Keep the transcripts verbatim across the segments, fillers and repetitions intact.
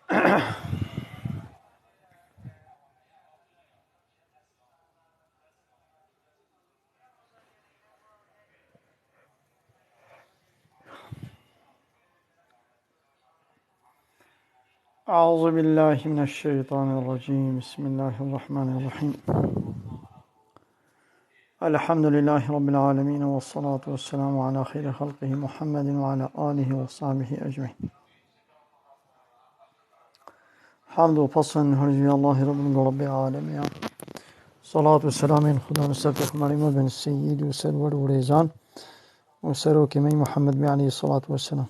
أعوذ بالله من الشيطان الرجيم. بسم الله الرحمن الرحيم. الحمد لله رب العالمين، والصلاة والسلام على خير خلقه محمد وعلى آله وصحبه أجمعين. Hamd û pesn her ji Allahê Rabbin, Rabbê alemê ya. Salat û selamên Xudan li ser pêxemberê me bin, seyîd û serwer û rêzan û serokê me Muhammed Bey aleyhissalatu vesselam.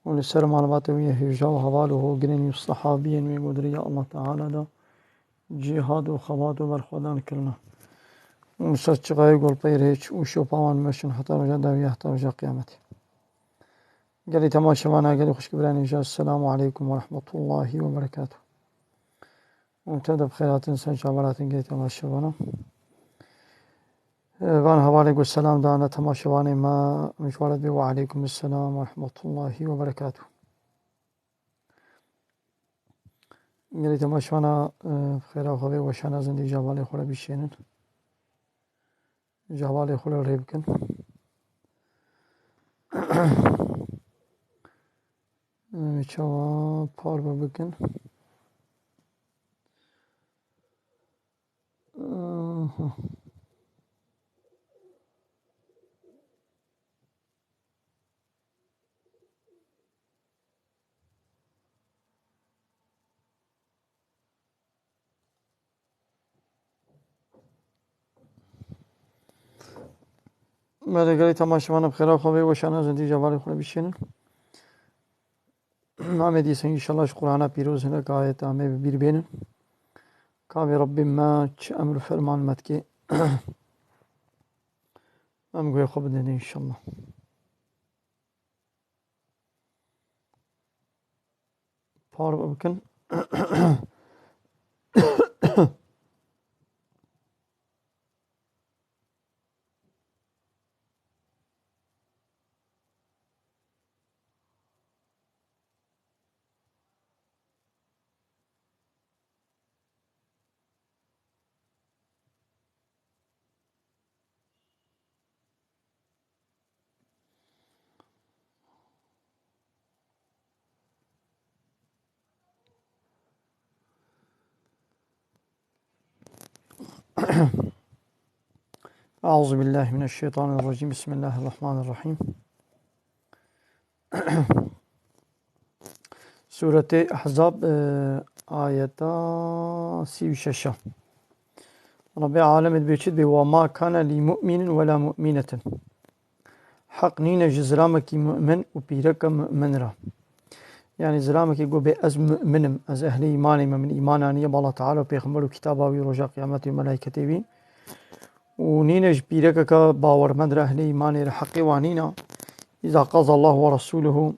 Û li ser malbata wî yê hêja û heval û hogirên wî û sehabiyên wî ku di riya Allah Teala de cîhad û xebat û berxwedan kirine. Û li ser çixayê gulpeyr hêç û şopa wan meşin heta roja dawî, heta roja qiyametê. Gelî temaşevana, gelî xwişk birayên hêja, Esselamu aleykum ve rahmetullahi ve berekatuh. Û te de bi xêr hatin, ser çavan hatin gelî temaşevana. Van hevalê ku selam dane temaşevanê me, min ji we re dibê, we aleykum selam we rahmetullahi we berekatuh. Gelî temaşevana, e, xêra xwe vê weşana zindî ji hevalê xwe re bişênin. Ji hevalê xwe re rê bikin. Em ê çawa parve bikin? Aha. Belê, gelî temaşevan bi xêra xwe vê weşana zindî ji hevalê xwe re bişênin. Em ê dîsa înşallah ji Qur'ana pîroz hinek ayet em ê bi bîr bênin. Ka vê Rabbê me çi emr û ferman me dike, em guhê xwe bidin înşallah. Parve bikin. أعوذ بالله من الشيطان الرجيم. بسم الله الرحمن الرحيم. Sûretê Ehzab, e, ayeta sî û şeş. Rabbê alemê dibê çi dibê? "Ve ma kana li mu'minin ve la mu'minetin." Heq nîne ji zilamekî mu'min û pîreke mu'min re. Yanî zilamekî got bê ez mu'min im, ez ehlê îmanê me, min îman aniye bi Allah Teala û Pêxember û kitaba wî, roja qiyametê û melayketê wî. Û nîne ji pîrekeke bawermend re, ehlê îmanê re, heqê wan nîne. "Îza qada Allahu ve Resûluhu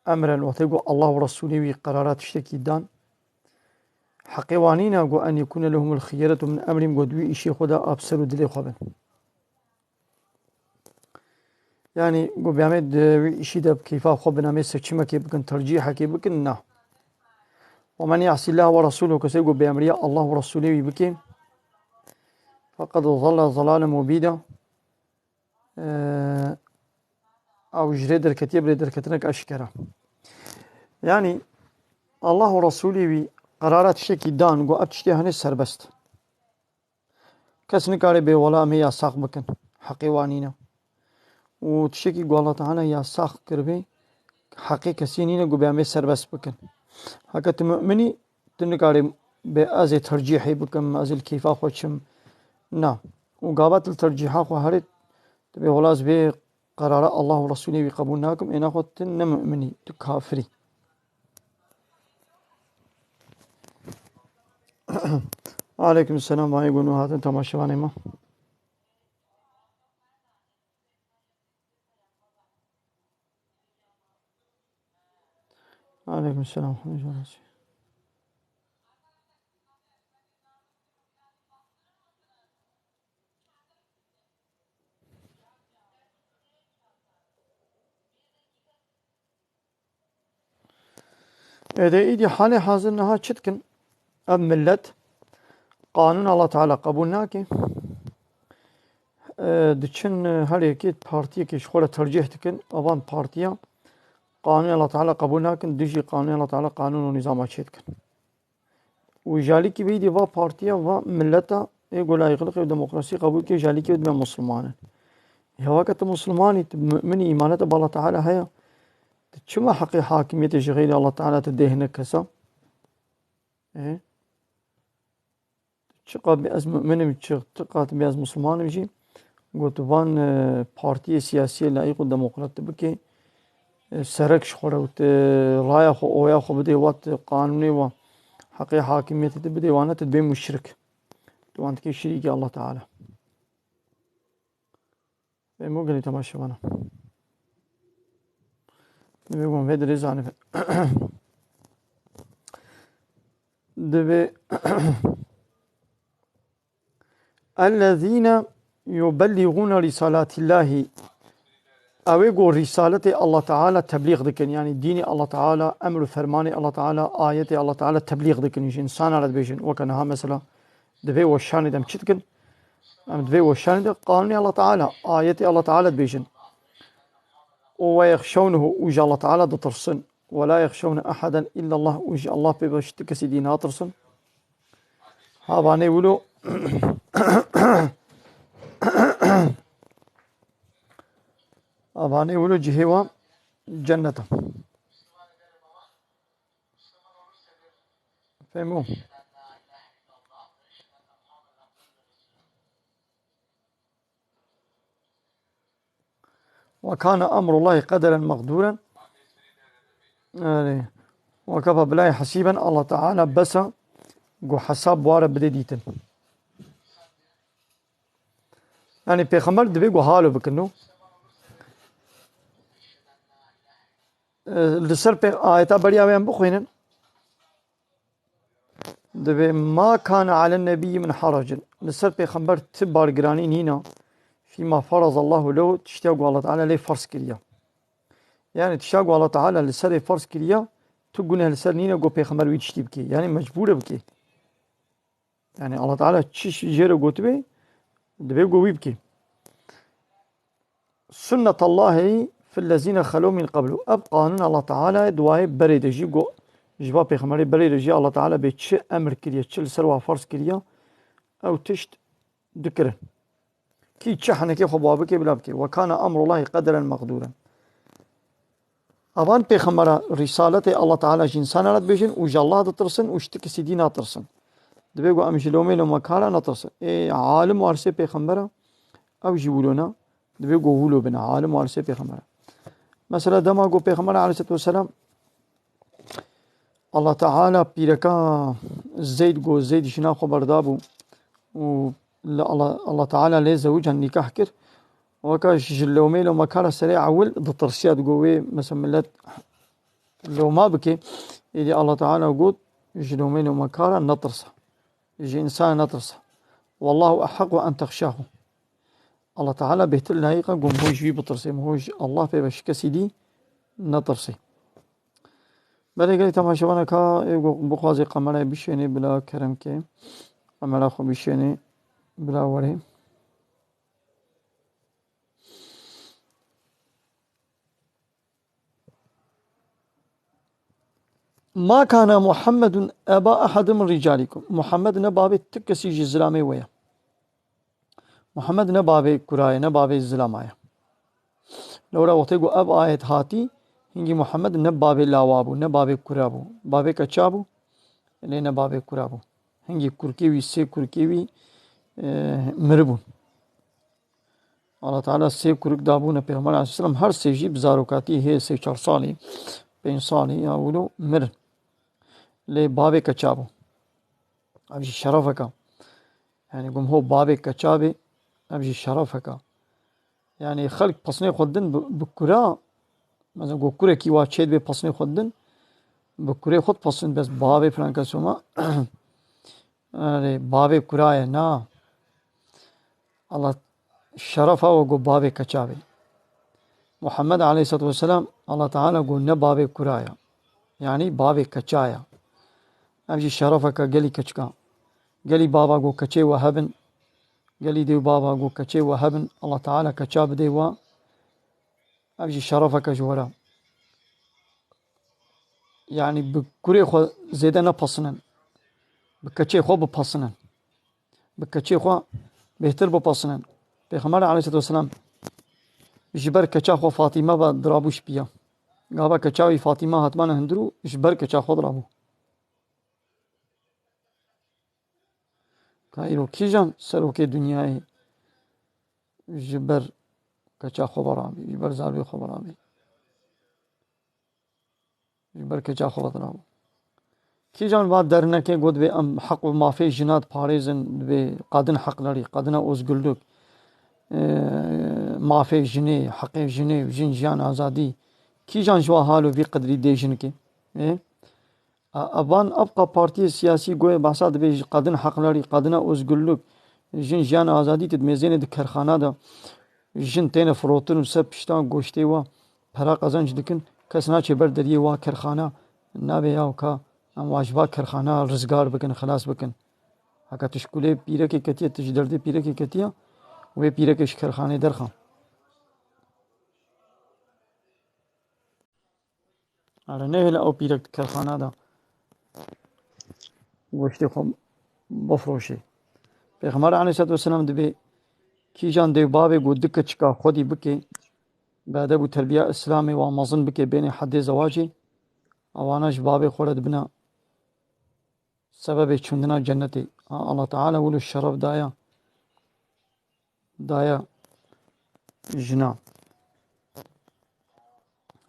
emren", wextê ku Allah û Resûlê wî qerara tiştekî dan, heqê wan nîne ku "en yekûne lehumul xiyeretu min emrihim", ku di wî îşê xwe de a bi ser û dilê xwe bin. Yanî ku bê em ê di wî îşî de bi keyfa xwe bin, em ê seçimekê bikin, tercîhekê bikin, na. "Ve men ya'sî Llahe ve Resûlehu", kesê ku bêemriya Allah û Resûlê wî bike, "feqad dalle dalalen mubîna", ew ji rê derketiye, bi rê derketinek eşkera. Yanî Allah û Resûlê wî qerara tiştekî dan, ku ev tiştê hene serbest. Kes nikare bê wela em ê yasax bikin. Heqê wan nîne. Û tiştekî ku Allah Teala yasax kiribê, heqê kesî nîne ku bê em ê serbest bikin. Heke tu mu'min î, tu nikarî bê ez ê tercîhê bikim, ez ê li keyfa xwe çim. Na. Û gava tu li tercîha xwe herê, tu bê wela ez vê qerara Allah û Resûlê wî qebûl nakim, ê naxwe tu ne mu'min î, tu kafir î. Aleykum selam, vayê gunû hatin temaşevanê me. Aleykum selam. Êdî, êdî halê hazir niha çi dikin? Ev millet qanûn Allah Teala qebûl nake. E, diçin, e, her yekê partiyekê ji xwe re tercîh dikin. Evan partiya qanûnê Allah Teala qebûl nakin, dijî qanûnê Allah Teala qanûn û nîzama çê dikin. Û ji alîkî vê êdî va partiya, va mileta ê ku layîqlixê û demokrasî qebûl ke, ji alîkî vê dibe misilman in. Ya weke tu misilman î, tu mu'min î, îmanê te bi Allah Teala heye, tu çima heqê hakimiyetê ji xeyrê Allah Teala tu dê hinek kesa? E? Çiqas bê ez mu'min im, çi-, çiqas bê ez misilman im jî, got, van, e, partiyê siyasiyê layîq û demokrat tu bikê, e, serek ji xwe re û tu raya xwe, oya xwe bidê wa, tu qanûnê wa, heqê hakimiyetê tu bidê wana, tu dibê muşrik. Tu wan dikê şirîkê Allah Teala. Fehmo gelî temaşevana. Divê wan vê dirê zanibe. Divê ellezîne yubelligûne rîsalâtillâhi. Ew ê ku rîsaletê Allah Teala teblîx dikin, yanî dînê Allah Teala, emr û fermanê Allah Teala, ayetê Allah Teala teblîx dikin, ji însana re dibêjin. Weke niha mesela divê weşanê de em çi dikin? Em divê weşanê de qanûnê Allah Teala, ayetê Allah Teala dibêjin. Û ve yexşewnehu, û ji Allah Teala ditirsin. Ve la yexşewne eheden illallah, û ji Allah pê ve ji ti kesî dî natirsin. Ha vanê wilo, ha vanê wilo cihê wan cennet e. Fehmo. Ve kâne emrullahî qederen meqdûren. Erê. Ve kefa billahî hasîben, Allah Teala bes e ku hesab ware bide dîtin. Yanî pêxember divê ku halo bikin û, e, li ser pê ayeta beriya wê em bixwînin. Divê, "Ma kâne alen nebiyyi min haracin." Li ser pêxember ti bargiranî nîna. "Fîma farazallahu lehu", tiştiya ku Allah Teala lê ferz kiriya. Yani tiştiya ku Allah Teala li serê ferz kiriya, tu guneh li ser nîne ku pêxember wî tiştî bike. Yani mecbûr e bike. Yani Allah Teala çi jê re gotibe, divê ku wî bike. Sunnetallahî fillezîne xelo min qeblu. Ev qanûn Allah Teala ye, di wayê berê de jî got, ji va pêxemberê berê de jî Allah Teala bê çi emir kiriye, çi li ser wa ferz kiriye, ew tişt dikirin. Kî çi henekê xwe ba bike, bila bike. Ve kana emrullahî qederen meqdûren. Avan pêxembera rîsaletê Allah Teala ji însana re dibêjin û ji Allah ditirsin û ji ti kesî dî natirsin. Divê ku em ji lomê lomekara netirsin. Ê alim warisê pêxembera, ew jî wilo ne. Divê ku wilo bine. Alim warisê pêxembera. Mesela dema ku pêxembera aleyhisselatu vesselam Allah Teala pîreka Zeyd ku Zeyd jina xwe berdabû û li Allah, Allah Teala lê zewicen nîkah kir. Weka ji lomê lomekara serê ewil ditirsiya, digo wê mesela millet loma bike. Êdî Allah Teala got, ji lomê lomekara netirse. Ji însana netirse. Wallahu ehaqqu en texşahu. Allah Teala bêhtir layiq e ku hûn ji wî bitirsê. Hûn ji Allah pê ve ji kesî dî netirsê. Belê gelî temaşevana ka ê ku bixwazê kamerayê bişênê bila kerem ke. Kamera xwe bişênê bila werê. Ma kana Muhammedun eba ahadin min ricalikum. Muhammed ne bavê ti kesî ji zilamê we ye. Muhammed ne bavê kura ye, ne bavê zilama ye. Lewra wextê ku ev ayet hatî, hingî Muhammed ne bavê lawa bû, ne bavê kura bû. Bavê keça bû, lê ne bavê kura bû. Hingî kurkê wî, sê kurkê wî, e, miribûn. Allah Teala sê kurik dabûne Pêxember aleyhisselam, her sê jî bi zarokatî hê sê çar salî, pênc salî ya wilo mirin. Lê bavê keça bû. Ev jî şerefeka. Yani gum ho bavê keça bê, ev jî şerefeka. Yani xelk pesnê xwe din bi, bi kura, mesela go kurekî wa çê dibê pesnê xwe din, bi kurê xwe dipesin, bes bavê filan kes Homa, yani bavê kura ye, na. Allah şerefa we got bavê keça bê. Muhammed aleyhisselatu vesselam, Allah Teala got ne bavê kura ye. Yanî bavê keça ye. Ev jî şerefeke gelî keçika. Gelî bava ku keçê we hebin, gelî dê û bava ku keçê we hebin, Allah Teala keça bidê we, ev jî şerefeke ji we re. Yanî bi kurê xwe zêde nepesinin. Bi keçê xwe bipesinin. Bi keçê xwe bêhtir bipesinin. Pêxember aleyhisselatu vesselam ji ber keça xwe Fatîme ve dirabû ji piya. Gava keça wî Fatîme hatmane hundir û ji ber keça xwe dirabû. Ka îro kîjan serokê dinyayê ji ber keça xwe ve rabî, ji ber zarokê xwe ve rabî? Ji ber keça xwe ve dirabû. Kîjan va dernekê got dibê em heq û mafê jina diparêzin, dibê kadın hakları, kadına özgürlük, e, mafê jinê, heqê jinê, jin, jiyan, azadî. Kîjan ji wa hal û vî qedrî dê jinikê? Ê? A, evan evqa partiyê siyasî goyê behsa dibê ji kadın hakları, kadına özgürlük, jin, jiyan, azadî, tu dimêzênê di kerxana de jin têne firotin û ser pişta goştê wa pera qezenc dikin, kes naçê ber deriyê wa kerxana, nabê ya ka em wa ji va kerxana rizgar bikin, xilas bikin. Heke tu ji kulê pîrekê ketiye, tu ji derdê pîrekê ketiye, wê pîrekê ji kerxanê derxa. Are nehêle ew pîrek di kerxana de goştê xwe bifroşê. Pêxember aleyhisselatu vesselam dibê kîjan dê û bavê ku du keçika xwedî bike, bi edeb û terbiya Îslamê wan mezin bike, bênê heddê zewacê, ewana ji bavê xwe re dibine sebebê çûndina cennetê. Ha, Allah Teala wilo şeref daye, daye jina.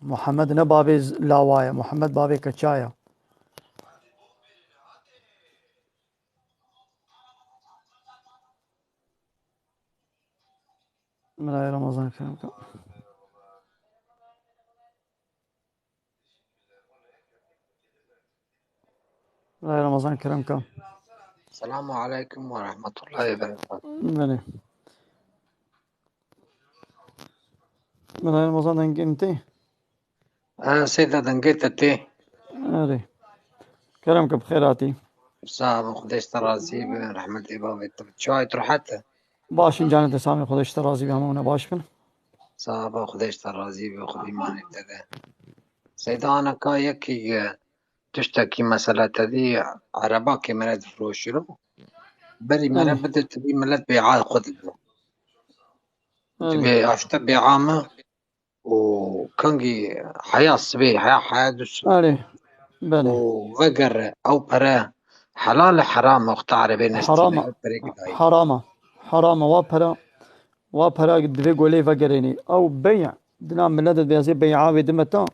Muhammed ne bavê z-, lawa ye, Muhammed bavê keça ye. Birayê Ramazan kerem ka. Birayê Ramazan kerem ka. Selamu aleykum ve rahmetullahi ve berekatuhu. Belê. Birayê Ramazan dengê min tê? Ha, Seyda, dengê te tê. Erê. Kerem ke bi xêr hatî. Sağ ol, Xwedê ji te razî be, rehmetê bavê te. Çawa tu rehet e? Baş in canê te, samê Xwedê ji te razî be, hemû hûn baş bin. Sağ ol, Xwedê ji te razî be, Xwedê îmanê te de. Seyda, ana ka yekî, e, tiştekî mesela te dî, erebakê me re difiroşî ro. Berî me re Erê. Bide, tu bî milet bê'a xwe dibe. Erê. Tu bê aşte bê'a me. û kengî heya sibê, heya, heya du sibê. Erê, belê. Û vegere, ew pere helal e, heram e, wexta erebê nesîne, Heram e. Ew perê gidayî. Heram e. Heram e. Wa pera, wa pera divê golê vegerênî. Ew bey, dina millet dibêjê bey'a wê dime ta.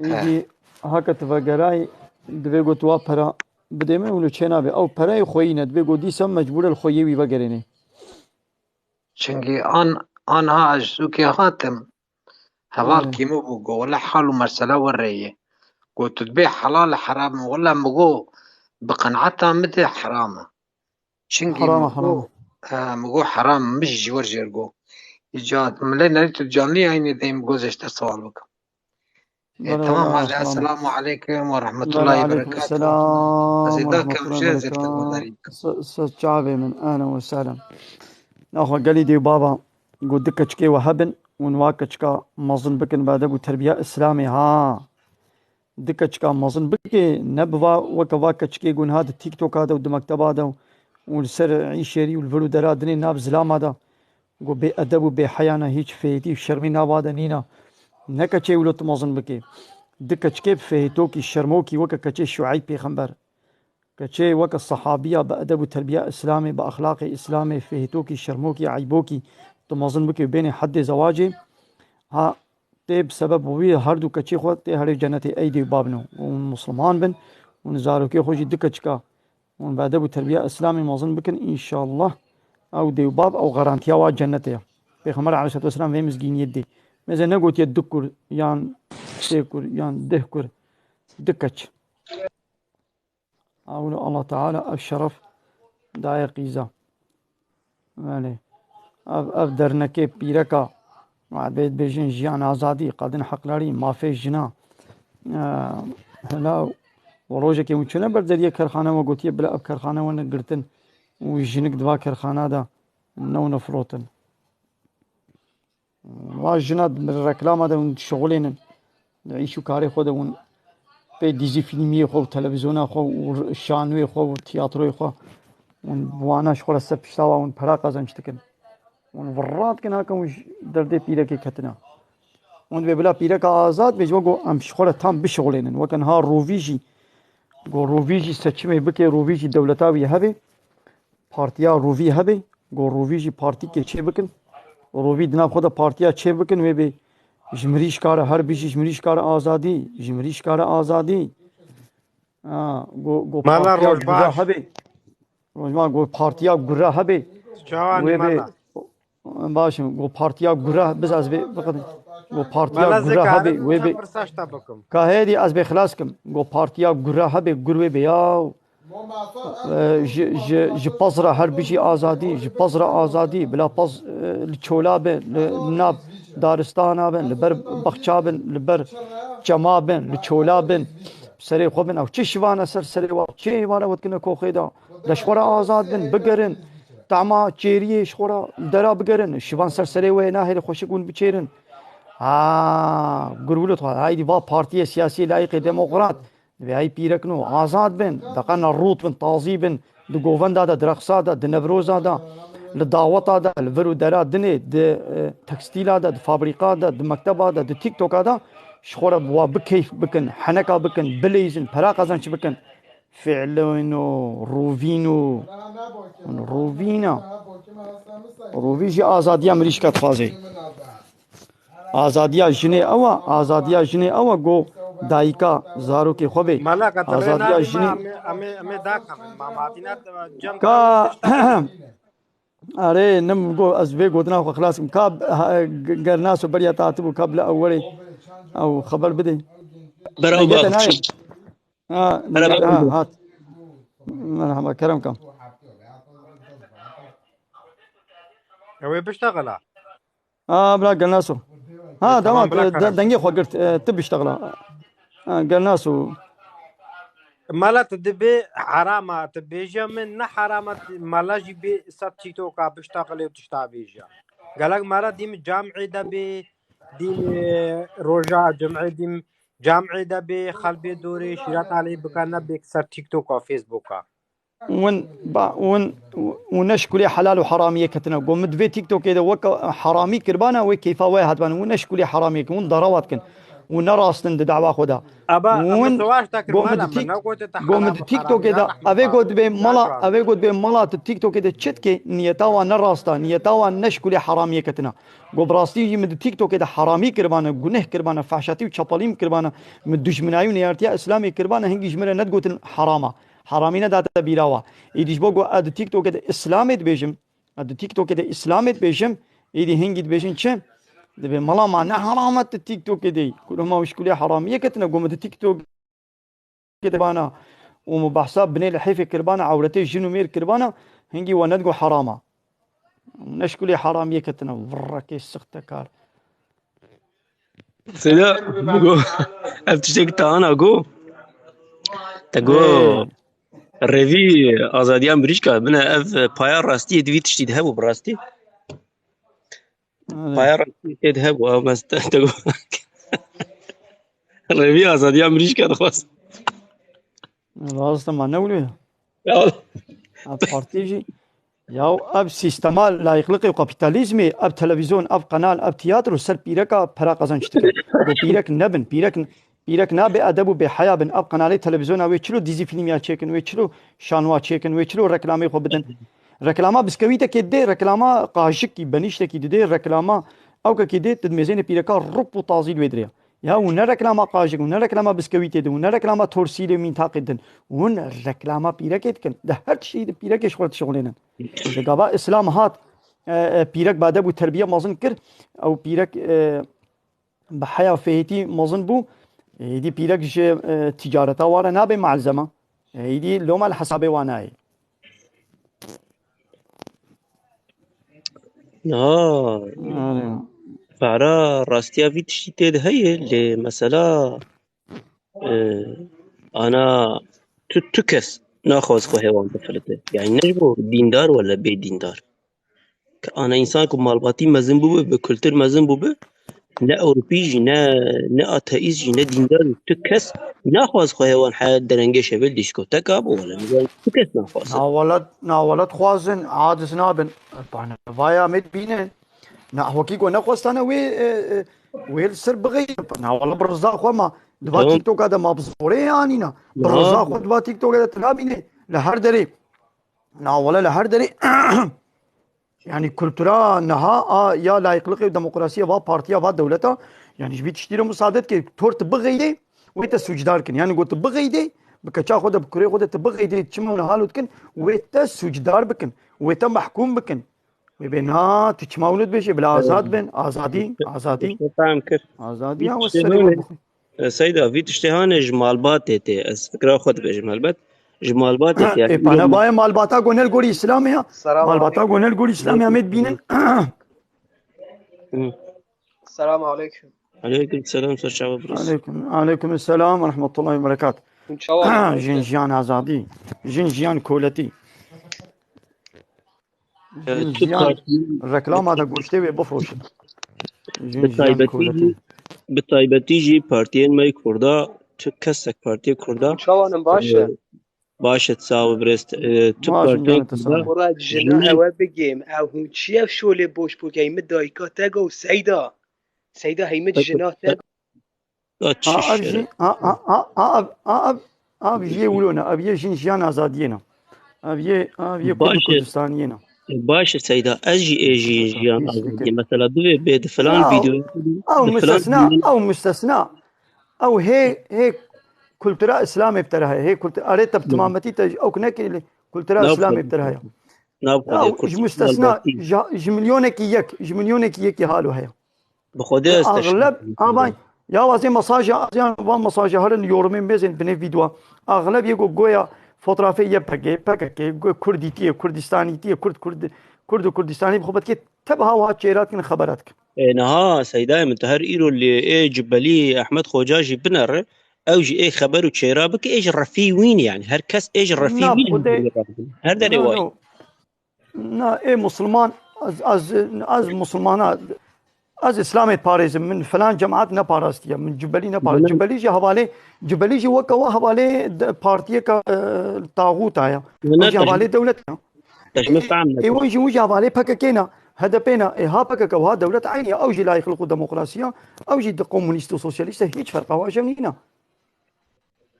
He. Îdî heke tu vegerayî, divê got wa pera bidê min, wilo çê nabe. Ew pereyê xweyî ne, divê got dîsa mecbûr e li xweyê wî vegerênî. Çingî an, anha ez sûkê hatim. Heval Hmm. kî min bû, got, wele hal û mesela we rê ye. Got, tu dibê helal e, heram e. Wele min got, bi qenaeta min de heram e. Çingî Heram e, min got, heram e. He, min got, heram e, min jî ji we jêr got. Îca milê nerî tu canlî yayînê deyim, got, ez ji te sewal bikim. E, Belê, tamam, belê, hadi, Aslan. Esselamu aleykum ve Belê, rahmetullahi ve aleykum berekatuhu. selam Ez ê ve dakem rahmetullahi jê ve zêde berekatuhu. guhdarî bikim. Se-, se çavê min, ehlen ve sehlen. Naxwe gelî dê û baba, got du keçikê we hebin, hûn wa keçika mezin bikin bi edeb û terbiya Îslamê, ha. Du keçika mezin bike, ne bi va, weke va keçikê ku niha di TikToka de û di mekteba de û, û li ser îşêrî û li vir û dera dinê nav zilama de. Got bê edeb û bê heya ne, hîç fêhîtî û şermî nava de nîne. Ne keçê wilo tu mezin bikê. Du keçikê bi fêhîtokî, şermokî weke keçê Şueyb pêxember. Keçê weke sehabiya bi edeb û terbiya Îslamê, bi exlaqê Îslamê, fêhîtokî, şermokî, eybokî tu mezin bikê û bênê heddê zewacê. Ha, tê bi sebeb wî her du keçê xwe tê herê cenetê ey dê û babin û hûn misliman bin. Hûn zarokê xwe jî du keçika Hûn bi edeb û terbiya Îslamê mezin bikin, înşallah ew dê û bab, ew garantiya wa cennetê ye. Pêxember aleyhisselatu vesselam vê mizgîniyê dê. Mêze negotiye du kur, yan sê kur, yan deh kur, du keç. Ewlo Allah Teala ev şeref daye qîza. Belê. Ev, ev dernekê pîreka, ma dibê dibêjin jiyan azadî, kadın hakları, mafê jina, e, Hela û rojekê hûn çûne ber deriyê kerxane, we gotiye bila ev kerxane wene girtin û jinik di va kerxana de newne firotin. Va jina di reklama de hûn dişixulênin. Di îş û karê xwe de hûn pê dîzî fîlmiyê xwe û televîzyona xwe û şanûyê xwe û tiyatroyê xwe hûn bi wana ji xwe re ser pişta wa hûn pera qezenc dikin. Hûn virra dikin haka hûn ji derdê pîrekê ketine. Hûn dibê bila pîreka azad bê, ji we got em ji xwe re tam bişixulênin. Weke niha Rovî jî, got Rovî jî seçimê bike, Rovî jî dewleta wî hebe, partiya Rovî hebe, got Rovî jî partîkê çê bikin. Rovî di nav xwe de partiya çê bikin, wê bê ji mirîşka re her bijî, ji mirîşka re azadî, ji mirîşka re azadî. Ha, got, got Mala partiya roj gure baş. Hebe. Rojma got partiya gure hebe. Çawa Wê bê. Mala? Baş in, got partiya gure biz ez bê biqedin. Got partiya Mala gure zika hebe, wê bê. Pirsa ji te bikim. Ka hêdî ez bê xilas kim. Got partiya gure hebe, gur wê bê ya. E, ji, ji, ji pez re her bijî azadî, ji pez re azadî, bila pez, e, li çola bin, li nav daristana bin, li ber baxça bin, li ber çema bin, li çola bin, serê xwe bin. Ew çi şivane ser serê wa, çi êvara we dikine koxê de. De ji xwe re azad bin, bigerin. Tama çêriyê ji xwe re li dera bigerin. Şivan ser serê we yê nahêle xweşik hûn biçêrin. Ha, gurwilo dixwaz. Haydî va partiyê siyasî layîqê demokrat. Divê hey pîrekno azad bin. Deqena rût bin, tazî bin. Di govenda de, di reqsa de, di nevroza de, li daweta de, li vir û dera dinê, di, e, tekstîla de, di fabrîka de, di mekteba de, di TikToka de ji xwe re bi wa bikeyf bikin, heneka bikin, bileyzin, pera qezenç bikin. Fiilino, rovîno, rovîna. Rovî jî azadiya mirîşka dixwaze. Azadiya jinê ew e, azadiya jinê ew e, go dayika zarokê xwe bê. Mala ka te rê Azadiya nadî me, jinê em ê, em ê, em ê dakevin. Ma, ma hatîne cem Ka, erê, nim go ez vê gotina xwe xilas kim. Ka, ha, g-, gernaso beriya te hatibû, ka bila ew werê ew xeber bidê. Beraw Dengê te bak. Nayê. Ha, Hele dengê, bak. Ha, hat. Merhaba, kerem kam. Ew ê biştexila. Ha, bila gernaso. Ha, E, tamam, tamam, bila de-, kerem. Dengê xwe girt, e, tu biştexila. Ha, gernaso. Mala tu dibê herama, tu bêje min ne herama, mala jî bê ser TikToka biştexilê û tişta bêje. Gelek mala dîm camî de bê, dîm, e, roja cumê dîm camê de bê, xelbê dorê, şîret alê bike, ne bê ser TikToka, Facebooka. Win, ba, win, win ne şkulê helal û heramiyê ketine. Go min di vê TikTokê de wek heramî kiribana, wê keyfa we hatibana. Win ne şkulê heramiyê kin, win darawa dikin. Win ne rast in di dawa xwe de. Aba, aba Win, savaş te kir, go min mala di min, tik-, ne gote te go min heram, di TikTokê heram, de, ne ev ê go dibê mala, ev ê go dibê mala tu TikTokê de çi dikê, niyeta wan ne rast e, niyeta wan ne şkulê heramiyê ketine. Go bi rastî jî min di TikTokê de heramî kiribana, guneh kiribana, fehşatî û çapalî min kiribana, min dijminayî û neyartiya Îslamê kiribana, hingî ji min re nedigotin herama. Heramî nedate bîra wa. Êdî ji bo ku ez di TikTokê de Îslamê dibêjim, ez di TikTokê de Îslamê dibêjim, êdî hingî dibêjin çi? Dibê mala ma ne heram e tu TikTokê de yî. Kuro ma wî şkulê heramiyê ketine, ku min di TikTokê de bana û min behsa binê lihêfê kiribana, ewretê jin û mêr kiribana, hingî we nedigo heram e. Ne şkulê heramiyê ketine, virrekê sixtekar. Seyda, go, ev tiştek te ana go. Te go, Ê. Revî azadiya mirîşka, bine ev paya rastiyê di vî tiştî de hebû, bi rastî. Ê. Paya rastiyê tê de hebû, ev mes te, te go. Revî azadiya mirîşka dixwaz. Rast e, ma ne wilo ye? Ya. Ev partî jî, ya ev sîstema layîqlikê û kapîtalîzmê, ev televîzyon, ev qenal, ev tiyatro ser pîreka pera qezenç dike. Ku pîrek nebin, pîrek, pîrek na bêedeb û bêheya bin, ev qenalê televîzyona wê çilo dîzî fîlmiya çêkin, wê çilo şanwa çêkin, wê çilo reklamê xwe bidin. Reklama biskewîtekê didê, reklama qaşikî, benîştekî didê, reklama ewkekî dê, tu dimêzênê pîreka rûp û tazî li wê dirê. Ya û ne reklama qaşik, û ne reklama biskewîtê de, û ne reklama torsîlê û mîntaqê din. Hûn reklama pîrekê dikin. Di her tiştî de pîrekê ji xwe re dişixulênin. Di gava Îslam hat, e, e, pîrek bi edeb û terbiye mezin kir, ew pîrek, e, bi heya fêhîtî mezin bû. Êdî pîrek ji, e, ticareta wa re nabe malzeme. Êdî loma li hesabê wa nayê. Ha, Erê. Para rastiya vî tiştî tê de heye, lê mesela E, ana tu, tu kes naxwaz xwe hêwan bifilite. Yani ne ji bo dîndar wala bê dîndar. Ke ana însan ku malbatî mezin bûbe, bi kultur mezin bûbe, ne Ewropî jî, ne, ne ateîst jî, ne dîndar jî, tu kes naxwaz xwe hêwan heyat derengê şevê dîskoteka bo wala. Mizan tu kes naxwaz. Na wala, na wala dixwazin, aciz nabin. Bana vaya me dibînin. Na wekî ku nexwestane wê, e, e, wê li ser bixeyî. Na wala bi riza xwe ma. Di va Tamam. TikToka de ma bi zorê anîna. Bi Tamam. riza xwe di va TikToka de tu nabînê. Li her derê. Na wala li her derê. Yani kultura niha a ya layıklık û demokrasiya va partiya va dewleta. Yani ji vî tiştî re musade dike. Tor tu bixeyî, wê te sûcdar kin. Yani got tu bixeyî, bi keça xwe de, bi kurê xwe de tu bixeyî, çima hûn halo dikin, wê te sûcdar bikin, wê te mehkûm bikin. Wê bê na, tu çima hûn dibêjê, bila azad bin, azadî, azadî. Te fam kir. Azadî ya, wê serê we bixwe. E, Seyda, vî tiştê hane ji malbatê tê. Ez fikra xwe dibêjim helbet. Ji malbatê tê. Ê, pana baye malbata gonel gorî Îslamê ya. Selam Malbata aleyküm. gonel gorî Îslamê ya, me dibînin. Hı. Selam aleyküm. Aleyküm selam, ser çava burası. Aleyküm, aleyküm selam ve rahmetullahi ve berekat. Hûn çawa Jin jiyan azadî. Jin jiyan koletî. E, Jin tu jiyan partî-, reklama da goştê wê bifroşin. Jin bi jiyan taybetî koletî. jî, bi taybetî jî partiyên me yê Kurda, tu kesek partiyê Kurda, Çawanın baş e, e? Baş e, sağ ol, birêz. E, tu Baş e, partiyên canım, Kurda, sağ ol. Murat, jina jina ewe bigêm. Ew hûn çi ev şolê boş bû key? Mi dayika te go Seyda. Seyda hey mi Peki, jina te go. Ya çi A, ev şeref. jî, a, a, a, a, ev, a, ev, a, ev jiyê wilo ne, ev yê jin jiyan azadiyê ne. Ev yê, ev yê Kurd Baş e. Kurdistaniyê ne. Baş e Seyda, ez jî ê jin jiyan azadiyê. Mesela divê bê di filan Ya, video, ew di filan müstesna, video. ew müstesna. Ew hê, hê kultura Îslamê bi te re heye. Hê kultu-, erê te bi Hı. timametî te ew ku nekirî lê kultura Nav Îslamê bi te re heye. Nav Ya, Kurd ji müstesna, malbatî. ji, ji milyonekî yek, ji milyonekî yekî halo heye. Bi Xwedê ez te Axleb, şahid ama, ya wazê mesaja, yan van mesaja herin yorumê mêzên binê vîdyoa. Axleb yê go goya fotoğrafê Y P G, P K K, go Kurdîtiyê, Kurdistanîtiyê, Kurd, Kurd, Kurd û Kurdistanî bi xwe vetkê teb ha wiha çêrat kin, xeberat kin. E, niha Seydayê min, tu her îro lê ê Cibelî Ehmed Xoca jî binere, ew jî ê xeber û çêra bike, ê ji refî wîn yani. Her kes ê ji refî Na, wîn Xwedê, her derê no, way. no. Na, ê musulman, ez, ez, ez musulmana, ez Îslamê diparêzim, min filan cemaat neparastiye, min Cibelî neparêz. Min Cibelî jî hevalê, Cibelî jî weke we hevalê de, partiyeka, e, taxûta ya. Min Ew jî neteşm-, hevalê dewlet ya. teşmil Ê, fam ê nekin. wan jî, wan jî hevalê P K K ne, H D P ne, ê ha P K K, ha dewlet aynî ya, ew jî layıklık û demokrasiya, ew jî di komünîst û sosyalîst e, hiç ferqa wa jew nîne.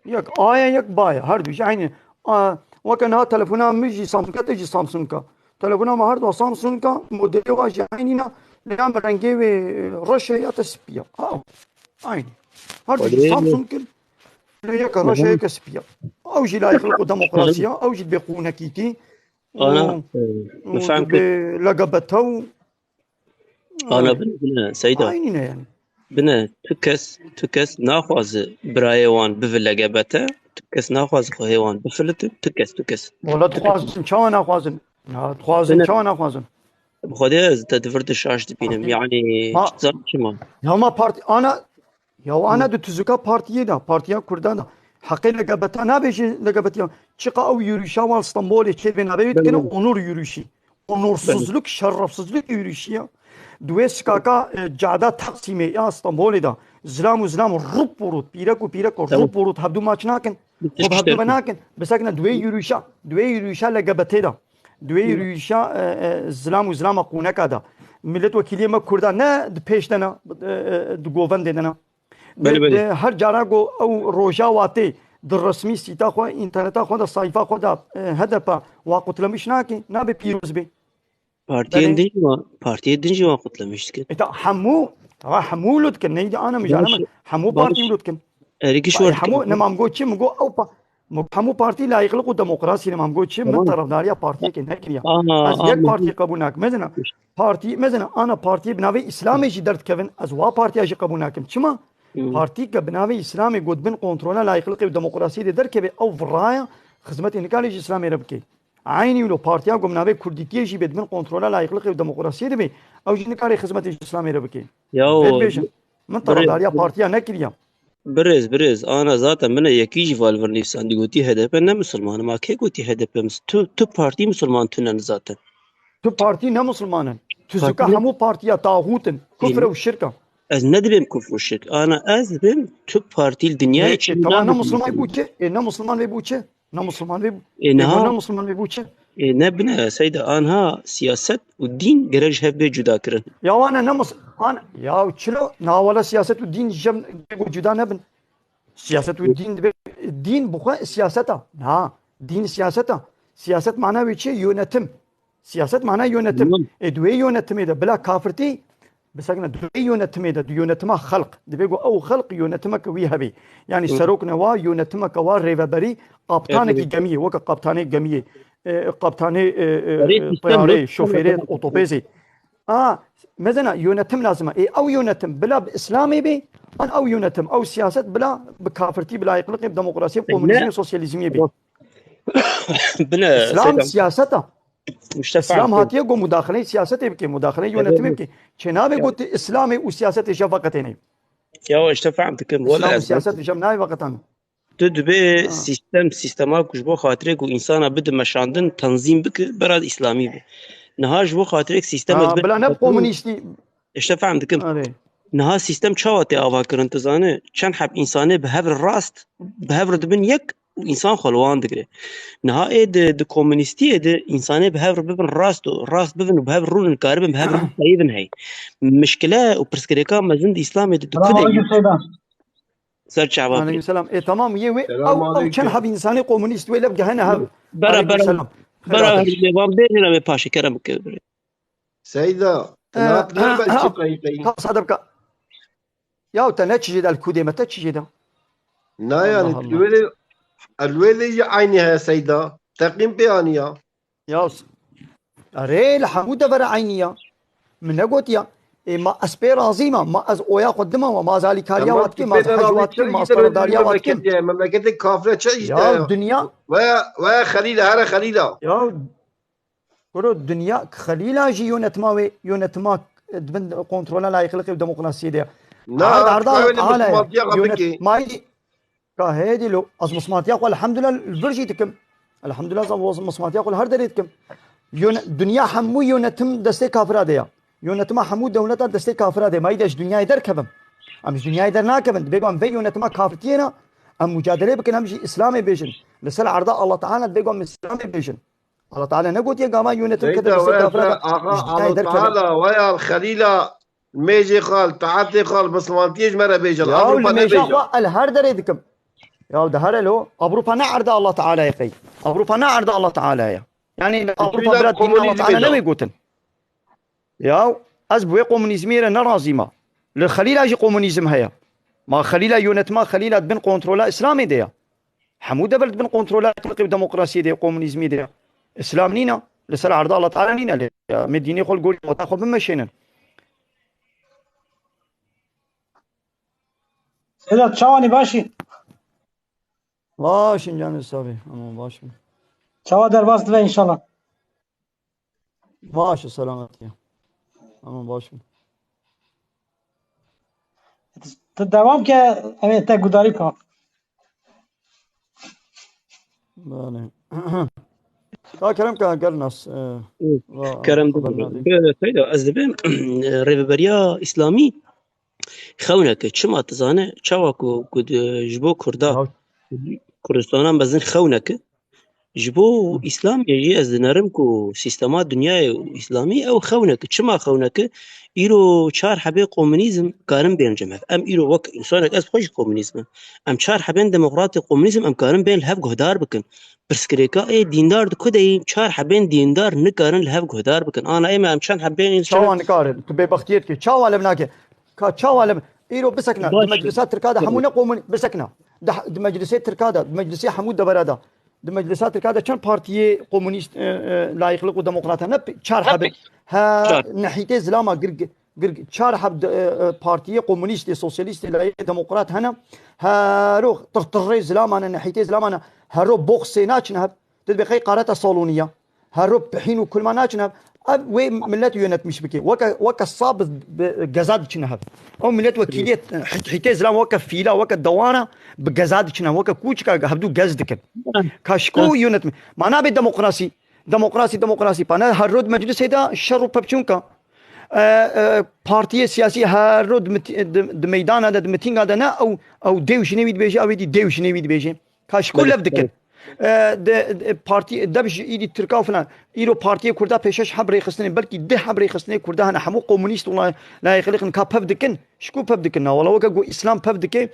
Yek A ye, yek B ye. Her du jî eynî. A, weke niha telefona min jî Samsung e, te jî Samsung e. Telefona me her du Samsung e, modelê wa jî eynî ne. Lê em rengê wê reş e ya te spî ye. Ha, eynî. Her du jî Olê. Samsung in. Lê yeke reş e, Hı hı. yeke spî ye. Ew jî layıklık û demokrasî ye, ew jî dibê qûnekîtî. Ana, Û, e, û me fehm dibê kir. L G B T û Ana bine, bine, Seyda. Aynî ne yani. Bine, tu kes, tu kes naxwaze birayê wan bive L G B T, tu kes naxwaze xwe hê wan bifilite, tu kes, tu kes. Wala dixwazin, çawa naxwazin? Ya, dixwazin, Bine. çawa naxwazin? Bi Xwedê ez te di vir de şaş dibînim. Aferin. Yani, Ma- zan çima? Ya ma parti, ana, Ya ana di tuzika partiyê de, partiya Kurdan de. Heqê L G B T nabêjin L G B T ya. Çiqa ew yürüyüşa wan Stenbolê çêdibê navê wî dikine Belê. onur yürüyüşü. Onursuzluk, Belê. şerefsizlik yürüyüşü ya. Di wê sikaka, e, cada Taksimê ya Stenbolê de. Zilam û zilam, rup û rut, pîrek û pîrek, Tamam. rup û rut hevdu maç nakin. Bitir Xwe bi hevdu ve nakin. Bisekine di wê yürüyüşa, di wê yürüyüşa L G B T de. Di wê yürüyüşa, e, e, zilam û zilama qûneka de. Milletvekiliyê me Kurda ne di pêş de ne, e, e, di govendê de ne. Belê, belê. Di her cara ku ew roja watê di resmî sîta xwe, înterneta xwe de, sayfa xwe de, e, H D P wa qutlemiş nake, nabe pîroz bê. Partiyên Belê. din jî wan, partiyê din jî wan qutlemiş dikin. E, ta hemû, ta hemû wilo dikin. Neydi ana mijara Baş, min. Hemû baş. partî wilo dikin. Erê giş Vay, wilo dikin. hemû, ne mam got çi, min got ew pa-, min got hemû partî layıklık û demokrasî ne mam got çi, min Tamam. tarafdariya partiyekê nekiriye. Aha, Ez aha, yek partiyê qebûl nakim. Mezina, Partî, mezina, ana partiyê bi navê Îslamê jî derdikevin, ez wa partiya jî qebûl nakim. Çima? Hmm. Partî ke bi navê Îslamê got bin kontrola layıklıkê û demokrasiyê de derkeve, ew viraya xizmetê nikare ji Îslamê re bike. Eynî wilo partiya ku bi navê Kurdîtiyê jî bê di bin kontrola layıklıkê û demokrasiyê de bê, ew jî nikare xizmetê ji Îslamê re bike. Ya Vê o, dibêjin, min birê, tarafdariya birê. partiya nekiriye. Birêz, birêz, ana zaten min e yekî jî val vir nivîsandî, gotî H D P ne misilman e. Ma kê gotî H D P mis-, tu, tu partî misilman tune ne zaten. Tu partî ne misilman in. Tu Partî zika ne hemû partiya taxût in. Kufr e û şirk e. Ez ne dibêm kufr û şirk. Ana ez dibêm tu partî li dinyayê Ê, çi ê, tamam, ne misilman bû çi? Ê, ne misilman vê bû çi? Ne misilman vê bû. Ê, Ê, niha ne misilman vê bû çi? Ê, ne bine, Seyda, anha siyaset û dîn gerek ji hev bê cuda kirin. Ya wane ne mis-, an, ya çilo, na wala siyaset û dîn ji hev bê cuda nebin. Siyaset û dîn dibe, dîn bi xwe siyaset e. Na, dîn siyaset e. Siyaset mana wê çi? Yönetim. Siyaset mana yönetim. Tamam. Ê, di wê yönetimê de bila kafirtî, bisekine di wê yönetimê de, di yönetima xelq, divê ku ew xelq yönetimeke wî hebe. Yani Hı. serok ne wa, yönetimeke wa, rêveberî, kaptanekî Evet, evet. gemiyê, weke kaptanê gemiyê, e, kaptanê, e, e, Erê, e, sistem teyarê, yok. şofêrê, Tamam. otobêsê. A, mezena yönetim lazim e. Ê, ew yönetim bila bi Îslamê bê, an ew yönetim, ew siyaset bila bi kafirtî, bi layıklıkê, bi demokrasiyê, bi Ê, komünizmê, ne? sosyalizmê bê. Bine, Îslam Seyda. siyaset e. Îslam hatiye ku mudaxileyê siyasetê bike, mudaxileyê Evet, yönetimê evet. bike. Çênabe Ya. ku tu Îslamê û siyasetê ji hev veqetênê. Ya, işte fehm dikim. Wala Îslam û ez siyaset ji hev nayê veqetan. Tu dibê Ha. sîstem, sîstema ku ji bo xatirê ku însana bide meşandin, tenzîm bike, bera Îslamî be. Niha ji bo xatirê ku sîstem Ha, ez bila ne komünîstî. İşte fehm dikim. Arê. Niha sîstem çawa tê ava kirin, tu zane? Çend heb însanê bi hev re rast, bi hev re dibin yek û însan xwe li wan digire. Niha ê di, di komünîstiyê de însanê bi hev re bibin rast û rast bibin û bi hev rûnin, karibin bi hev re bipeyivin hey. Mişkile û pirsgirêka mezin di Îslamê de di Selamun ku de aleyküm Seyda. Ser çava Aleyküm selam. E, tamam, yê wê, Selamun ew, ew çend aleyküm. heb însanê komünîst wê leb gehene hev. Bera, Aleyküm bera, selam. bera Xeyr her ateş. lê wan bêrîne wê paşê kerem bike. Seyda, E, te nat e, ver ben e, çi qey qey. Ka sade bika. Ya te ne çi jê de, li kudê me te çi jê de? Na yani, Allah Allah. Elwêlê, elwêlê jî aynî heye Seyda. Teqîm pê aniya. Ya s-, erê, li hemû devera eynî ya. Min negotiya. Ê, ma ez pê razî me, ma ez oya xwe dima we, ma ez alîkariya Tamam, we dikim, tu ma ez pê de hej we razî dikim, ma ez çi, perwerdariya we dikim. Memleketê, memleketê kafre çi işte Ya ya? dünya Ve, ve Xelîla, here Xelîla. Ya, kuro, dünya, Xelîla jî yönetima wê, yönetima, e, di bin kontrola layıklıkê û demokrasiyê de ya. Na, Erd, erda tu Allah öyle Teala ya. Müslümanlığa Yönet-, bakın ki. ma-, Ka hêdî lo, ez mismatiya xwe elhamdülillah li vir jî dikim. Elhamdülillah, ez mismatiya xwe li her derê dikim. Yöne-, dünya hemû yönetim destê kafira de ya. Yönetima hemû dewleta destê kafira de. Ma îde ji dünyayê derkevim. Em ji dünyayê dernakevin. Dibê ku em vê yönetima kafirtiyê ne, em mucadele bikin, em jî Îslamê bêjin. Li ser erda Allah Teala dibê ku em Îslamê bêjin. Allah Teala negotiye gava yönetim kete Seyda, destê we kafira de. Axa, Ji dünyayê Allah derkevin. Teala, we ya Xelîla, Mêjê xwe, taetê xwe, mismantiyê ji me re bêje, li Ya, Ewropa li mêja nebêje. Xwe, el her derê dikim. Ya, de here lo, Ewropa ne erda Allah Teala ye qey. Ewropa ne erda Allah Teala ye. Yani, li Ewropa Çûyî bira dîn Allah komünîzmê Teala de. Newê gotin. Ya, ez bi wê komünîzmê re nerazî me. Li Xelîla jî komünîzm heye. Ma Xelîla yönetima Xelîla di bin kontrola Îslamê de ye. Hemû dever di bin kontrola layıklıkê û demokrasiyê de, komünîzmê de. Îslam nîne, li ser erda Allah Teala nîne lê. Ya, me dînê xwe li gorî wata xwe bimeşênin. Sedat, çawanî başî? Baş in canê sabî. Aman baş in. Çawa derbas dibe inşallah. Baş e, selamet ya. Aman baş in. Tu devam ke, em ê te gudarî bikin. Belê. Ka kerem ka gel nas, e, Hı. va Kerem xeber dibim. Nadî. Be, Seyda, ez dibêm, rêveberiya Îslamî xewneke. Çima tu zane, çawa ku, ku di, ji bo Kurda, Ya. Kurdistana mezin xewneke, ji bo Hı. Îslamê jî ez dinerim ku sîstema dinyayê û Îslamî ew xewneke. Çima xewneke? Îro çar hebê komunîzm karin bên cem hev. Em îro wek însanek, ez xwe jî komunîzm im. Em çar hebên demokratê komunîzm em karin bên li hev guhdar bikin. Pirsgirêka ê dîndar di ku de yî? Çar hebên dîndar nikarin li hev guhdar bikin. Ana ê me em çend hebên Çawa nikarin? Tu bêbextiyê dikî. Çawa lev nake? Ka çawa lev? Îro bisekine. Baş Di e. meclisa Tirka de hemû ne komûn-, bisekine. Di, di meclisê Tirka de, di meclisê hemû devera de. Di meclisa Tirka de çend partiyê komûnîst, e, e, layıklık û demokrat hene? Çar Hep hebin. Ha, çar. Nehîtê zilama gir, gir, çar heb de, e, e, partiyê komûnîstê, sosyalîstê, layıkê demokrat hene. Hero tirtirê zilamane, nehîtê zilamane. Hero boxê naçine heb. Tu dibê qey qareta salonî ya. Hero pihîn û kulma naçine heb. Ev wê millet yönetmiş bike. Weke, weke sab bi, bi geza diçine hev. Ew millet wekîliyê hît-, hîtê zilam weke fîla, weke dewana bi geza diçine, weke kûçika hevdû gez dikin. Ka şiko yönetme. Ma nabe demokrasî. Demokrasî, demokrasî. Pa ne her rod meclisê de şer û pevçûnka. E, e, partiyê siyasî her rod di, di, di meydana de, di mitînga de ne ew, ew dê û jinê wî dibêje, ew êdî dê û jinê wî dibêje. Ka ji ku lev dikin. E, de, de, partî, dev ji îdî Tirka û filan. Îro partiyê Kurda pêşeş heb rêxistinê, belkî deh heb rêxistinê Kurda hene, hemû komunîst û la-, layîqlixin ka pev dikin. Ji ku pev dikin? Na wala weke ku Îslam pev dike,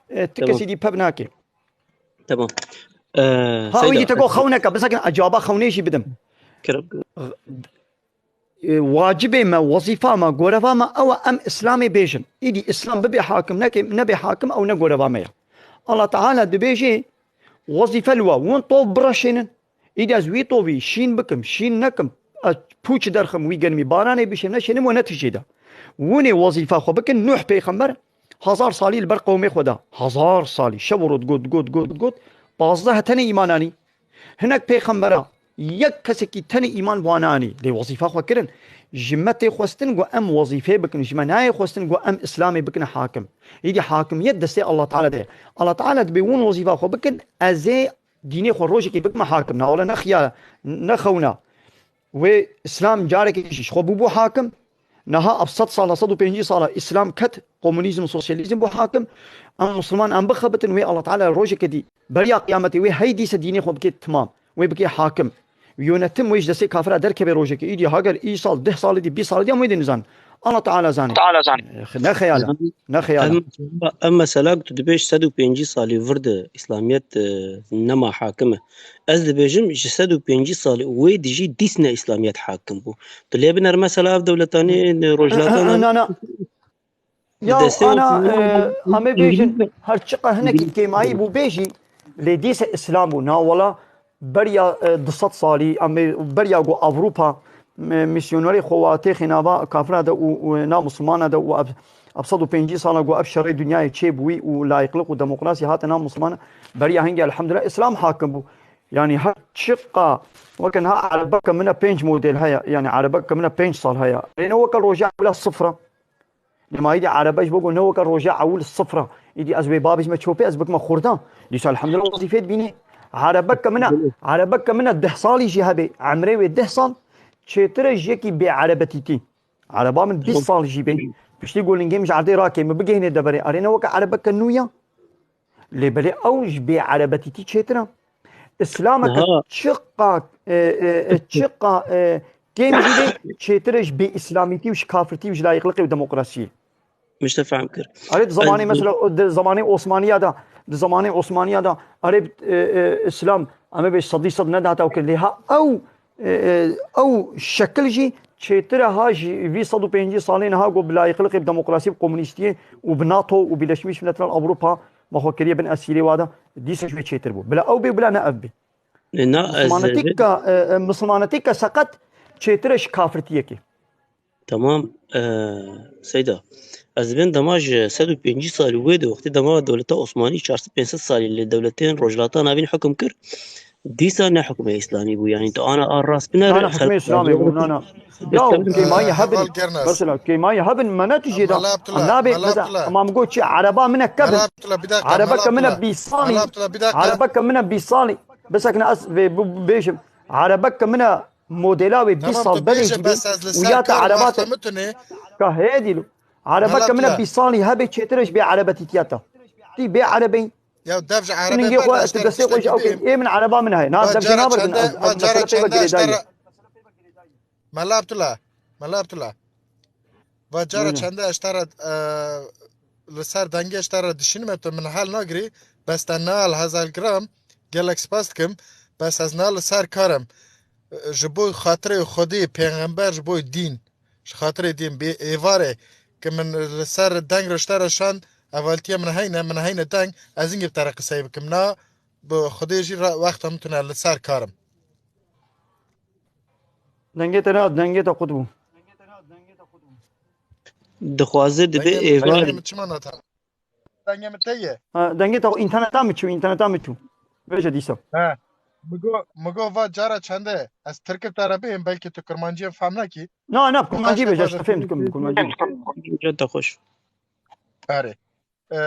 e, ti Tamam. kesî dî pev nake. Tamam. E, Ha, Seyda, wî dî te got xewneke, bisekin ecaba xewnê jî bidim. Kerem. E, wacibê me, wezîfa me, goreva me ew e em Îslamê bêjin. Îdî Îslam bibe hakim, neke, nebe hakim, ew ne goreva me ye. Allah Teala dibêje, wezîfe li we, win tov bireşênin. Îdî ez wî tovî şîn bikim, şîn nekim, ez pûç derxim wî genimî, baranê bişê, neşênim we ne tijê de. Winê wezîfa xwe bikin, Nuh pêxember hezar salî li ber qewmê xwe de. Hezar salî, şev û roj got, got, got, got, pazdeh tenê îman anî. Hinek pêxembera, yek kesekî tenê îman wan anî, lê wezîfa xwe kirin. Ji me tê xwestin ku em wezîfê bikin, ji me nayê xwestin ku em Îslamê bikin hakim. Îdî hakimiyet destê Allah Teala de ye. Allah Teala dibê win wezîfa xwe bikin, ez ê dînê xwe rojekê bikime hakim. Na wele ne xiya, ne xewna. Wê Îslam carekê jî ji xwe bûbû hakim. Niha ev sed sala, sed û pêncî sala Îslam ket, komunîzm, sosyalîzm bû hakim. Em Musulman em bixebitin wê Allah Teala rojeke dî beriya qiyametê wê hey dîse dînê xwe bike timam. Wê bike hakim. Yönetim wê ji destê kafira derkeve rojekê. Îdî hager îsal, deh salî dî, bîst salî dî em wê dê nizan. Allah Teala zanê. Teala zanê. Eh, ne xeyal e. Ne xeyal e. Em, em mesela tu dibêj sed û pêncî salî vir de Îslamiyet, e, nema hakim e. Ez dibêjim ji sed û pêncî salî wê dijî dîsne Îslamiyet hakim bû. Tu lê biner mesela ev dewletanê rojhilatan Na, na. Ya, destê ana, Osmanlı e, em ê bêjin, her çiqa hinekî kêmayî bû bêjî, lê dîse Îslam bû. Na wela beriya, e, du sed salî, em ê beriya ku Ewropa, e, misyonerê xwe wa têxê nava kafira de û, û na Musulmana de û ev, ev sed û pêncî sala ku ev şerê dinyayê çêbûyî û layîqlik û demokrasî hate na Musulmana, beriya hingê elhamdulillah Îslam hakim bû. Yanî her çiqa, weke niha erebeke min e pênc model heye, yanî erebeke min e pênc sal heye. Lê ne weke roja ewla sifra. Lê ma îdî erebe ji bo ku ne weke roja ewil sifra. Îdî ez wê babê ji me çopê ez bikime xurdan. Dîsa elhamdulillah wezîfê dibînî. Erebeke min e, erebeke min e deh salî jî hebe. Emrê wê deh sal çêtir e ji yekî bê erebetîtî. Ereba min bîst sal jî bê. Piştî ku lingê min ji erdê rakê, min bigihînê deverê. Erê ne weke erebeke nû ya. Lê belê ew ji bê erebetîtî çêtir e. Îslameke Niha çiqa, e, e, e, çiqa, e, kêm jî bê çêtir e ji bê îslamîtî û ji kafirtî û ji layîqliqê û demokrasiyê. Min ji te fehm kir. Erê di zamanê Ez mesela o di zamanê Osmaniya de, di zamanê Osmaniya de erê, e, e, Îslam em ê bê sedî sed nedihata ew kirin. Lê ha ew, e, e, ew şekil jî çêtir e ha ji vî sed û pêncî salên ha ku bi layîqliqê, bi demokrasî, bi komunîstiyê û bi nato û Birleşmiş Milletler Ewropa me xwe kiriye bin esîrê wa de, dîsa ji wê çêtir bû. Bila ew bê, bila ne ev bê. Na, ez Misilmanetîka, e, e, misilmanetîka seqet çêtir e ji kafirtiyekê. Tamam, e, Seyda. Ez dibên dema ji sed û pêncî salî wê de wextê dema dewleta Osmanî çar sed pênc sed salî li dewletên Rojhilata Navîn hukum kir. Dîsa ne hukmê Îslamî bû. Yanî tu ana a rast biner. Nana hukmê Îslamî bû, nana. Ya, kêmayî hebin. Mesela, kêmayî hebin, me ne tijê de. Mela Abdullah, Nabe, Mela mesela, Abdullah. Ama min got çi, ereba min e kevin. Mela Abdullah, bir dakika, Erebeke Mela min e Abdullah. Bîst salî. Mela Abdullah, bir dakika, Mela Erebeke min e bîst salî. Bisekine ez vê bu-, bêjim. Erebeke min e modela wê bîst Tamam, sal tu belê bêje, jî bê. Bes ez li ser kar û wexta min tune. Ka hê dîlo. Erebeke min e Mela bîst salî hebê çêtir e ji bê erebetîtiya te. Tî bê erebeyî. Ya dev ji Tu erebê ningê ber xwe, de tu eşter destê xwe ji ew kê. Ê min ereba min heye. Na, va dev jî cara naberdin. Çende, ez, va ez cara mesele pê ve çende girêdayî eştera. Mela Abdullah, Mela Abdullah. Va cara Buyurun. Çende eştera, e, li ser dengê eştera dişînime tu min hel nagirî. Bes te nal hezal gram. Gelek spas dikim. Bes ez nal li ser karim. E, ji bo xatirê Xwedê, pêxember, ji bo dîn. Ji xatirê dîn bê êvarê ki min li ser deng rişte re şand, evaltiya min heyne, min heyne deng, ez hingê bi te re qisey bikim. Na, bi Xwedê jî re wexta min tune li ser karim. Dengê te ne, dengê te qut bû. Dixwaze dibe Dengê min, êvar. Dengê min çima nate? Dengê min te ye. Ha, dengê te interneta mi çû, interneta mi çû. Veje dîsa. He. Migo, migo va cara çende. Ez tirkî te re bihêm, belkî tu kirmanciyê fehm nakî. Na, na, bi kurmancî bêje, ez te fêm dikim, bi kurmancî. Cihda xweş. Erê. E,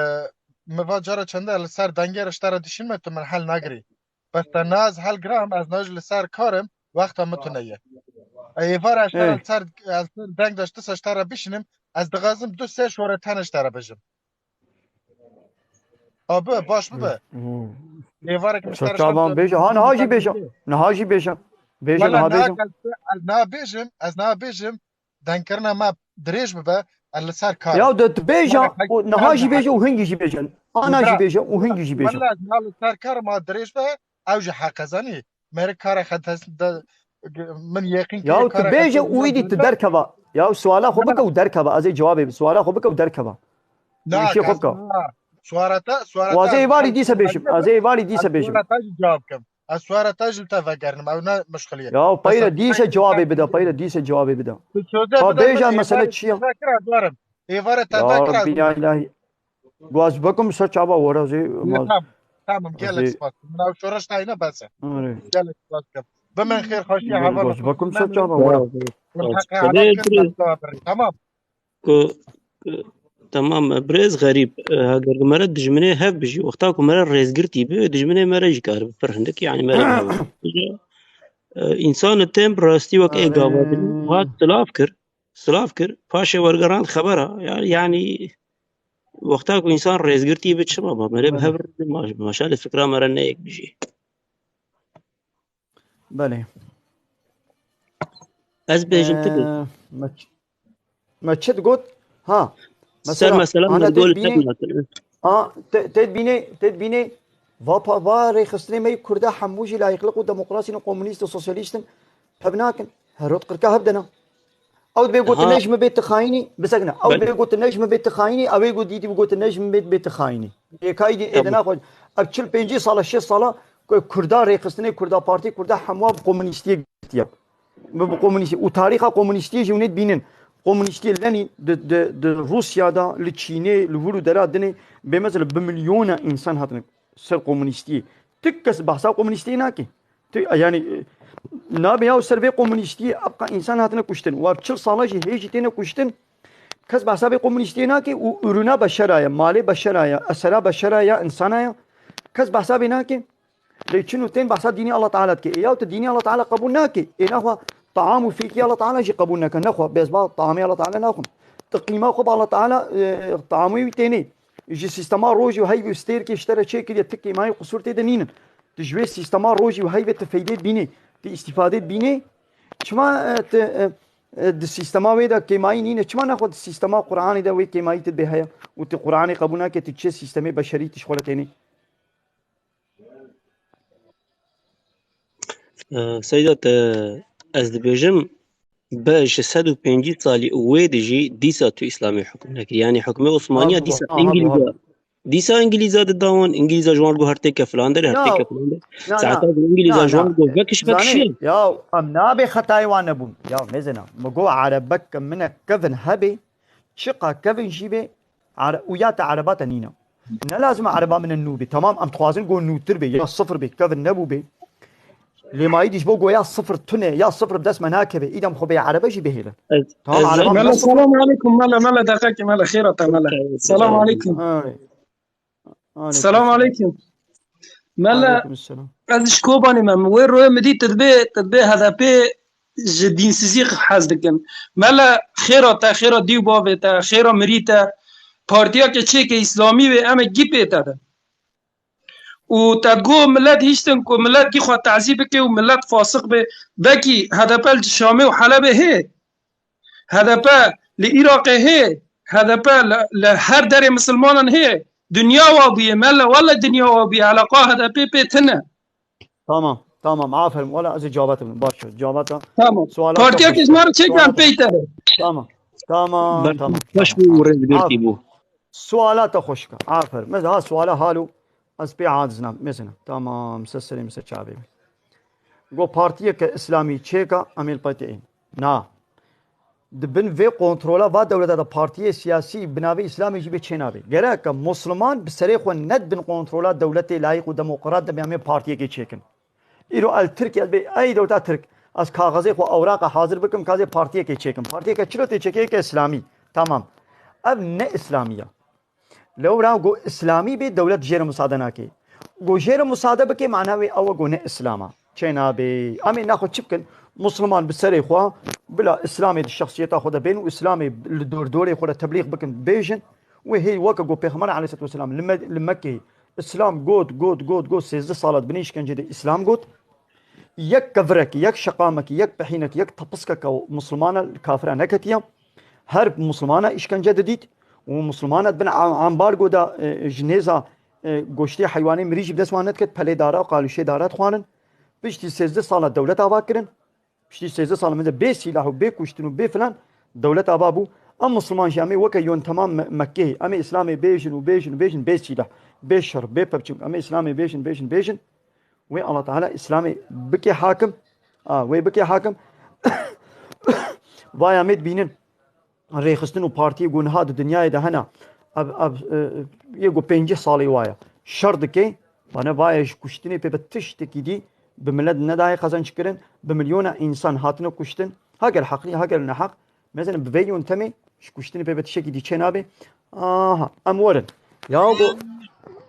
mi va cara çende li ser dengê re ji te re dişînme, tu min hel nagirî. Bes te naz hel giram, ez naj li ser karim, wexta min tune ye. Êvar ez te re li ser, ez ser deng de ji ti se ji te re bişînim, ez dixwazim du sê şore tenê ji te re bijim. Abi, baş bibe. Êvarek min ser Çaban bêje, ha niha jî bêje. Niha jî bêje. Bêje niha bêje. Ez niha bêjim, ez niha bêjim. Dengkirina me dirêj bibe, ez li ser kar. Ya de tu bêje, niha jî bêje û hingî jî bêje. Ana jî bêje û hingî jî bêje. Wela ez niha li ser kar ma dirêj be, ew jî heqe zanî. Meri kara xetes de min yeqîn Ya tu bêje û îdî tu derkeva. Ya suala xwe bike û derkeva. Ez ê cewabê suala xwe bike û derkeva. Îşê xwe bike. Suarata, suarata. Wazê êvarî dîse bêjim. Ez ê êvarî dîse bêjim. Suarata jî cewab kim. Ez suarata jî li te vegernim. Ew ne mişxiliye. Ya peyre dîse cewabê bide. Peyre dîse cewabê bide. Ha bêje mesele çi ya? Êvara te vekira. Ya ilahi. Guaz bakum ser çava wara zê. Tamam. Tamam. Gelek spas. Min ew şoreş tayne bese. Gelek spas kim. Bi min xêr xweşiya heval. Guaz bakum ser çava wara. Tamam. Ku, ku, temam, birêz Xerîb, e, heger ku mere dijminê hev bijî, wexta ku mere rêzgirtî bi, dijminê mere jî karibe pir hindik, yanî mere bi hev. E, însan li tem rastî wek ê gava dilî, hat silav kir, silav kir, paşê wergerand xebera. Ya, yanî wexta ku însan rêzgirtî bi çima ba, mere bi hev re ma, maşallah fikra mere ne yek bijî. Belê. Ez bêjim tu bê. Me çi digot? Ha. Ser mesela min gol tek natin. Ha, te dibînê, te dibînê va pa va rêxistinê me yê Kurda hemû jî layîqliq û demokrasî ne, komûnîst û sosyalîst in, hev nakin. Herot qirka hev dena. Ew dibê gotin ne ji min bê tu xayînî, bisekine. Ew dibê gotin ne ji min bê tu xayînî, ew ê got dîtî bi gotin ne ji min bê bê tu xayînî. Êkayî dî êdina xwe. Ev çil pêncî sala, şêst sala ku Kurda rêxistinê, Kurda Partî, Kurda hemwa bi komûnîstiyê girtiye. Bi, bi komûnîstî. Û tarîxa komûnîstiyê jî hûn ê dibînin. Komûnîstiyê Lenîn di, di, di Rûsya de, li Çînê, li wir û dera dinê, bê mesela bi milyona însan hatine ser komûnîstiyê. Tik kes behsa komûnîstiyê nake. Tu, yanî, e, nabe ya ser vê komûnîstiyê ebqa însan hatine kuştin. Wa çil sala jî hê jî têne kuştin. Kes behsa vê komûnîstiyê nake û ürüna beşera ye, malê beşera ye, esera beşera ye, insana ye. Kes behsa vê nake. Lê çin û tên behsa dînî Allah Teala dike. Ê ya tu dînî Allah Teala qebûl nake. Ê naxwe taam û fêkî Allah Teala jî qebûl nake. Nexwe, bêzba taamê Allah Teala naxwin. Tu qîma xwe bi Allah Teala, e, taamê wî tênê. Ji sîstema rojî û heyvî û stêrkê ji te re çêkiriye, ti kêmayî qusûr tê de nînin. Tu ji wê sîstema rojî û heyvê tu feydê dibînê, tu îstîfadê dibînê. Çima, e, tu, e, e, di sîstema wê de kêmayî nîne? Çima naxwe di sîstema Qur'anê de wê kêmayî tu dibê heye û tu Qur'anê qebûl nake, tu çi sîstemê beşerî tu ji xwe re tênê? E, Seyda, te ez dibêjim, be ji sed û pêncî salî û wê dijî dîsa tu Îslamê hukm nekirî. Yanî hukmê Osmaniya dîsa Îngilîza, dîsa Îngilîza didawin, Îngilîza ji wan got her têke filan derê, her têke filan derê. Saeta ku Îngilîza ji wan got vekiş, vekişiye. Ya em nabê xetayê wan nebûn. Ya mêzena, mi got erebek ke min e kevin hebê, çiqa kevin jî bê, ere-, û ya te ereba te nîne. Ne lazim e ereba min e nû bê. Tamam, em dixwazin go nûtir bê, ya sifir bê, kevin nebû bê. Lê mayî dî ji bo go ya sifir tune, ya sifir bi dest me nakeve. Îdem xwe bê erebe jî bihêlin. Tamam, ereba min. Mele, selam aleykum, mele, mele, deqekê, mele, xêra te, mele. Selam aleykum. Selam aleykum. Mele, ez ji Kobanê me, min wê royê min dî tu dibê, tu dibê H D P ji dînsizî hez dikin. Mele, xêra te, xêra dî û bavê te, xêra mirî te, partiyeke çêke îslamî wê, em ê gî pê te bin. Û te digot milet hiştin ku milet gî xwe tezî bike û milet fasiq be. Vekî H D P li Şamê û Helebê hê. H D P li Iraqê hê. H D P li, li her derê misilmanan hê. Dinya wa bûye, mele, wele dinya wa bûye. Eleqa H D P pê tine. Tamam, tamam, aferin. Wala ez ê cavata bidim. Baş e. Cavata. Tamam. Suala partiyeke ji me re çêkan pey te. Tamam. Tamam, tamam. Baş bû û rêzgirtî bû. Suala te xweşik e. Aferin. Mesela ha suala halo ez pê aciz nam. Mesela. Tamam. Ser serê min, ser çavê min. Go partiyeke îslamî çêka em ê li pey te ên. Na. Di bin vê kontrola va dewleta de partiyê siyasî bi navê Îslamê jî bê çênabe. Gereke Musliman bi serê xwe ne di bin kontrola dewletê layîq û demokrat de be em ê partiyekê çêkin. Îro el Tirkiye bê, ey dewleta Tirk. Ez kaxezê xwe, ewraqa hazir bikim, kazê partiyekê çêkim. Partiyeke çilo tê çêkê, yeke îslamî. Tamam. Ev ne îslamî ya. Lewra go îslamî bê, dewlet jê re musade nake. Go jê re musade bike, mana wê ew e go ne îslam a. Çê nabe. Em ê naxwe çi bikin? Musliman bi serê xwe, bila îslamê di şexsiyeta xwe de bên û îslamê li dor dorê xwe de teblîx bikin, bêjin. Wê hê weke go Pêxember aleyhisselatu vesselam li Me-, li Mekkeyê îslam got, got, got, got, sêzdeh sala di binê îşkencê de îslam got. Yek kevirek, yek şeqamek, yek pehînek, yek tepiskeke Muslimana li kafira neketiye. Her Muslimana îşkence didît û Muslimana di bin am-, ambargo de, e, ji nêza, e, goştê heywanê mirî jî bi dest wan nediket, pelê dara û qalûşê dara dixwarin. Piştî sêzdeh sala dewlet ava kirin. Piştî sêzdeh sala min de bê sîlah û bê kuştin û bê filan dewlet ava bû. Em Musliman jî em ê weke yöntema Me-, Mekkeyê, em ê Îslamê bêjin û bêjin û bêjin bê sîlah, bê şer, bê pevçûn. Em ê Îslamê bêjin, bêjin, bêjin. Wê Allah Teala Îslamê bike hakim. A, wê bike hakim. Vaya me dibînin rêxistin û partiyê ku niha di dinyayê de hene. Ev, ev, e, yê ku pêncî salî waye. Şer dike, bana vaya ji kuştinê pê bi tiştekî dî bi milet nedayê qezenç kirin, bi milyona însan hatine kuştin. Heger heqî, heger neheq. Mesela bi vê yöntemê ji kuştinê pê bi tiştekî dî çênabe. Aha, em werin. Ya go,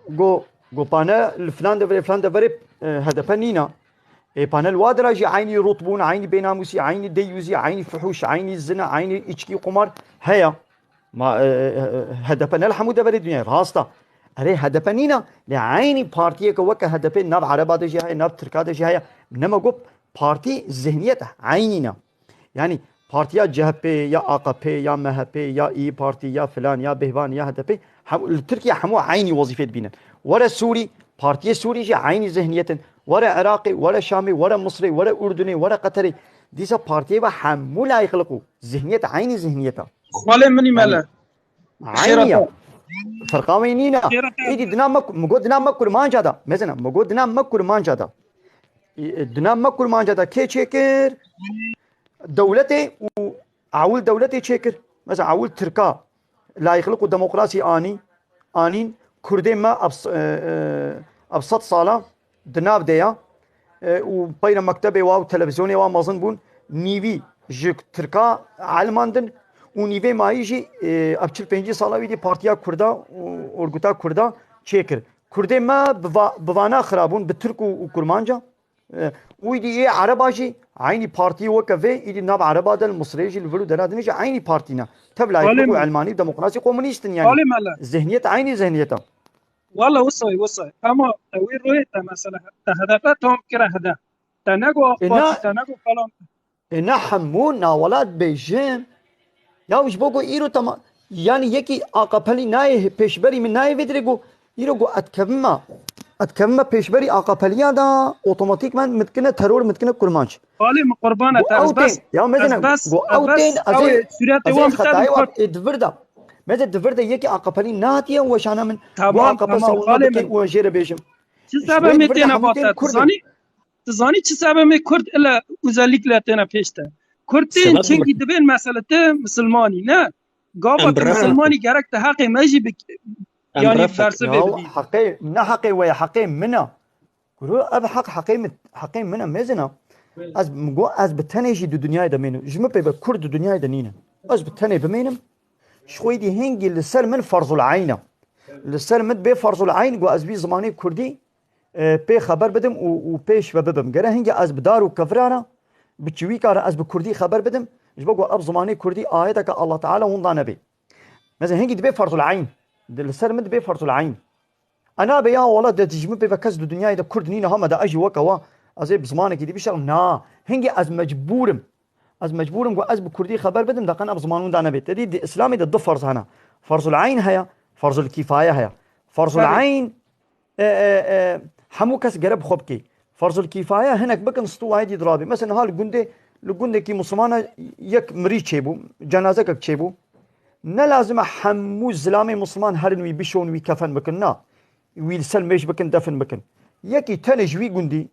go, go pane li filan deverê, filan deverê, e, H D P nîna. Ê pane li wa dera jî eynî rot bûn, eynî bênamûsî, eynî deyûzî, eynî fuhûş, eynî zina, eynî îçkî, qumar heye. Ma, e, e, e, H D P ne li hemû deverê dinyayê, rast e. Erê, H D P nîna, lê eynî partiyeke weke H D P nav Ereba de jî heye, nav Tirka de jî heye. Nema got partî zihniyet eynî ne. Yani partiya C H P, ya A K P, ya M H P, ya İYİ Parti, ya filan, ya Bihvan, ya H D P, hem, li Tirkiye hemû eynî wezîfê dibînin. Were Sûrî, partiyê Sûrî jî eynî zihniyet in. Were Iraqê, were Şamê, were Misirê, were Urdunê, were Qeterê. Dîsa partiyê ve hemû layîqlik û zihniyet eynî zihniyet e. Xalê min î mele. Eynî ya. Firqa wê nîne. Îdî dina me, mi got dina me kurmanca da. Mezina, mi got dina me kurmanca da. Î, dina me kurmanca da kê çêkir? Dewletê û ewil dewletê çêkir. Mesela ewil Tirka layîqlik û demokrasî anî, anîn. Kurdê me ev s-, e, e, ev sed sala di nav de ya. E, û peyra mektebê wa û televîzyonê wa mezin bûn. Nîvî ji Tirka elmandin û nîvê mayî jî, e, ev çil pêncî sala wî dî Partiya Kurda û Orguta Kurda çêkir. Kurdê me bi va-, bi vana xirabûn, bi Tirk û, û Kurmanca. E, û îdî yê Ereba jî eynî partiyê weke vê, îdî nav Ereba de li Misirê jî, li vir û dera din jî eynî partî ne. Tev layîqlik û elmanî û demokrasî komûnîst in yani. Xalê mele. Zihniyet eynî zihniyet e. Wala wisa ye, wisa ye. Ama te wê royê te mesela te H D P tam kire H D P. Te nego AK Parti, te nego falan. E, ne hemû navela dibêjin. Ya ji bo ku îro tema, yani yekî AKP'lî nayê pêşberî min nayê vê dirê ku îro ku etkevime, etkevime pêşberî AKP'liya da otomatîkmen min dikine teror, min dikine kurmanc. Xalê min qurbana te, ez bes, ya mezine, ez bes, ku ew tên ez ê, Sûretê ez ê wan bi te xetayê wan ê di vir de. Meze di vir de yekî AKP'lî nehatiye weşana min. Tamam, ku AKP tamam, savunma xalê bikin min. Û jê re bêjim. Çi sebebê têne vate? Tu zanî? Tu zanî çi sebebê Kurd ile özellikle têne pêş te? Kurd tên, sebeb çimkî dibên mesela te misilmanî ne. Gava te misilmanî gerek te heqê me jî bik-, yanî bersiv bidî. Heqê, ne heqê we ye, heqê min e. Kuro ev heq heqê min, heqê min e, mezin e. Ez, go, ez bi tenê jî di dinyayê de mênim. Ji min pê ve Kurd di dinyayê de nîne. Ez bi tenê bimênim. Ji xwe dî hingî li ser min ferzul eyn e. Li ser min bê ferzul eyn, go ez vî zimanê Kurdî e, pê xeber bidim û, û pêş ve bibim. Gere hingê ez bi dar û kevira re, bi çiwîka re ez bi kurdî xeber bidim, ji bo ku ev zimanê kurdî ayeteke Allah Teala hûn da nebê. Mesela hingî dibê ferzul eyn. Di, li ser min dibê ferzul eyn. E nabe ya wala de ji min pê ve kes di dinyayê de kurd nîne hame de ez jî weke wa, ez ê bi zimanekî dî bişerim. Na, hingê ez mecbûr im. Ez mecbûr im ku ez bi kurdî xeber bidim, de qe ev ziman hûn da nebê. Te dî di Îslamê de du ferz hene. Ferzul eyn heye, ferzul kîfaye heye. Ferzul eyn, e, e, e, hemû kes gere bi xwe bikê. Ferzul kîfaye hinek bikin, stû wahidî dirabê. Mesela niha li gundê, li gundekî Mislimana yek mirî çêbû, cenazekek çêbû. Ne lazim e hemû zilamê Misliman herin wî bişon, wî kefen bikin, na. Wî li ser mêj bikin, defin bikin. Yekî tenê ji wî gundî,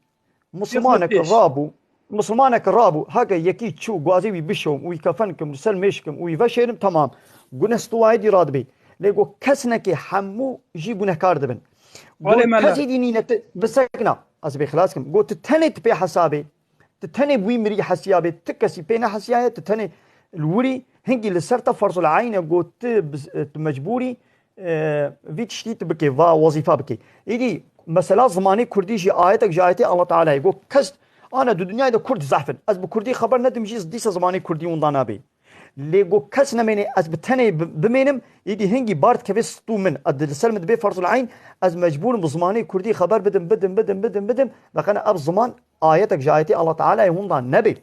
Musulmanek rabû, musulmanek rabû, heke yekî çû, guazê wî bişo, wî kefen kim, li ser mêj kim, wî veşêrim, temam. Gune stûwayê dî radibê. Lê got kesnekê hemû jî gunehkar dibin. Got kesî dî nîne ti, bisekna. Ez bê xilas kim. Got, tu tenê tu pê hesabê. Tu tenê bi wî mirî hesiya bê. Tu kesî pê nehesiyaye, tu tenê li wirî hingî li ser te ferzul eyn e, got, tu biz-, tu mecbûrî, e, vî tiştî tu bikê, va wezîfa bikê. Îdî mesela zimanê kurdî jî ayetek ji ayetê Allah Teala'yê got, kes ana di dinyayê de kurd zehf in. Ez bi kurdî xeber nedim jî dîsa zimanê kurdî winda nabê. Lê got kes nemêne ez bi tenê bi-, bimênim, îdî hingî bar dikeve stû min. Ez di-, li ser min dibê ferzul eyn, ez mecbûrim bi zimanê kurdî xeber bidim, bidim, bidim, bidim, bidim. Veqene ev ziman ayetek ji ayetê Allah Teala'yê hûn da nebê.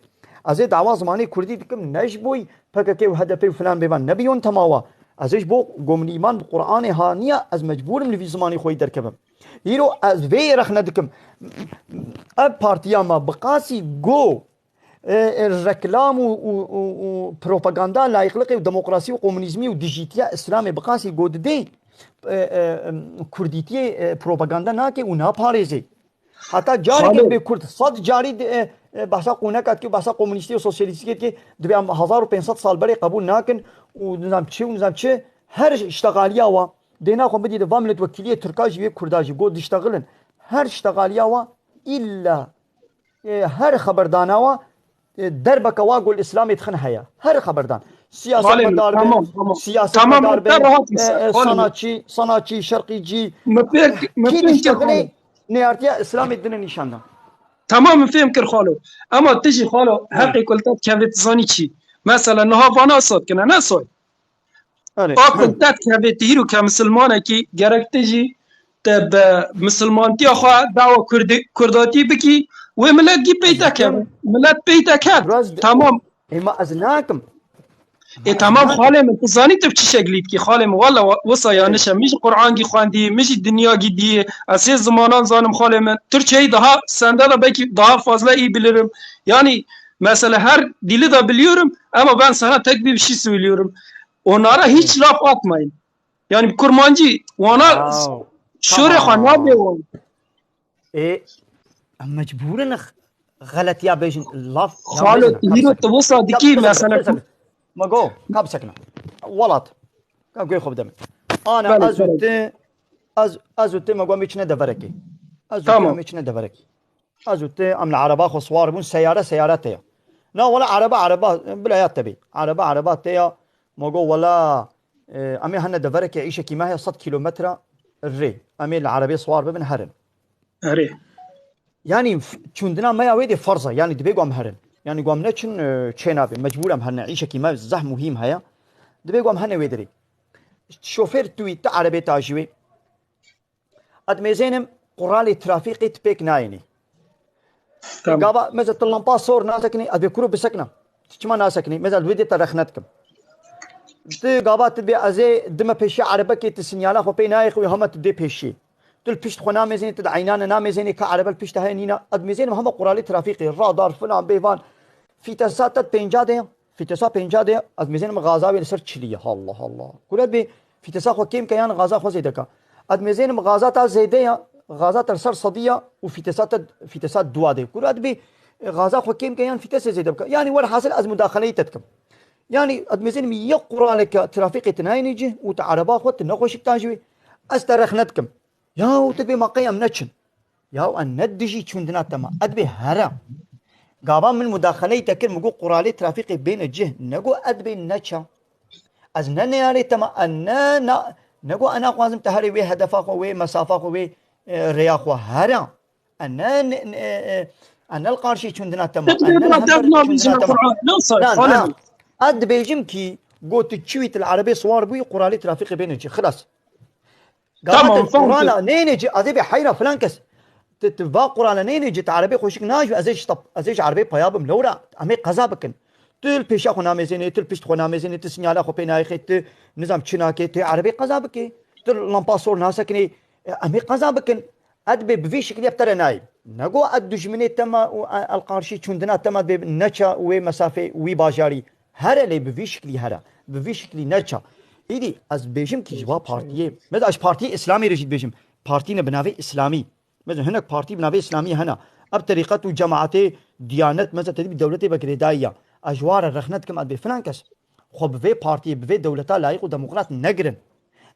Ez ê dawa zimanê kurdî dikim, ne ji bo P K K û H D P û filan bêvan, ne bi yon temawa. Ez ê ji bo gomnîman bi Qur'anê haniya, ez mecbûrim li vî zimanî xweyî derkevim. Îro ez vê yê rexne dikim. Ev partiya me bi qasî go e, e, reklam û, û, û, û propaganda layîqliqê û demokrasî û komunîzmî û dijîtiya Îslamê bi qasî go didê, e, e, em, kurdîtiyê, e, propaganda nake û naparêzê. Heta carekê Xalo. Dibê kurd sed carî di-, e, e, behsa qûneka dike û behsa komunîstî û sosyalîstîkê dike, dibê em hezar û pênc sed sal berê qebûl nakin û nizam çi û nizam çi, her ştexaliya wa dêna xwe bidî di va milletwekîliyê tirka jî wê kurda jî go diştexilin. Her ştexaliya wa îlla e, her xeberdana wa, e, derbeke wa gol Îslamê dixin heye. Her xeberdan. Xalê min, Siyasetmedar be, tamam, tamam. Tamam, siyasetmedar be, te rahat e, e, sanatçî, sanatçî, şerqîcî. Min fêm, min Kî fêm kir diştexilê xalê. Neyartiya Îslamê dine nîşan da. Tamam, min fêm kir xalo. Ema tu jî xalo, Hı. Heqê ku li te dikeve tu zanî çi? Mesela niha vana sat kine, ne soy? Erê. A ku te dikeve tu îro ke misilmanekî, gerek tu jî te bi misilmantiya xwe dawa Kurdî-, Kurdatî bikî, wê milet gî pey te keve. Milet pey te ket. Tamam. Ema ez nakim. Ê, tamam, xalê min, tu zanî tu bi çi şeklî dikî, xalê min, walla wa-, wisa yanlış e. Min jî Qur'an gî xwendî, min jî dinya gî dî, ez sê zimanan zanim, xalê min. Türkçeyi daha sende de belki daha fazla iyi bilirim. Yani, mesela her dili de biliyorum ama ben sana tek bir şey söylüyorum. Onlara hiç laf atmayın. Yani kurmancî, wana Wow. Şorê xwe Tamam. Nabê wan. Ê, em mecbûr in x-, xeletiya bêjin. Laf Xalo, nabêjin. Ka hîro bisekine. Tu wisa Ka dikî bisekine, mesela bisekine. Ma go, ka bisekine. Welat. Ka guhê xwe bide min. Ana Belê, ez û belê. Te, ez, ez û te ma go em ê çine deverekê. Ez û te Tamam. Em ê çine deverekê. Ez û te em li ereba xwe siwar bûn, seyare seyare te ya. Na wela ereba ereba, bila ya te bê. Ereba ereba te ya, ma go wela, e, em ê hene deverekê îşekî me heye sed kîlometre rê. Em ê li erebê siwar bibin herin. Erê. Yani f-, çûndina me ya wê dê ferz e. Yani dibê ku em herin. Yani ku em neçin, e, çê nabe. Mecbûr em herine. Îşekî me zeh muhîm heye. Dibê ku em hene wê derê. Şofêr tu wî, tu erebê ta jî wê. Ez mêzênim quralê trafîqê tu pêk nayênî. Tamam. Gava, mesela tu lampa sor nasekinî, ez bê kuro bisekina. Tu çima nasekinî? Mesela wê dê te rexne dikim. Tu gava tu bê ez ê dime pêşiya erebekê, tu sinyala xwe pê nayê xwe, hema tu dê pêşî. Tu li pişt xwe namêzênî, tu di eynane namêzênî, ka erebe li pişt te heye nîna. Ez mêzênim hema quralê trafîqê, radar, filan, bêvan. Fîtesa te pênca de ye. Fîtesa pênca de ye, ez mêzênim gaza wê li ser çilî ye. Allah Allah. Kure dibê fîtesa xwe kêm ke yan gaza xwe zêde ka. Ez mêzênim gaza ta zêde ye, gaza te li ser sedî ye û fîtesa te, fîtesa dua de ye. Kure dibê gaza xwe kêm ke yan fîtesê zêde bike. Yanî werhasil ez mudaxeleyî te dikim. Yanî ez mêzênim yek quraleke trafîqê tu nayênî cih û tu ereba xwe tu nexweşik ta ji wê. Ez te rexne dikim. Ya û tu bê ma qey em neçin. Ya em ne dijî çûndina te ma. Ez bê here. Gava min mudaxeleyî te kir, min got quralê trafîqê bêne cih. Ne got ez bê neça. Ez ne neyarê te ma, ez ne, na, ne got ez naxwazim te herê wê hedefa xwe, wê mesafa xwe, wê, e, rêya xwe here. Ez ne, ne, ne, e, ez ne li qarşî çûndina te ma. Ez ne li hember çûndina te ma. Na, na. Ez dibêjim kî got tu çiwî tu li erebê siwar bûyî, quralê trafîqê bêne cih. Xilas. Tamam, Gava te tamam. Qurana neyne cî, ez ê bê heyra filan kes. Ti, ti va Qurana neyne cî, ti erebê xweşik najû, ez ê ji tap-, ez ê ji erebê paya bim, lewra, em ê qeza bikin. Tu li pêşa xwe namêzênê, tu li pişt xwe namêzênê, tu sinyala xwe pê nayêxê, tu nizam çi nakê, tu erebê qeza bikê. Tu lampa sor nasekinê, e, em ê qeza bikin. Ez dibê bi vî şiklî ev te re nayê. Nego ez dijminê te me û e, el qarşî çûndina te me dibê neça wê mesafê wî bajarî. Here lê bi vî şiklî here. Bi vî şiklî neça. Îdî ez bêjim kî ji va partiyê. Mesela ji partiyê Îslamî re jî dibêjim. Partî ne bi navê Îslamî. Mesela hinek partî bi navê Îslamî hene. Ev terîqet û cemaetê, diyanet, mesela te dibî dewletê ve girêdayî ya. Ez ji wan re rexne dikim, ez dibê filan kes xwe bi vê partiyê, bi vê dewleta layîq û demokrat negirin.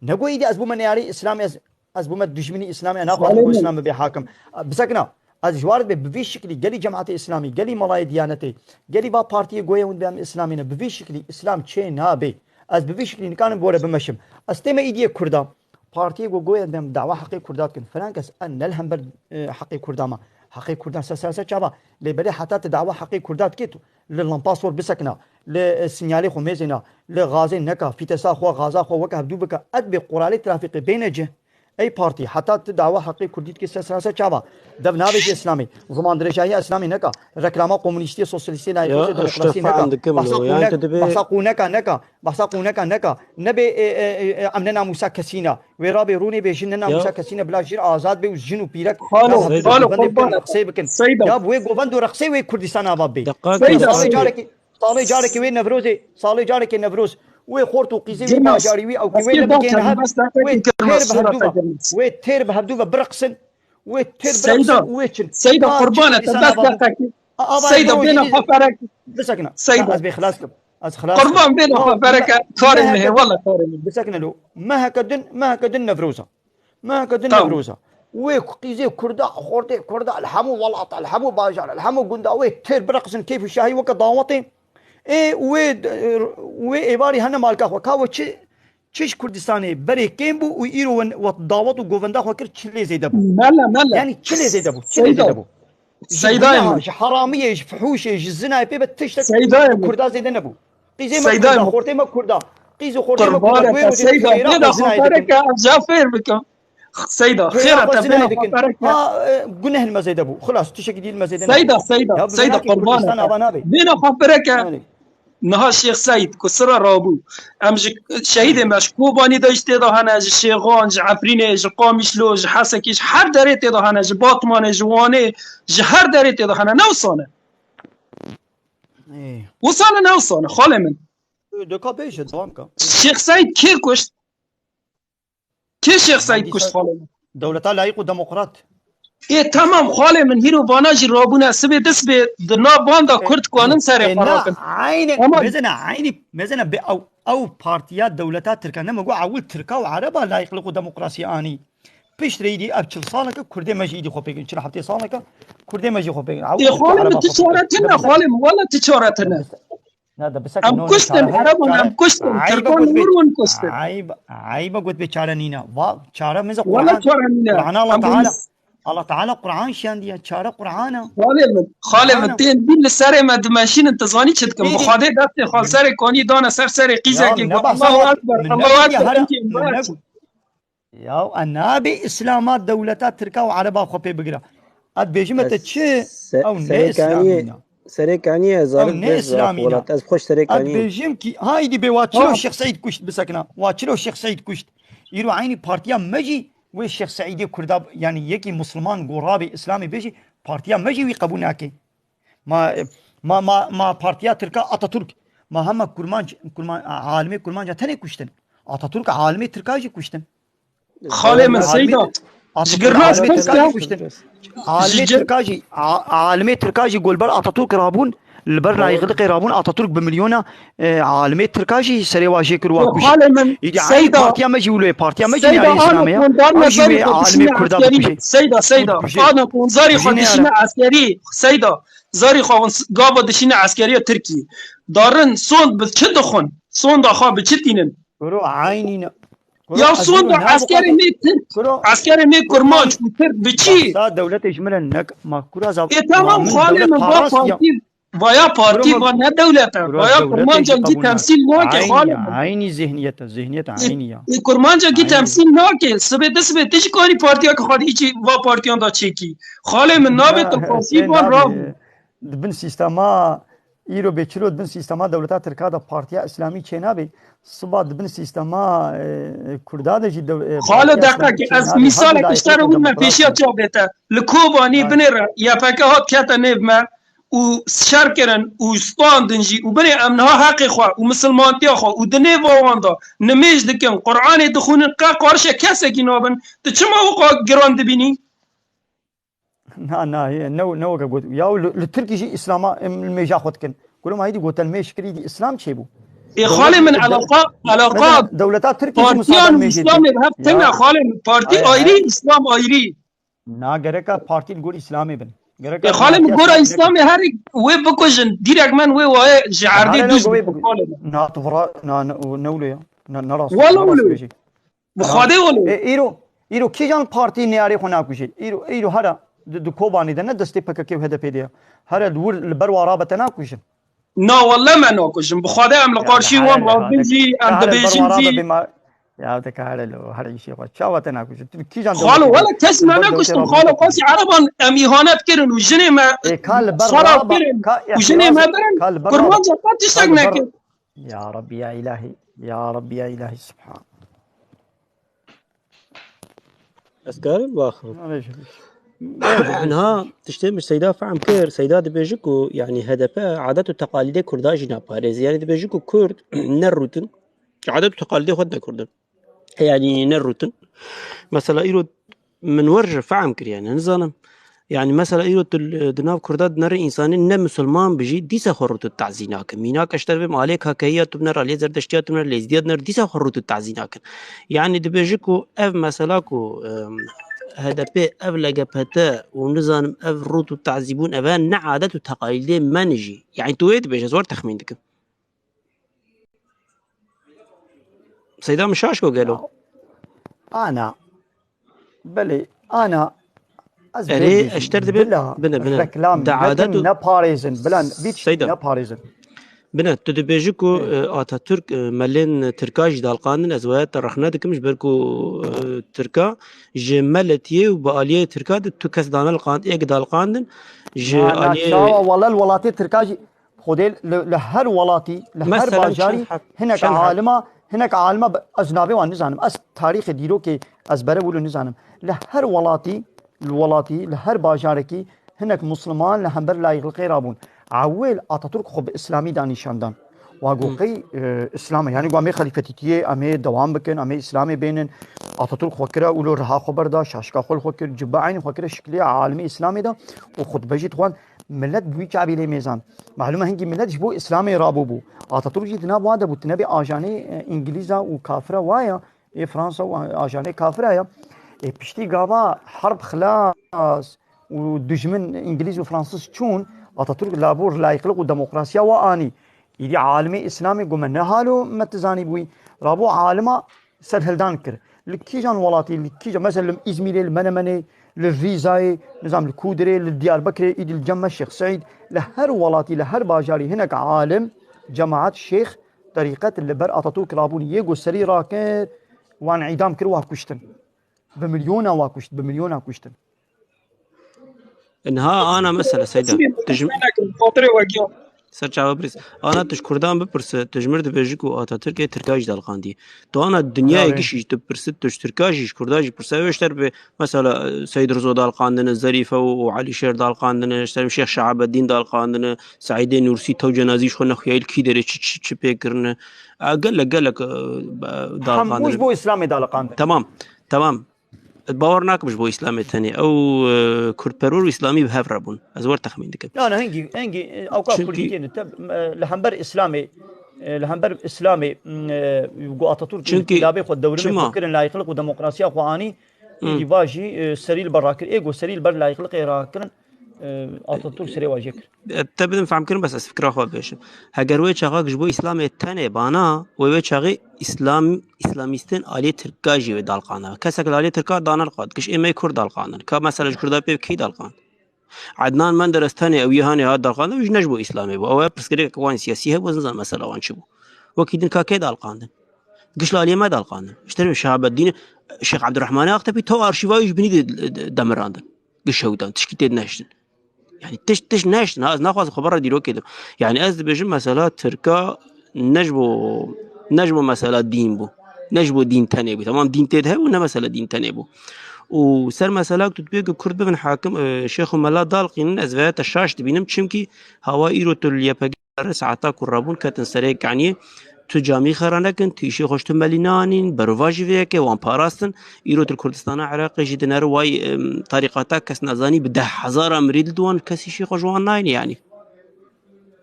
Nego îdî ez bûme neyarê Îslamê, ez, ez bûme dijminî Îslamê, ez naxwazim Xalê ku min. Îslam bibe hakim. Bisekina, Ez ji wan re dibê bi vî şiklî gelî cemaetê Îslamî, gelî melayê Diyanetê, gelî va partiyê goyê hûn dibê em Îslamî ne, bi vî şiklî Îslam çê nabe. Ez bi vî şiklî nika nigo re bimeşim. Ez tême îdiyê Kurda. Partiyê ku goyê em dawa heqê Kurda dikin. Filan kes en ne li hember, e, heqê Kurda me. Heqê Kurdan ser ser ser çava. Lê belê heta tu dawa heqê Kurda dikî tu li lampa sor bisekina, li, e, sinyalê xwe mêzêna, li gazê neka, fîtesa xwe, gaza xwe weke hevdû bike, ez dibê qoralê trafîqê bêne cih. Ey partî, heta tu dawa heqê kurdî dikî ser sirase çava? Dev navêjî Îslamê, zimandirêjahiya Îslamê neka, reklama komunîstiyê, sosyalîstiyê, nayetlîstiyê, demokrasiyê neka, behsa qûnek-, behsa qûneka neka, behsa qûneka neka. Nebê, e, e, e, e, em ne namûsa kesî ne. Wê rabê rûnê bê jin ne namûsa kesî ne, bila jin azad bê û jin û pîrek Xalo, ya hevdû xalo, bendê qurban pir e. Rexsê bikin. Seyda. Ya bi wê govend û rexsê wê Kurdistanê ava bê. Seyda, salê seyda. Carekî Salê carekê wê Newrozê, salê carekê Newroz, wê xort û qîzê wî, bajarî wî, ewkî wê nebigihêne hev, wê têr bi hevdû ve, wê têr bi hevdû ve biriqsin, wê têr biriqsin û wê çin. Seyda, qurban e, te bes deqekî. Seyda, bêna xwe ferek. Bisekine. Seyda. Ez bê xilas kim. Ez xilas kim. Qurban bêna xwe ferek e, karê min heye, wela karê min. Bisekine lo. Meheke din, meheke din Newroz e. Meheke din Newroz e. Wê qîzê Kurda, xortê Kurda, li hemû welat, li hemû bajar, li hemû gunda wê têr biriqsin keyf û şahî weke dawetê. Ê wê, wê êvarî hene malka xwe. Ka we çi, çi ji Kurdistanê berê kêm bû û îro we, we dawet û govenda xwe kir, çi lê zêde bû? Mele, mele. Yanî çi lê zêde bû? Çi lê zêde bû? Ji Seyda guneha, min. Ji heramiyê, ji fihûşê, ji zinayê pê ve tiştek Seyda min. Kurda zêde nebû. Qîzê me Seyda Kurda, min. Xortê me Kurda. Qîz û xortê me Kurda, wê rojê Seyda, xêra xwe zinayê dikin. Em ja fêr bikim. Seyda, xêra te bêna xwe fereke. Ha, e, guneh li me zêde bû. Xilas, tiştekî dî li me zêde nebû. Seyda, Seyda, ya, bi Seyda, vê nakê qurban Kurdistan e. Ava nabe. Bêna xwe fereke. Yanî. Niha Şêx Seîd ku sira rabû. Em ji şehîdê me ji Kobanî de jî tê de hene, ji Şêxan, ji Efrînê, ji Qamîşlo, ji Hesekî, ji her derê tê de hene, ji Batmanê, ji Wanê, ji her derê tê de hene. Ne wisa ne. Ê. Wisa ne, ne wisa ne, xalê min. Dika bêje, dewam ka. Şêx Seîd kê kuşt? Kê Şêx Seîd kuşt, xalê min? Dewleta layîq û demokrat. Ê, temam, xalê min, hîro vana jî rabûne, sibê dest bê di nav van de Kurd kanin serê xwe rakin. Eynî, mezene, eynî, mezene bê ew, ew partiya dewleta Tirka, ne me got ewil Tirka û Ereba layîqlik û demokrasiyê anî. Pişt rê îdî ev çil saleke Kurdê me jî îdî xwe pêkin, çil heftê saleke Kurdê me jî xwe pêkin. Ê, xalê min, tu çare tine, xalê min, wela tu çare tine. Em kuştin, Ereban em kuştin, Tirkan wir win kuştin. Eyb, eyb e got bê çare nîne. Va, çare mize Quran. Wala çare nîne. Quran Allah Teala. Allah Teala Quran şiyandiye. Çare Quran e. Xalê min, xalê min, tên bîn li serê me dimeşînin, tu zanî çi dikin? Bi Xwedê destê xwe serê kanî dane ser serê qîzekê, got Allahu Ekber, Allahu Ekber. Ya, e, nabê Îslama dewleta Tirka û Ereba xwe pê bigire. Ez dibêjime te çi? Ew ne Îslamî ne. Serê kanî ye, zarif ne Îslamî ne. Ez xweş serê kanî. Ez dibêjim ki, ha, îdî bê wa çilo Şêx Seîd kuşt, bisekina. Wa çilo Şêx Seîd kuşt. Îro eynî partiya me jî wê Şêx Seîdê Kurda, yanî yekî Musliman gorabê Îslamê bêjî, partiya me jî wî qebûl nake. Ma, ma, ma, ma partiya Tirka Atatürk, ma hema Kurmanc, Kurman, alimê Kurmanca tenê kuştin. Atatürk alimê Tirka jî kuştin. Xalê min Seyda, ji girna ji kuştin. Alimê Tirka jî, a-, alimê Tirka jî golber Atatürk rabûn, li ber layîqliqê rabûn, Atatürk bi milyona, e, alimê Tirka jî serê wa jê kir wa kuşt. Xalê min Seyda, partiya me jî wilo, partiya me jî nayê Îslamê ya. Ew jî wê alimê Kurda bikuşê. Seyda, Seyda, ana ku zarî xwe dişîne eskerî, Seyda, zarî xwe gava dişîne eskeriya Tirkî. Darin, sond bi çi dixwin? Sonda xwe bi çi tînin? Kuro, eynî ne. Ya sonda eskerê me Tirk, eskerê me Kurmanc û Tirk bi çi? Sa dewletê ji min re nek, ma kura zav-, Ê, tamam, xalê min, va partî, vaya partî, va ne dewlet e. Vaya Kurmanca gî temsîl nake, xalê min. Eynî zihniyet e, zihniyet eynî ya. Ê, Kurmanca gî temsîl nake. Sibê de sibê tu jî karî partiyeke xwe dî va partiyan da çêkî. Xalê min, nabê tu partî van ra. Di bin sîstema, îro bê çilo di bin sîstema dewleta Tirka de partiya Îslamî çênabê, siba di bin sîstema, e, Kurda de jî dew-, e, Xalo, partiya Îslamî deqekê, ez çênabê. Mîsalek ji te re wî me pêşiya çav bête. Li Kobanî binê re Y P G hat kete nêv me û şer kirin û standin jî û binê em niha heqê xwe û misilmantiya xwe û di nêva wan de nimêj dikin, Quranê dixwînin, qe qarşe kesekî nabin. Tu çima wî qas giran dibînî? Na, na, ne, ne weke got. Ya li, li Tirkî jî Îslama, em, li mêja xwe dikin. Gulum Aydî got, el mêj kirî dî Îslam çêbû. Ê, xalê min, eleqa, eleqa dewleta Tirkî jî partiyan û Îslamê bi hev tune, xalê min. Partî ayrî, Îslam ayrî. Na gereka partî li gor Îslamê bin. Gereka Ê, xalê min gora Îslamê herî wê bikujin. Direkt men wê waye ji erdê dûz bikim, xalê min. Na tu vira, na, ne, ne wilo ya. Na, ne rast. Wala wilo. Bi Xwedê wilo. Ê, îro, îro kîjan partî neyarê xwe nakuje? Îro, îro here di, di Kobanê de ne destê P K K û H D P de ya. Here li wir li ber wa rabe te nakujin. Na welle me nakujin. Bi Xwedê em li qarşî wan razî jî, em dibêjin jî. Ya te ka here lo, here îşê xwe. Çawa te nakujin? Tu kîjan Xalo, wele kes me nekuştin, xalo, qasî ereban em îhanet kirin û jinê me xarab kirin û jinê me birin, kurmanca te tiştek nekir. Ya Rabbi ya ilahi, ya Rabbi ya ilahi, subhan. Ez karim baxim. Niha tiştê min Seyda fehm kir. Seyda dibêje ku, yanî, H D P adet û teqalîdê Kurda jî naparêze. Yanî dibêje ku Kurd ne rût in, adet û teqalîdê xwe ne Kurd in. Yanî ne rût in. Mesela îro min wer ji fehm kiriye, ne nizanim. Yanî mesela îro tu li, di nav Kurda dinere, însanê ne misilman bi jî dîsa xwe rût û tazî nake. Mînak, ez ji te re bêm, alê kakeyiya tu binere, alê zerdeştiya tu binere, lêzdiya tu binere, dîsa xwe rût û tazî nakin. Yanî dibêje ku ev mesela ku, em, H D P, ev L G P T û nizanim ev rût û tazîbûn, ev ne adet û teqalîdê me ne jî. Yanî tu wê dibêje, ez wer texmîn dikim. Seyda min şaş go gelo. Ana. Belê, ana. Ez Erê, bêjim, eşter dibe, bila bine, bine. Reklam, De adet nekin, û neparêzin, bila vîç Seyda. Neparêzin. Bine, tu dibêjî ku, Evet. e, Atatürk, e, melên Tirka jî dalqandin, ez waya te rexne dikim, ji ber ku, e, Tirka ji meletiyê û bi aliyê Tirka de tu kes dane liqand, êk daliqandin, ji Na, na, aliyê çawa, wele li welatê Tirka jî Xwedê li, li her welatî, li her Meselen bajarî çend heb, hinek çend heb. Alima, hinek alima bi, ez navê wan nizanim. Ez tarîxê dîrokê ez bere wilo nizanim. Li her welatî, li welatî, li her bajarekî hinek Musliman li hember layîqliqê rabûn. Ewil Atatürk xwe bi Îslamî da nîşan dan. Wa got Hı. qey, e, Îslam e. Yanî got em ê xelîfetîtiyê, em ê dewam bikin, em ê Îslamê bênin. Atatürk xwe kire wilo riha xwe berda, şaşka xwe li xwe kir, cubbe eynî xwe kire şikilê alimê Îslamê de û xutbe jî dixwand. Millet bi wî çavî lê mêzan. Malum e hingî millet ji bo Îslamê rabûbû. Atatürk jî di nav wan de bû, tu nebê ajanê, e, Îngilîza û kafira wa ya, ê Fransa û ajanê kafira ya. Ê piştî gava herb xilas û dijmin Îngilîz û Fransîz çûn, Atatürk labûr layîqliq û demokrasiya wa anî. Îdî alimê Îslamê got me ne halo me tu zanî bûyî. Rabû alima serhildan kir. Li kîjan welatî, li kîjan, mesela li Îzmîrê, li Menemenê, li Rîzayê, nizam li Kûdirê, li Diyarbekirê, îdî li cem me Şêx Seîd, li her welatî, li her bajarî hinek alim, cemaat, şêx, terîqet li ber Atatürk rabûn, yê ku serî rakir, wan îdam kir, wa kuştin. Bi milyona wa kuşt, bi milyona kuştin. Niha ana mesela Seyda. Tijm- Xatirê we giya. Ser çava birîz. Ana tu ji Kurdan bipirse, tu ji mir dibêjî ku Atatürkê Tirka jî dalqandî. Tu ana dinyayê Bravo. Gişî ji tu pirsit, tu ji Tirka jî, ji Kurda jî pirse, ew ji te re bê, mesela, Seyd Rizo dalqandine, Zerîfe û, û Elîşêr dalqandine, ji te re Şêx Şehabedîn dalqandine, Seîdê Nûrsî tew cenazî ji xwe nexuya li kî derê çi, çi, çi pê kirine. A, gelek, gelek, e, dalqandine. Hemû ji bo Îslamê daliqandin. Tamam, tamam. Ez bawer nakim ji bo Îslamê tenê. Ew, e, kurdperwer û Îslamî bi hev re bûn. Ez wer texmîn dikim. Na, na, hingî, hingî, e, ewka Çünkü Kurdî têne te, e, li hember Îslamê, e, li hember Îslamê, m, e, ku Atatürk Çünkü înkîlabê xwe, dewlemê çima? Xwe kirin, layîqliq û demokrasiya xwe anî, Hı. Îdî va jî, e, serî li ber rakir. Ê ku serî li ber layîqliqê rakirin, e, Atatürk serê wa jê kir. E, te bidim fehm kirin, bes ez fikra xwe bêjim. Heger wê çaxek ji bo Îslamê tenê bana, wê wê çaxê Îslam, Îslamîstên aliyê Tirka jî wê dalqana. Kesek li aliyê Tirka dane li xwe dikiş, ê me Kurd dalqanin. Ka mesela ji Kurda pê kî dalqand? Ednan Menderes tenê ew yê hanê hat dalqandin, wî jî ne ji bo Îslamê bû. Ew ê pirsgirêkek wan siyasî hebû, ez nizanim mesela wan çi bû. Wekî din ka kê dalqandin? Giş li aliyê me dalqandin. Ji terê Şehabedîn, Şêx Ebdurrahmanê Aqtepî tew arşîva wî ji binî de, de, demirandin. Giş hewdan, tişkî tê de nehiştin. Yani tişt, tişt nehiştin. Ha, ez naxwazim xwe bera dîrokê de. Yani ez dibêjim mesela Tirka ne ji bo, ne ji bo mesela dîn bû. Ne ji bo dîn tenê bû. Tamam, dîn tê de hebû, ne mesela dîn tenê bû. Û ser mesela tu dibê ku Kurd bibin hakim, e, şêx û mela dalqînin, ez veye te şaş dibînim. Çimkî hawa îro tu li Y P G re saeta ku rabûn ketin serê kaniyê, tu camî xera nekin, tu îşê xwe ji tu melî nanîn, berovajî vê yekê wan parastin. Îro tu li Kurdistana Iraqê jî dinere way, em, tarîqata kes nazanî bi deh hezara mirî didwan, kes îşê xwe ji wan nayne yanî.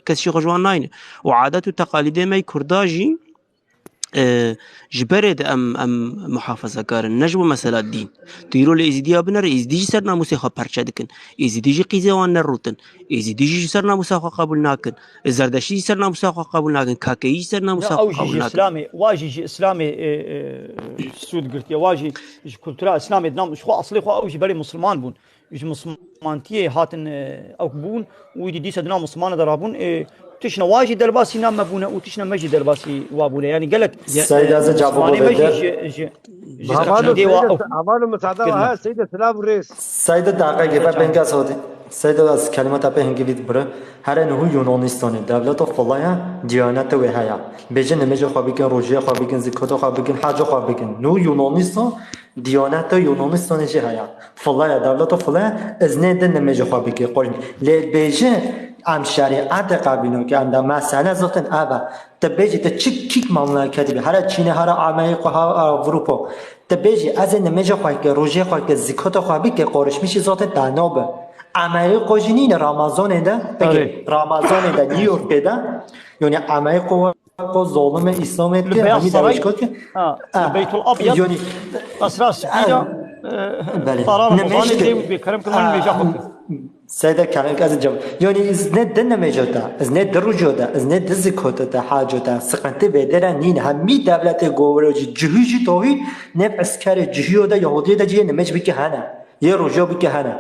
Kes îşê xwe ji wan nayne. Û adet û teqalîdê me yê Kurda jî, E, ji berê de em, em muhafazakar in, ne ji bo mesela dîn. Tu îro li Êzidiya binere, Êzidî jî ser namûsê xwe perçe dikin. Êzidî jî qîzê wan nerûtin. Êzidî jî ji ser namûsa xwe qebûl nakin. Zerdeştî jî ser namûsa xwe qebûl nakin. Kakeyî jî ser namûsa xwe qebûl nakin. Îslamê, wa jî ji Îslamê, e, e, sûd girtiye. Wa jî ji kultura Îslamê di nam, ji xwe eslê xwe ew jî berê Misliman bûn. Ji Mislimantiyê hatin, e, ew bûn û wî dî dîsa di nav Mislimana de rabûn. E, tişna wa jî derbasî na me bûne û tişna me jî derbasî wa bûne. Yani gelek, Seyda, e, ez cevabı Mislimanê me jî verir. Ji, ji, ji Havalo Seyda, havalo müsaade var ha, Seyda, silav rêz. Seyda, daqiqe gibi ben gaz hadi. Seyda, ez kelimata pê hingivî bire. Here nihu Yunanistanê, devleta filaya, diyaneta wê heye. Bêje nimêja xwe bikin, rojiyê xwe bikin, zikota xwe bikin, haca xwe bikin. Nihu Yunanistan, diyaneta Yunanistanê jî heye. Filaya, devleta filaya, iznê di nimêja xwe bike. Qol-, lê bêje, em şerîetê qebîl nake, em de mesele zaten ev e. Tu bêjî, tu çi kîk mamleketî bî, here Çînê, here Amerîka, ha Ewropa. Tu bêjî, ez ê nimêja xwe ke, rojê xwe ke, zikota xwe bike, qorişmişî zaten te nabe. Amerîka jî nîne Ramazanê de, peki, Erê. Ramazanê de, New Yorkê de, yani Amerîka weko zolime Îslamê Li te, Beyaz hemî Saray, dewişkot ke. Ha, Ah, li Beytul Abyad, yani, Qesra Spî de, ah, e, belê. Sara Ramazanê tê û bê kerem kirin, ah, nimêja xwe ke. Seyda Kerem, ez cem. Yani, ez ne di nimêjo te, ez ne di rujo te, ez ne di zikota te, haco te, sıkıntı bedere nîne. Hemî devletê govro jî, cihû jî tohî, ne eskerê cihûyo de, Yahudiyê de cihê nimêc bike hene. Yê rujo bike hene.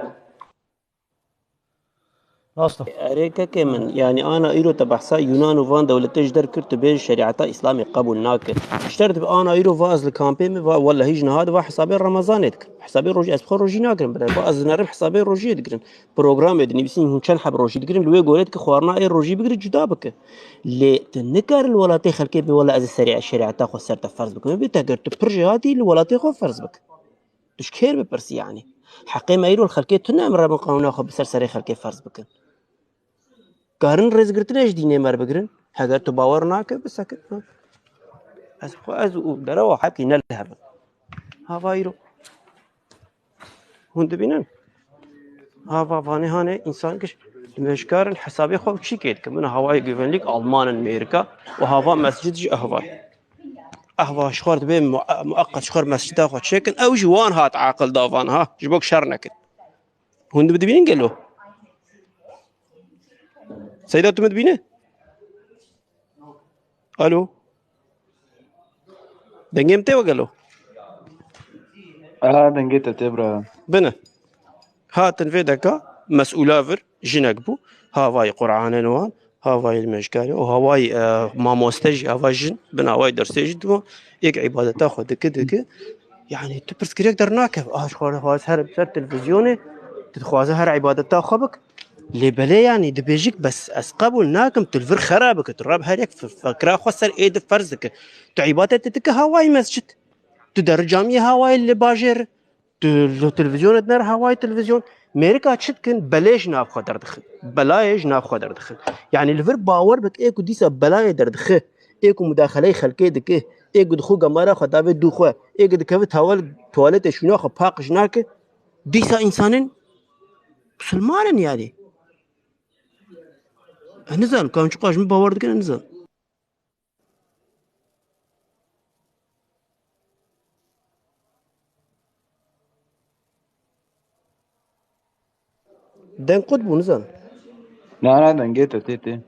Rast e. Erê kekê min, yani ana îro te behsa Yunan û van dewletê ji der kir, tu bêj şerîeta Îslamê qebûl nake. Ji ter dibe ana îro va ez li kampê me, va wellahî ji niha de va hesabê Remezanê dikim. Hesabê rojî, ez bi xwe rojî nakirim, bira. Va ez dinerim hesabê rojiyê digirin. Programê dinivîsin hûn çend heb rojî digirin, li wê gorê dike xwarina ê rojî bigire cuda bike. Lê tu nikare li welatê xelkê bê wela ez ê serî şerîeta xwe ser te ferz bikim. Bê te ger tu pir jêhatî li welatê xwe ferz bike. Tu ji kê re bipirsî yanî? Heqê me îro li xelkê tune em re bin qanûna xwe bi ser serê xelkê ferz bikin. Karin rêzgirtinê ji dînê me re bigirin. Heger tu bawer nake, bisekit. Ez xwe, ez û derewa hepkî ne li hev in. Hava îro. Hûn dibînin? Hava vanê hanê însan giş, nimêjkar in hesabê xwe çîkê dikin. Min havayê güvenlik Alman in, Mêrika û hava mescid jî ehvay. Ehva ji xwe re dibê mu-, mueqqet ji xwe re mescida xwe çêkin. Ew jî wan hat aqil da van ha. Ji bo şer nekin. Hûn dibînin gelo? Seyda, tu min dibîne? Alo. Dengê min tê we gelo? Aha, dengê te tê, bira. Bine. Hatin vê deka mesûla vir jinek bû. Havayî Qur'anên wan, havayî limêjkarê û havayî, e, mamoste jî, hava jin, bin havayî dersê jî dima, êk îbadeta xwe dike, dike. Yani tu pirsgirêk dernake. Ah, ji xwe re xwaze her ser televîzyonê, tu dixwaze her îbadeta xwe bik. Lê belê, yani dibêjik, bes ez qebûl nakim, tu li vir xera bike, tu rab her yek f-, fikra xwe ser êdî ferz dike. Tu îbadetê dike hawayî mescid. Tu derê camiyê hawayî li bajêr. Tu li televîzyonê diner hawayî televîzyon. Mêrika çi dikin? Belê ji nav xwe derdixin. Belayê ji nav xwe derdixin. Yani li vir bawer bik, ê ku dîsa belayê derdixe, ê ku mudaxeleyê xelkê dike, ê ku dixwe gemara xwe davê dû xwe, ê ku dikeve tawel, tuwaletê şûna xwe paqij nake, dîsa însanên Musulman in yani. Ez nizanim, kam çiqas ji min bawer dikin, ez nizanim. Deng qut bû, nizanim. Na, na, dengê te tê, tê.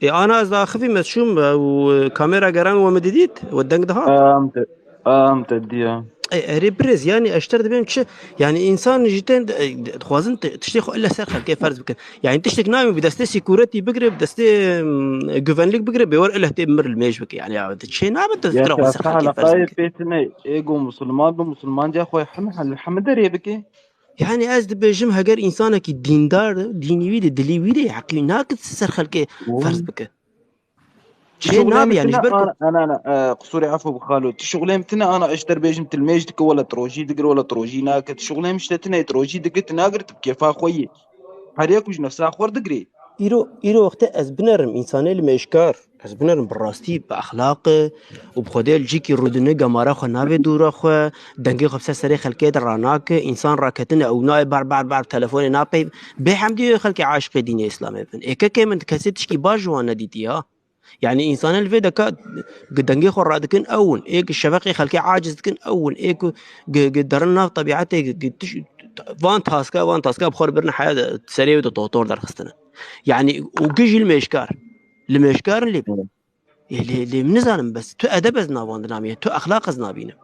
Ê, ana ez daxivî me çûm, e, û, e, kamera geran we min didît, we deng dihat? Am te, am te diya. Ê, erê birêz, yani ez ji te re dibêm çi? Yani însan ji te, e, dixwazin ti-, tiştê xwe ille ser xelkê ferz bikin. Yani tiştek nayên bi destê sîkuretî bigire, bi destê, mm, güvenlik bigire, bê wer ille tê mir li mêj bike. Yani ya, çê nabe tu fikra xwe ser xelkê ferz bike. Pê tine, ê go musulman bi musulman ca xwe heme, heme derê bike. Yani ez dibêjim, heger însanekî dîndar e, dînî wî de, dilî wî de, heqî nake ser xelkê ferz bike. Çê nabe yani, ji ber ku ana, ana, ana, e, qusûrê efû bi xalo. Tu şixulê min tine ana, ez ji te re bêjim, tu li mêj dike, wela tu rojî digir, wela tu rojî nake. Tu şixulê min ji te tine, tu rojî digir, tu nagir, tu bi kêfa xwe yî. Her yek û ji nefsa xwe re digirê. Îro, îro wextê ez binerim, însanê li mêjkar, ez binerim bi rastî, bi exlaqê û bi Xwedê li cîkî rûdine gemara xwe navê dûra xwe, dengê xwe bi ser serê xelkê de ranake, însan raketine ew nayê ber, ber, ber telefonê napeyv. Bê hemdî xelkê aşiqê dînê Îslamê bin. Ê kekê min kesê tişkî baş ji wan nedîtiye. Yani însanê li vê deka gi dengê xwe radikin ew in. Ê gi şeveqê xelkê aciz dikin ew in. Ê ku gi, gi derin nav tebîetê gi, gi tiş, van taska, van taska bi xwe re birine heya de, serê wê de totor derxistine. Yani û gi jî li mêşkar. Li mêşkar lê bin. Ê, lê, lê min nizanim bes. Tu edeb ez navandina me. Tu exlaq ez nabînim.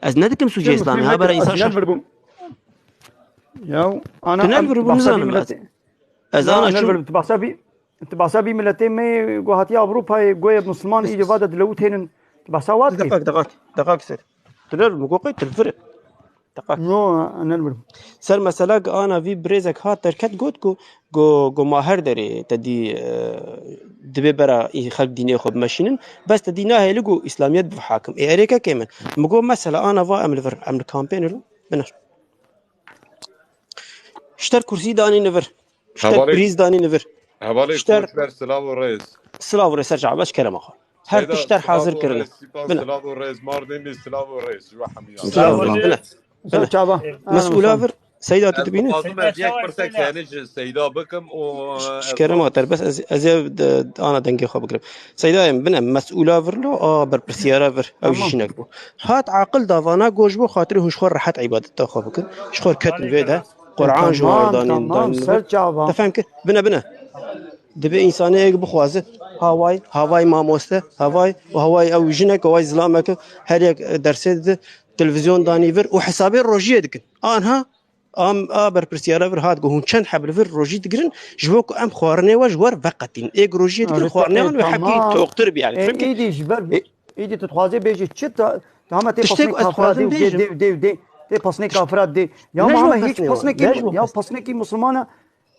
Ez nedikim sûcê Îslamê. Ha bera însan şaş. Ya, ana Tu ne em, vir bû, tu bahsa nizanim vî ez. Miletê. Ez Ya, ana ne çûm. Vir, tu bahsa vî, tu bahsa vî miletê me ku hatiye Ewropayê, goye Musliman î va de dilewitênin. Tu bahsa wat kî? Deqak, deqak, deqak ser. Tu ne vir, min ku qey tu vir. Deqak. No, ne vir. Ser mesela ki ana vî birêzek hat derket got ku, ku, ku ma her derê te dî, e, dibê bera î xelk dînê xwe bimeşînin, bes te dî nahêli ku Îslamiyet bi hakim. Ê erê kekê min. Min got mesela ana va em li vir, em li kampênê lo, biner. Ji ter kursî danî nivir. Ji ter Hevalê, prîz danî nivir. Hevalê Ji ter Koçber, silav û rêz. Silav û rêz ser çava, ji kerema xwe. Her Seyda, tişt ter silav hazir û kirine. Rêz, Sipan, Bine. Silav û rêz, Mardinî, silav û rêz, ji we hemî ya. Silav û rêz. Bine. Bine. Çava. Mesûla vir, Seyda tu dibînî? Ez dixwazim ez yek pirsek seni ji Seyda bikim û, Ji, e, ji kerema ter, bes ez, ez ê de, ana dengê xwe bigirim. Seydayê min, bine, mesûla vir lo, a berpirsiyara vir, ew jî Tamam. jinek bû. Hat aqil davana goş bo xatirê hûn ji xwe rehet îbadeta xwe bikin. Ji xwe ketin vê de. Quran ji wan Tamam, danîn, tamam, danîn vir. Ser çava. Te fehm kir? Bine, bine. Dibê însanê yek bixwaze, haway, haway mamoste, haway û haway ew jinek, haway zilameke, her yek, e, dersê dide, televîzyon danî vir û hesabê rojiyê dikin. Anha, am, a berpirsiyara vir hat ku hûn çend heb li vir rojî digirin, ji bo ku em xwarinê we ji wer veqetîn. Êk rojiyê digirin, Arê, xwarinê wan wê hebkî tamam. toqtir bi, yani. E, Fehmkî? Îdî ji ber, E, îdî tu dixwazê bêjî çi ta, Tamam, tê Tiştek pasnê ez kafira dixwazim dê û dê bêjim. dê û dê û dê. Tê pasnê kafira dê. Ya Ne ji bo Muhammed hiç pesnê wan, pasnekî ne ji bo ya pes- pasnekî Musulmana.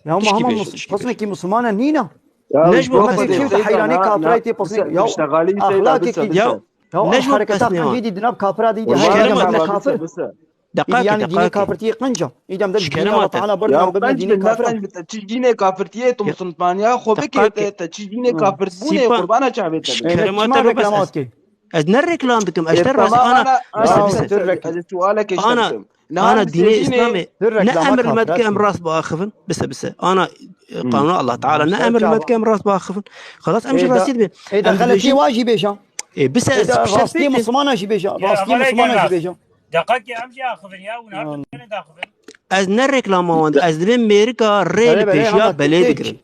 Ya Tişkî Muhammed bêjim, Mus- tişkî bêjim. pasnekî Musulmana nîna. Ya Ne ji bo Muhammed pesnê hiç wan. Seyda, heyranê na, kafira na, tê pasnê. Bise, Ya bise, xalî Seyda, axlakekî. Bise, Ya bise. Ya Ne ji bo hareketa pesnê wan. qencî dî dinav kafira dî dî Wala heyranê Şikerema bise, kafir. bise, bise. Îdî Deqakê, yani dînê deqakê. kafir tê qenca. Îdam de Şikerema dînê Allah te. Teala ber Ya ber dînê kafir. Qenc bite, çi dînê kafirtiyê tu Deqak. Musulmaniya xwe bikê Deqakê. te, te çi dînê Hı. kafir bûnê Sipa. qurbana çavê te. Şikerema Çima te ro bes reklama ez. Kê? Ez ne reklam dikim, ez E, te rast tamam, ana, ana, Bise, ana, bise. Dur, dur, ez sualekê ji te Ana, bikim. Niha ana dînê Îslamê ne emir li me dike em rast biaxivin. Bise, bise. Ana, e, qanûna Allah Teala ne emir li me dike em rast biaxivin. Xelas em ji rastî dibê. Ê, de Em xeletî dibêjin. wa jî bêja. Ê, bise, Ê, ez de ji şertê rastî tê. Musulmana jî bêja. Ya, Rastî hevalê Musulmana jî gel. bêja. Deqakê em jî axivin ya, hûn her Tamam. tiştê daxivin. Ez ne reklama wan, ez dibêm mêrika rê Belê, li belê, pêşiya hema belê tê digirin.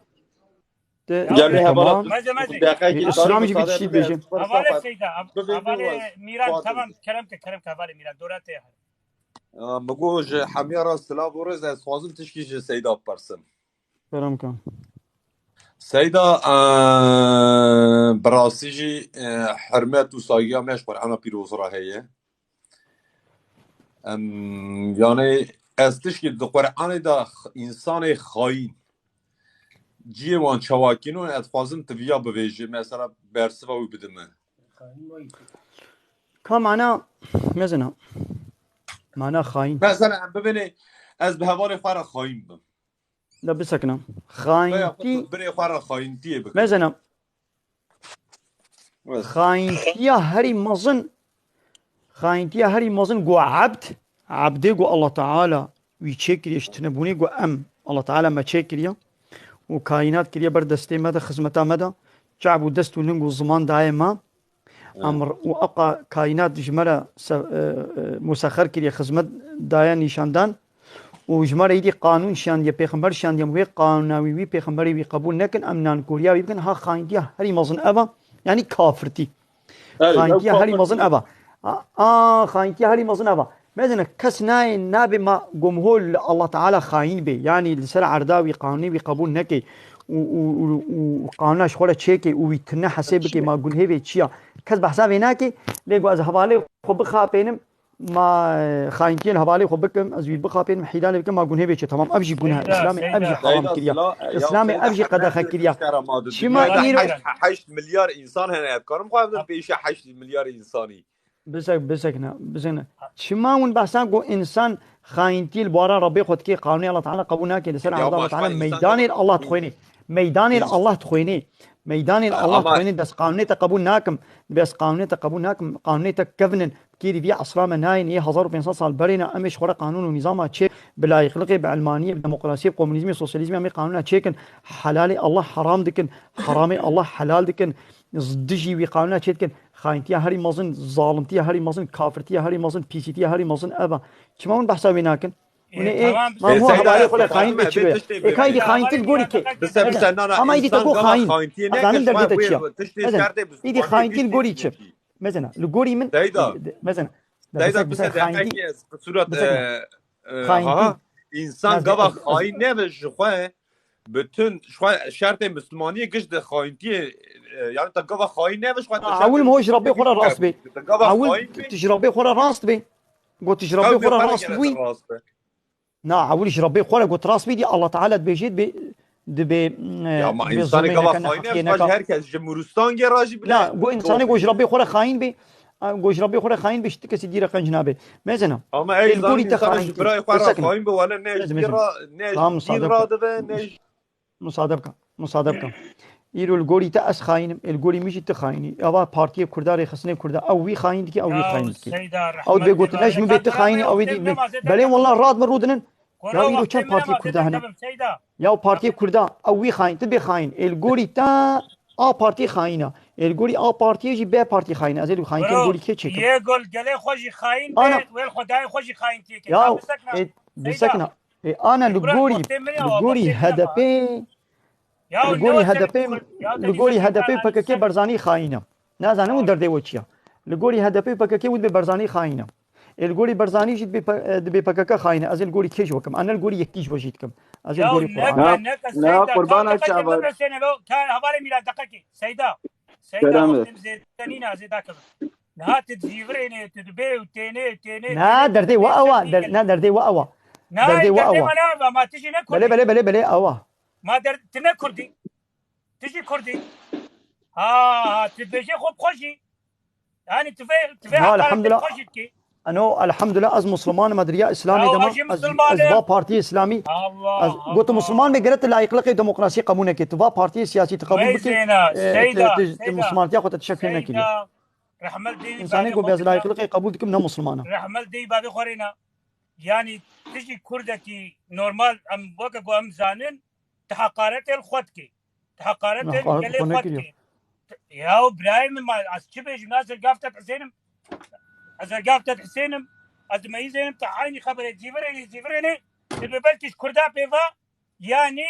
Te- Gelê hevala Tamam. Meze, meze. Deqekî Ê, Îslam jî bir müsaade kişi bide. Bêje. Hevalê Seyda, hev-, Bibê hevalê biraz Mîran, tamam, kerem ke, kerem ke, hevalê Mîran, dora te ya. Aa, min got ji hemiya re silav û rêz, ez xwazim tişkî ji Seyda bipersim. Kerem ke. Seyda, aa, bi rastî jî, e, hurmet û saygîya me ji Qur'ana pîroz re heye. Em, yani ez tişkî di Qur'anê de x-, însanê xayîn cihê wan çawakîno, ez dixwazim tu viya bivêjî, mesela bersiva wî bidime. Ka mana mezina. Mana xayîn. Mesela em bibêne ez bi hevalê xwe re xayîn bim. Da bisekine. Veya Xayîntî. Birê xwe re xayîntiyê bikim. Mezina. Evet. Xayîntiya herî mezin, xayîntiya herî mezin ku ebd, ebdê ku Allah Teala wî çêkiriye ji tinebûnê ku em, Allah Teala me çêkiriye û kaînat kiriye ber destê me de, xizmeta me de, çav û dest û ling û ziman daye me. Evet. Em r-, û eqa kaînat ji me re se-, e, e, musexer kiriye, xizmet daye nîşandan. Û ji me re êdî qanûn şiyandiye, pêxember şiyandiye, em wê qanûna wî, wî pêxemberê wî qebûl nekin, em nankoriya wî bikin, ha xayîntiya herî mezin ev e, yanî kafirtî. Erê, Xayîntiya ew herî kafir mezin bû. Ev e. A, a, xayîntiya herî mezin ev e. Mezin e, kes nayê, nabe ma gomhol li Allah Teala xayîn bê. Yanî li ser erda wî qanûnê wî qebûl neke û, û, û, û qanûna ji xwe re çêke û wî tune hesê bike, ma gunhê vê çi ya. Kes behsa vê nake, lê ku ez hevalê xwe bixapênim, ma, e, xayîntiyên hevalê xwe bikim, ez wî bixapênim, hîlalê bikim, ma gunhê vê çi? Tamam, ev jî guneh e. Seyda, Îslamê ev jî Seyda. Heram kiriya. Seyda, silav, ya, Îslamê Seyda, ev jî qedexe kiriya. Çima Seyda, îro heşt, heşt milyar însan hene, ez dikarim xwe bim pêşiya heşt milyar însanî. Bisek, bisekne, bisekne. Çima hûn behsa ku însan xayîntî li bara Rebbê xwe dike, qanûnê Allah Teala qebûl nake, li ser erda Allah Teala meydanê li Allah dixwêne. Meydanê li Allah dixwêne. Meydanê li Allah dixwînin, ez qanûnê te qebûl nakim. Dibê ez qanûnê te qebûl nakim. Qanûnê te kevin in. Kêrî vî esra me nayên, yê hezar û pênc sed sal berê ne, em ê ji xwe re qanûn û nîzama çê bi layîqlixê, bi elmaniyê, bi demokrasiyê, bi komunîzmê, sosyalîzmê em ê qanûna çêkin. Helalê Allah heram dikin. Heramê Allah helal dikin. Dijî wî qanûna çê dikin. Xayintiya herî mezin, zalimtiya herî mezin, kafirtiya herî mezin, pîsîtiya herî mezin ev e. Çima hûn behsa wê nakin? Hûn ê, ê, ma hûn hevalê xwe re xayîn bê çi be? Ê, ka îdî xayîntir gorî ke? Bise, bise, na, na, ama îdî te go xayîn. Zanim derdê te çi ya? Mezin, îdî xayîntir gorî çi? Mezena, li gorî min, mezena, bise, bise, xayîntir, bise, e, e, xayîntir, ha, însan gava xayîn nebe ji xwe, bütün, ji xwe şertê Müslümaniyê giş de xayintiyê, e, yani te gava xayîn nebe ji xwe. Ewil ho ji Rabbê xwe re rast bê. Ewil tu ji Rabbê xwe re rast bê. Got tu ji Rabbê xwe re rast bûyî. Na, ewil ji Rabbê xwe re got rast bî, dî Allah Teala dibêjê, dibê, dibê, e, ya, ma dibê însanê zulmê gava neke, xayîn e, nehaqiyê neke. Her kes ji mûristangê re jî bile. Na, go însanê go ji Rabbê xwe re xayîn bî, e, go ji Rabbê xwe re xayîn bî, ji ti kesî dî re qenc nabe. Mezena. Ama ey zan însanê ji birayê xwe re xayîn bî, wele ne ji dî re, ne ji dîn re dibe, ne ji Musade bike, musade bike. Îro li gorî te ez xayîn im, ê li gorî min jî tu xayîn î. Eva partiyê Kurda, rêxistinê Kurda, ew wî xayîn dike, ew wî xayîn dike. Ew dibê gotin, ne ji min bê tu xayîn î, ew ê dî. Belê wela rad min rûdinin. Ya îro çend partiyê Kurda hene? Ya partiyê Kurda, ew wî xayîn, tu bê xayîn. Ê li gorî te A partî xayîn e. Ê li gorî A partiyê jî B partî xayîn e. Ez ê li xayîntiyê li gorî kê çêkim? Yê gol gelê xwe jî xayîn be, wê li Xwedayê xwe jî xayîntiyê ke. Ya, ê, bisekna. Ê, ana li gorî, li gorî H D P, li gorî H D P, li gorî H D P û P K K Barzanî xayîn e. Nazanim û derdê we çi ye. Li gorî H D P û P K K û dibê Barzanî xayîn e. Ê li gorî Barzanî jî dibê P-, e, dibê P K K xayîn e. Ez ê li gorî kê ji we kim? Ana li gorî yekî ji we jî dikim. Ez ê li gorî Qur'an. Ne, ne, qurban çava. Seyda. Seyda, wextê min zêde nîne, ez ê dakevim. Niha tu dizîvirênê, tu dibê û tênê, tênê, tênê, tênê, tênê, tênê. Na, derdê we ew e, der-, na, derdê we ew e. Na, derdê we ew e. Derdê me ne ev e, ma tu jî ne Kurdî. Belê, belê, belê, belê, ew e. Ma der-, tu ne Kurdî. Tu jî Kurdî. Ha, ha, tu dibêjê xwe bi xwe jî. Yani tu vê, tu vê hakaretê bi xwe jî dikî. Ano, elhamdulillah, ez Musliman im, ez di riya Îslamê de me. Ez, ez va partiyê Îslamî. Allah, ez gotim, Musliman bê, gere tu layîqliqê demokrasiyê qebûl nekê. Tu va partiyê siyasî tu qebûl bikî. Seyda, e, tu, Seyda, tu, tu Seyda, Muslimantiya xwe te tişek fêm nekiriye. Rehmet dey, însanê ku ez layîqliqê qebûl dikim, ne Musliman e. Rehmet dey bavê xwe rêna. Yani tu jî Kurdekî normal, em weke ku em zanin, tu heqaretê li xwe dikî. Heqaretê gelê xwe dike. Ya birayê min, ma ez çi bêjim? Ez li gav te dihesênim. Ez li gav te dihesênim. Ez dimeyîzênim, te eynî xeberê cîvirênê, cîvirênê. Dibê belkî ji Kurda pê va, yanî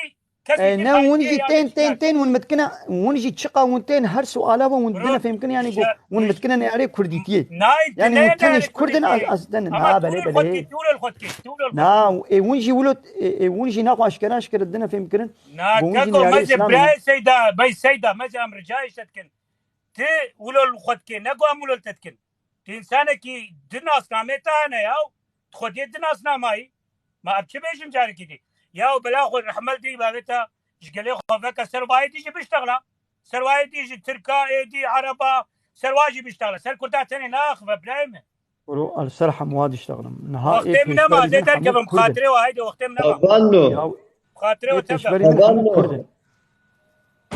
kesî... E, ne, hûn jî tên, tên, tên, hûn mitkine, hûn jî çiqa hûn tên her suala ve hûn dine fêmkin, yanî go, hûn mitkine neyarê Kurdîtiyê. Yanî hûn tenê ji Kurd in, ez, ez dene. Na, belê, belê. Na, ê, hûn jî wilo, ê, ê, hûn jî naxwe eşkere, eşkere dine fêmkirin. Na, keko, meze birayê Seyda, bey Seyda, meze em ricayê te dikin. Ti wilo li xwe dikê, ne ku em wilo li te dikin. Tu însanekî di nasnamê te hene ya, tu xwediyê di nasnamayî. Ma em çi bêjin carekî dî? Ya bela xwe rehmel dî bavê te ji gelê xwe veke ser vayê dî jî biştexla. Ser wayê dî jî Tirka, êdî Ereba, ser wa jî biştexla. Ser Kurda tenê naxive birayê min. Kuro, ez li ser hemû diştexlim. Niha ê pêşberî min hemû Kurd in. Wextê min nema, ez ê derkevim, bi xatirê we, heydê, wextê min nema. Hevalno. Ya, bi xatirê we, ê pêşberî min hemû Kurd in.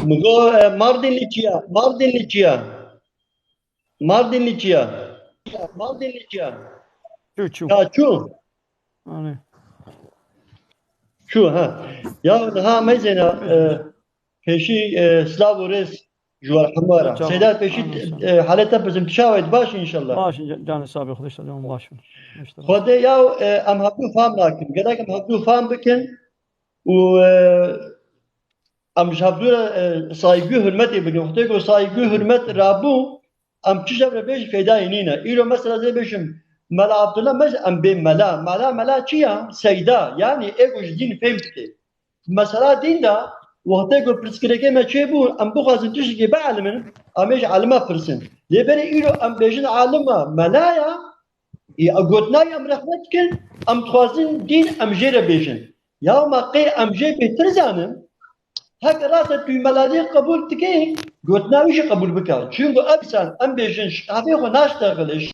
Min got, e, Mardinli çi ya? Mardinli çi ya? Mardinli çi ya? Mardinli çi ya? Çû, çû. Ya çû. Anê. Çû, ha. Ya niha meyzêna, e, Pêşî, e, silav û rêz ji we re hemû re. Seyda, pêşî, e, halê te bizind çawa ye, baş înşallah. Baş, ca-, canê sabê Xwedê, işte, canım baş. Xwedê ya, e, em hevdû fam nakin. Gerek em hevdû fam bikin û, e, em ji hevdû re, e, saygı hürmetê bikin. Wextê ku saygı hürmet rabû, em çi ji hev re bêjin fêdayê nîne. Îro mesela ez ê bêjim, Mela Abdullah, mez em bê mela. Mela, mela çi ya? Seyda. Yanî ê ku ji dîn fêm dike. Mesela dîn de wextê ku pirsgirêkê me çêbû, em bixwazin tiştekî bielimin, em ê ji elima pirsin. Lê berê îro em bêjin elima, mela ya, ê, gotina em rexne dikin, em dixwazin dîn em jê re bêjin. Ya ma qê em jê bêhtir zanin, heke rast e tu meladî qebûl dikî, gotina wî jî qebûl bike. Çunku ev însan em bêjin, ji qehvê xwe naştexile,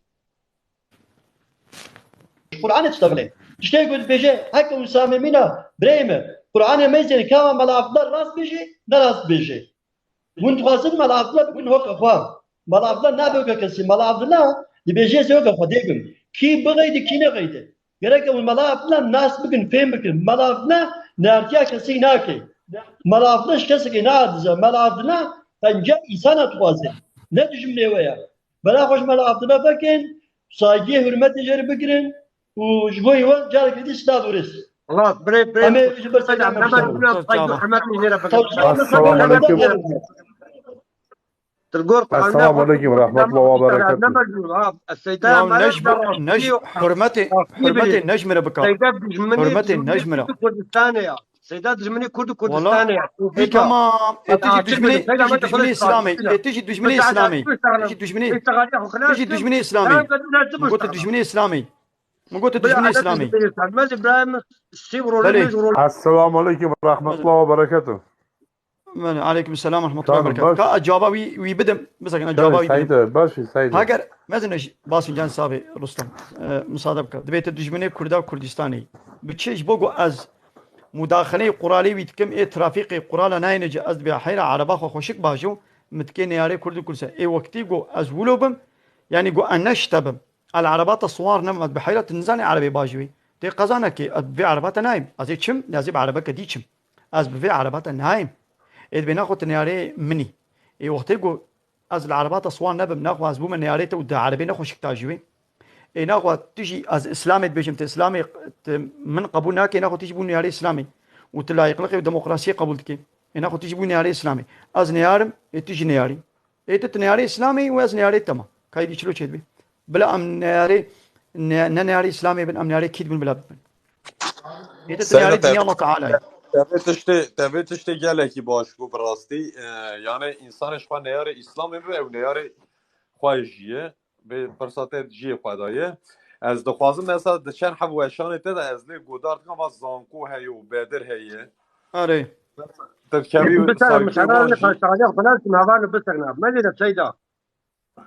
Qur'anê diştexile. Tiştê ku dibêje, heke Usamê mîna, birayê me, Qur'anê meyzêne, kama Mela Abdullah rast bêje, ne rast bêje. Hûn dixwazin Mela Abdullah bikin hoka xwe. Mela Abdullah nabe hoka kesî. Mela Abdullah dibêje ez hoka Xwedê bim. Kî bixeyde, kî nexeyde. Gerek e hûn Mela Abdullah nas bikin, fêm bikin. Mela Abdullah nertiya kesî nake. Mela Abdullah ji kesekê naadize. Mela Abdullah tenca însana dixwaze. Ne dijminê we ya. Bela xwe ji Mela Abdullah vekin, saygiyê hurmetê jê re bigirin û ji bo we carekê dî silav û rêz. Xlas, birê, birê. Em ê ji ber seyda Hemşire. Saygî hurmetê jê re bigirin. Assalamu aleykum. Ti gor Qur'an Esselamu aleyküm ve rahmetullahi ve berekatuhu. Ya neş, neş, hürmetê, hürmetê neş mi re bika. Hürmetê neş mi re. Kurdistanê ya. Seyda dijminê Kurd û Kurdistanê ya. Wala, e, tamam. E, tu jî dijminê, tu jî dijminê Îslamê. E, tu jî dijminê Îslamê. Tu jî dijminê, tu jî dijminê Îslamê. Min got tu dijminê Îslamê. Min got tu dijminê Îslamê. Belê. Esselamu aleyküm ve rahmetullahi ve berekatuhu. Belê, aleyküm selam ve rahmetullahi ve berekatuhu. Ka ez cevaba wî, wî bidim, bisekine cevaba wî bidim. Seyda, baş e, Seyda. Heger, mezin e, baş e, can sabe Rustam. E, müsaade bike. Dibê tu dijminê Kurda Kurdistanê. Bi çi ji bo ku ez mudaxileyê quralê wî dikim, ê trafîqê qurala nayêne ci, ez dibê heyra ereba xwe xweşik bajo, min dikê neyarê Kurd û Kurdistan. Ê wextî ku ez wilo bim, yanî ku ez ne şite bim. El erebata siwar nebim, ez bi heyra tu nizanî erebê bajî wê. Tê qeza nekê, ez bi vê erebata nayêm. Ez ê çim, ez ê bi erebeke dî çim. Ez bi vê erebata nayêm. Ê dibê naxwe tu neyarê min î. Ê wextê ku ez li erebata siwar nebim, naxwe ez bûme neyarê te û di erebê nexweşik tajî wê. Ê naxwe tu jî ez Îslamê dibêjim, tu Îslamê, tu min qebûl nakê, naxwe tu jî bû neyarê Îslamê. Û tu layiqlixê û demokrasiyê qebûl dikê. Ê naxwe tu jî bû neyarê Îslamê. Ez neyarim, ê tu jî neyarî. Ê tu, tu neyarê Îslamê û ez neyarê te me. Ka êdî çilo çêdibê. Bila em neyarê, ne, ne neyarê Îslamê bin, em neyarê kî dibin bila bibin. Ê tu, tu neyarê dinya Allah Teala ye. Te vê tiştê, te vê tiştê gelekî baş bû bi rastî. E, yani însanê ji xwe neyarê Îslamê bibe, ew neyarê xwe jî ye. Vê pirsa te jiyê xwe daye. Ez dixwazim mesela di çend heb weşanê te de ez lê godar dikim, va zanko heye û bedir heye. Erê. Te dikevî saygî wan jî. Biser, biser, biser, biser, biser, biser, biser, biser, biser, biser, biser, Seyda.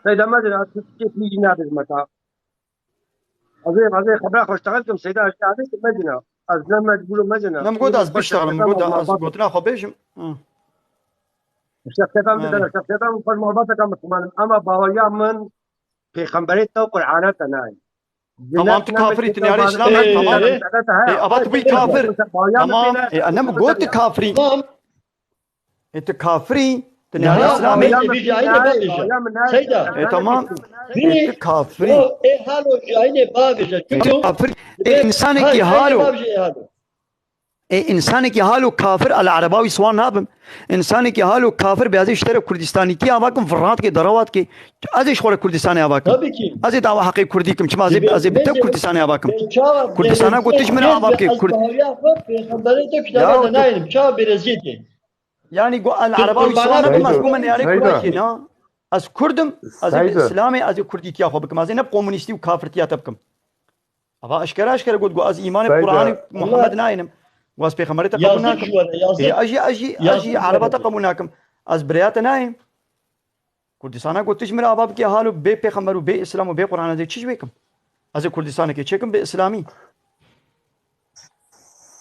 Seyda, mezin, ez tu tiştê pî jî nabêjime ta. Ez ê, ez ê xebera xwe ji te re bikim, Seyda, ez ê, ez ê mezin a. Ez ne mecbûr im, mezin a. Ne, min got ez biştexlim, min got ez gotina xwe bêjim. Hı. Şexsiyeta min, evet, didene, şexsiyeta min xwe ji malbateke Misliman im. Ema baweriya min pêxemberê te û Qur'ana te nayê. Tamam, tu kafirî, tu neyarê Îslamê, tamam. Ê, ava tu bûyî kafir. Tamam. Ê, ne min got tu kafirî. Tamam. E, tu kafirî, tu neyarê Îslamê. Seyda. E, tamam. E, tu kafirî. Ê halo jayînê bavêje. Tu kafirî. E, însanekî halo. E, însanekî halo kafir, el ereba wî siwan nabim. Însanekî halo kafir be, ez ê ji te re Kurdistanîtî ava kim, firat ke, derawat ke. Ez ê ji xwe re Kurdistanê ava kim. Tabii ki. Ez ê dawa heqê Kurdî kim. Çima ez ê, ez ê bi te Kurdistanê ava kim. Kurdistana got tu ji min re ava bike. Kurd. Pêxemberê te kitaba de nayênim. Çawa bêreziyetê. Yanî go el ereba wî siwan nekim, ez bûme neyarê Kurda kî na. Ez Kurd im, ez ê bi Îslamê, ez ê Kurdîtiya xwe bikim. Ez ê ne bi komûnîstî û kafirtiya te bikim. Ava eşkere eşkere got, go ez îmanê Qur'anê Muhammed nayênim. Go ez pêxemberê te qebûl nakim. Ê, ez jî, ez jî, ez jî ereba te qebûl nakim. Ez bi rêya te nayêm. Kurdistana got, tu ji min re ava bike halo bê pêxember û bê Îslam û bê Qur'an, ez ê çi ji wê kim? Ez ê Kurdistanekê çêkim bi Îslamî.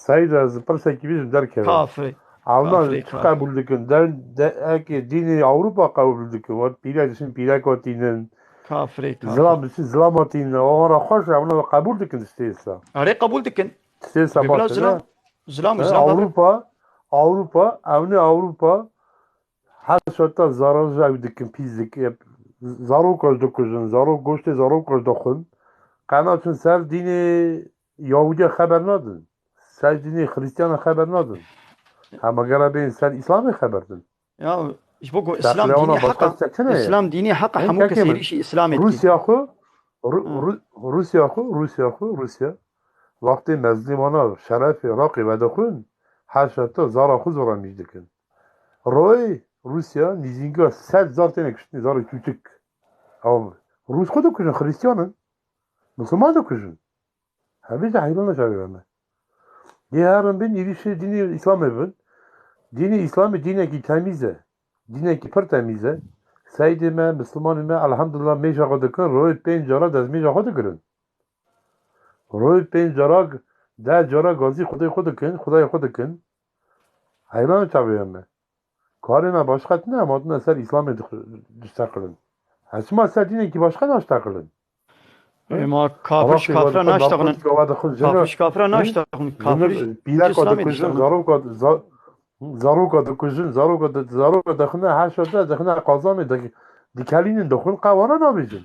Seyda, ez pirsekî bî ji derkeve. Kafirê. Ewna çi qebûl dikin? Der, de, eke dînê Ewropa qebûl dikin. Wat pîrek diçin pîrek wa tînin. Kafirê, kafir. Zilam diçin zilama tînin. Wan re xweş e, ewna qebûl dikin tiştê êsa. Erê, qebûl dikin. Tiştê êsa baş e. Zilam, zilam, zilam. Ewropa, Ewropa, ewnê Ewropa. Her şerta zarar ji ew dikin, pîs dikin. Zarok ji dikujin, zarok goştê zarok ji dixwin. Qe naçin ser dînê Yahudiya xeber nadin. Ser dînê Xristiyana xeber nadin. Hema gera bên ser Îslamê xeber din. Ya, ji bo ku Îslam dînê heq e, Îslam dînê heq e, hemû kesê êrîşî Îslamê dike. Rûsya xwe, Rû-, Rû-, Rûsya xwe, Rûsya xwe, Rûsya. Wextê mezlîmana şerefê Iraqê vedixwin, her şerta zara xwe zoramîş dikin. Royê Rûsya nîzînga sed zar têne kuştinê, zarê tûtik. Ew Rûs xwe dikujin, Xrîstiyan in. Misilman dikujin. Hevî de heyran naçarî me. Dê herin bin êrîşê dînê Îslamê bin. Dînê Îslamê dînekî temîz e. Dînekî pir temîz e. Seydê me, Misilmanê me, elhamdulillah mêja xwe dikin, royê pênc cara destmêja xwe digirin. Royê pênc cara, deh cara gazî Xwedê xwe dikin, Xwedayê xwe dikin. Heyran çavê me. Karê me başqa tune, em hatine ser Îslamê dix-, dişteqilin. Ez çima ser dînekî başqa naşteqilin? Ê, ma kafir ji kafira naşteqilin. Kafir ji kafira naşteqilin. Kafir ji pîreka dikujin, zaroka, za-, zaroka dikujin, zaroka di-, zaroka dixine heşa de, dixine qazanê, di-, dikelînin, dixwin qewana nabêjin.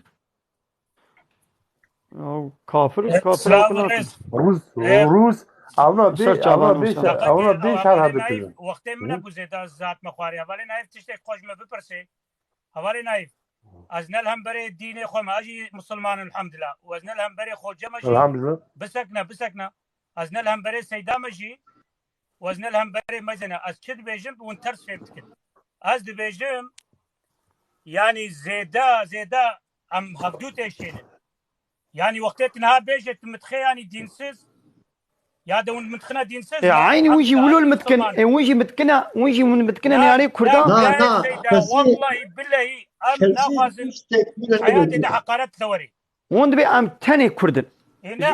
Ya, kafir, e, kafir selamun aleyküm. Rûs, e, Rûs, evna bê, evna bê şer, evna bê şer herdikujin. Wextê min e ku zêde ez hatime xwarê. Hevalê Naîf tiştek xwe ji me bipirsê. Hevalê Naîf, ez ne li hemberê dînê xwe me, ez jî misilman im, elhamdulillah. Û ez ne li hemberê xocê me jî. Elhamdulillah. Bisekne, bisekne. Ez ne li hemberê Seyda me jî, û ez ne li hemberê Mezin e. Ez çi dibêjim, hûn ters fêm dikin. Ez dibêjim, yanî zêde, zêde em hevdû têşênin. Yanî wextê tu niha bêje tu mitxê yanî dînsiz, ya de hûn mitxine dînsiz. E, eynî hûn jî wilo li mitkin, e, hûn jî mitkine, hûn jî hûn mitkine neyarê Kurdan. Na, na, wallahî billehî em naxwazin heyatê de heqaret lewerê. Hûn dibê em tenê Kurd in.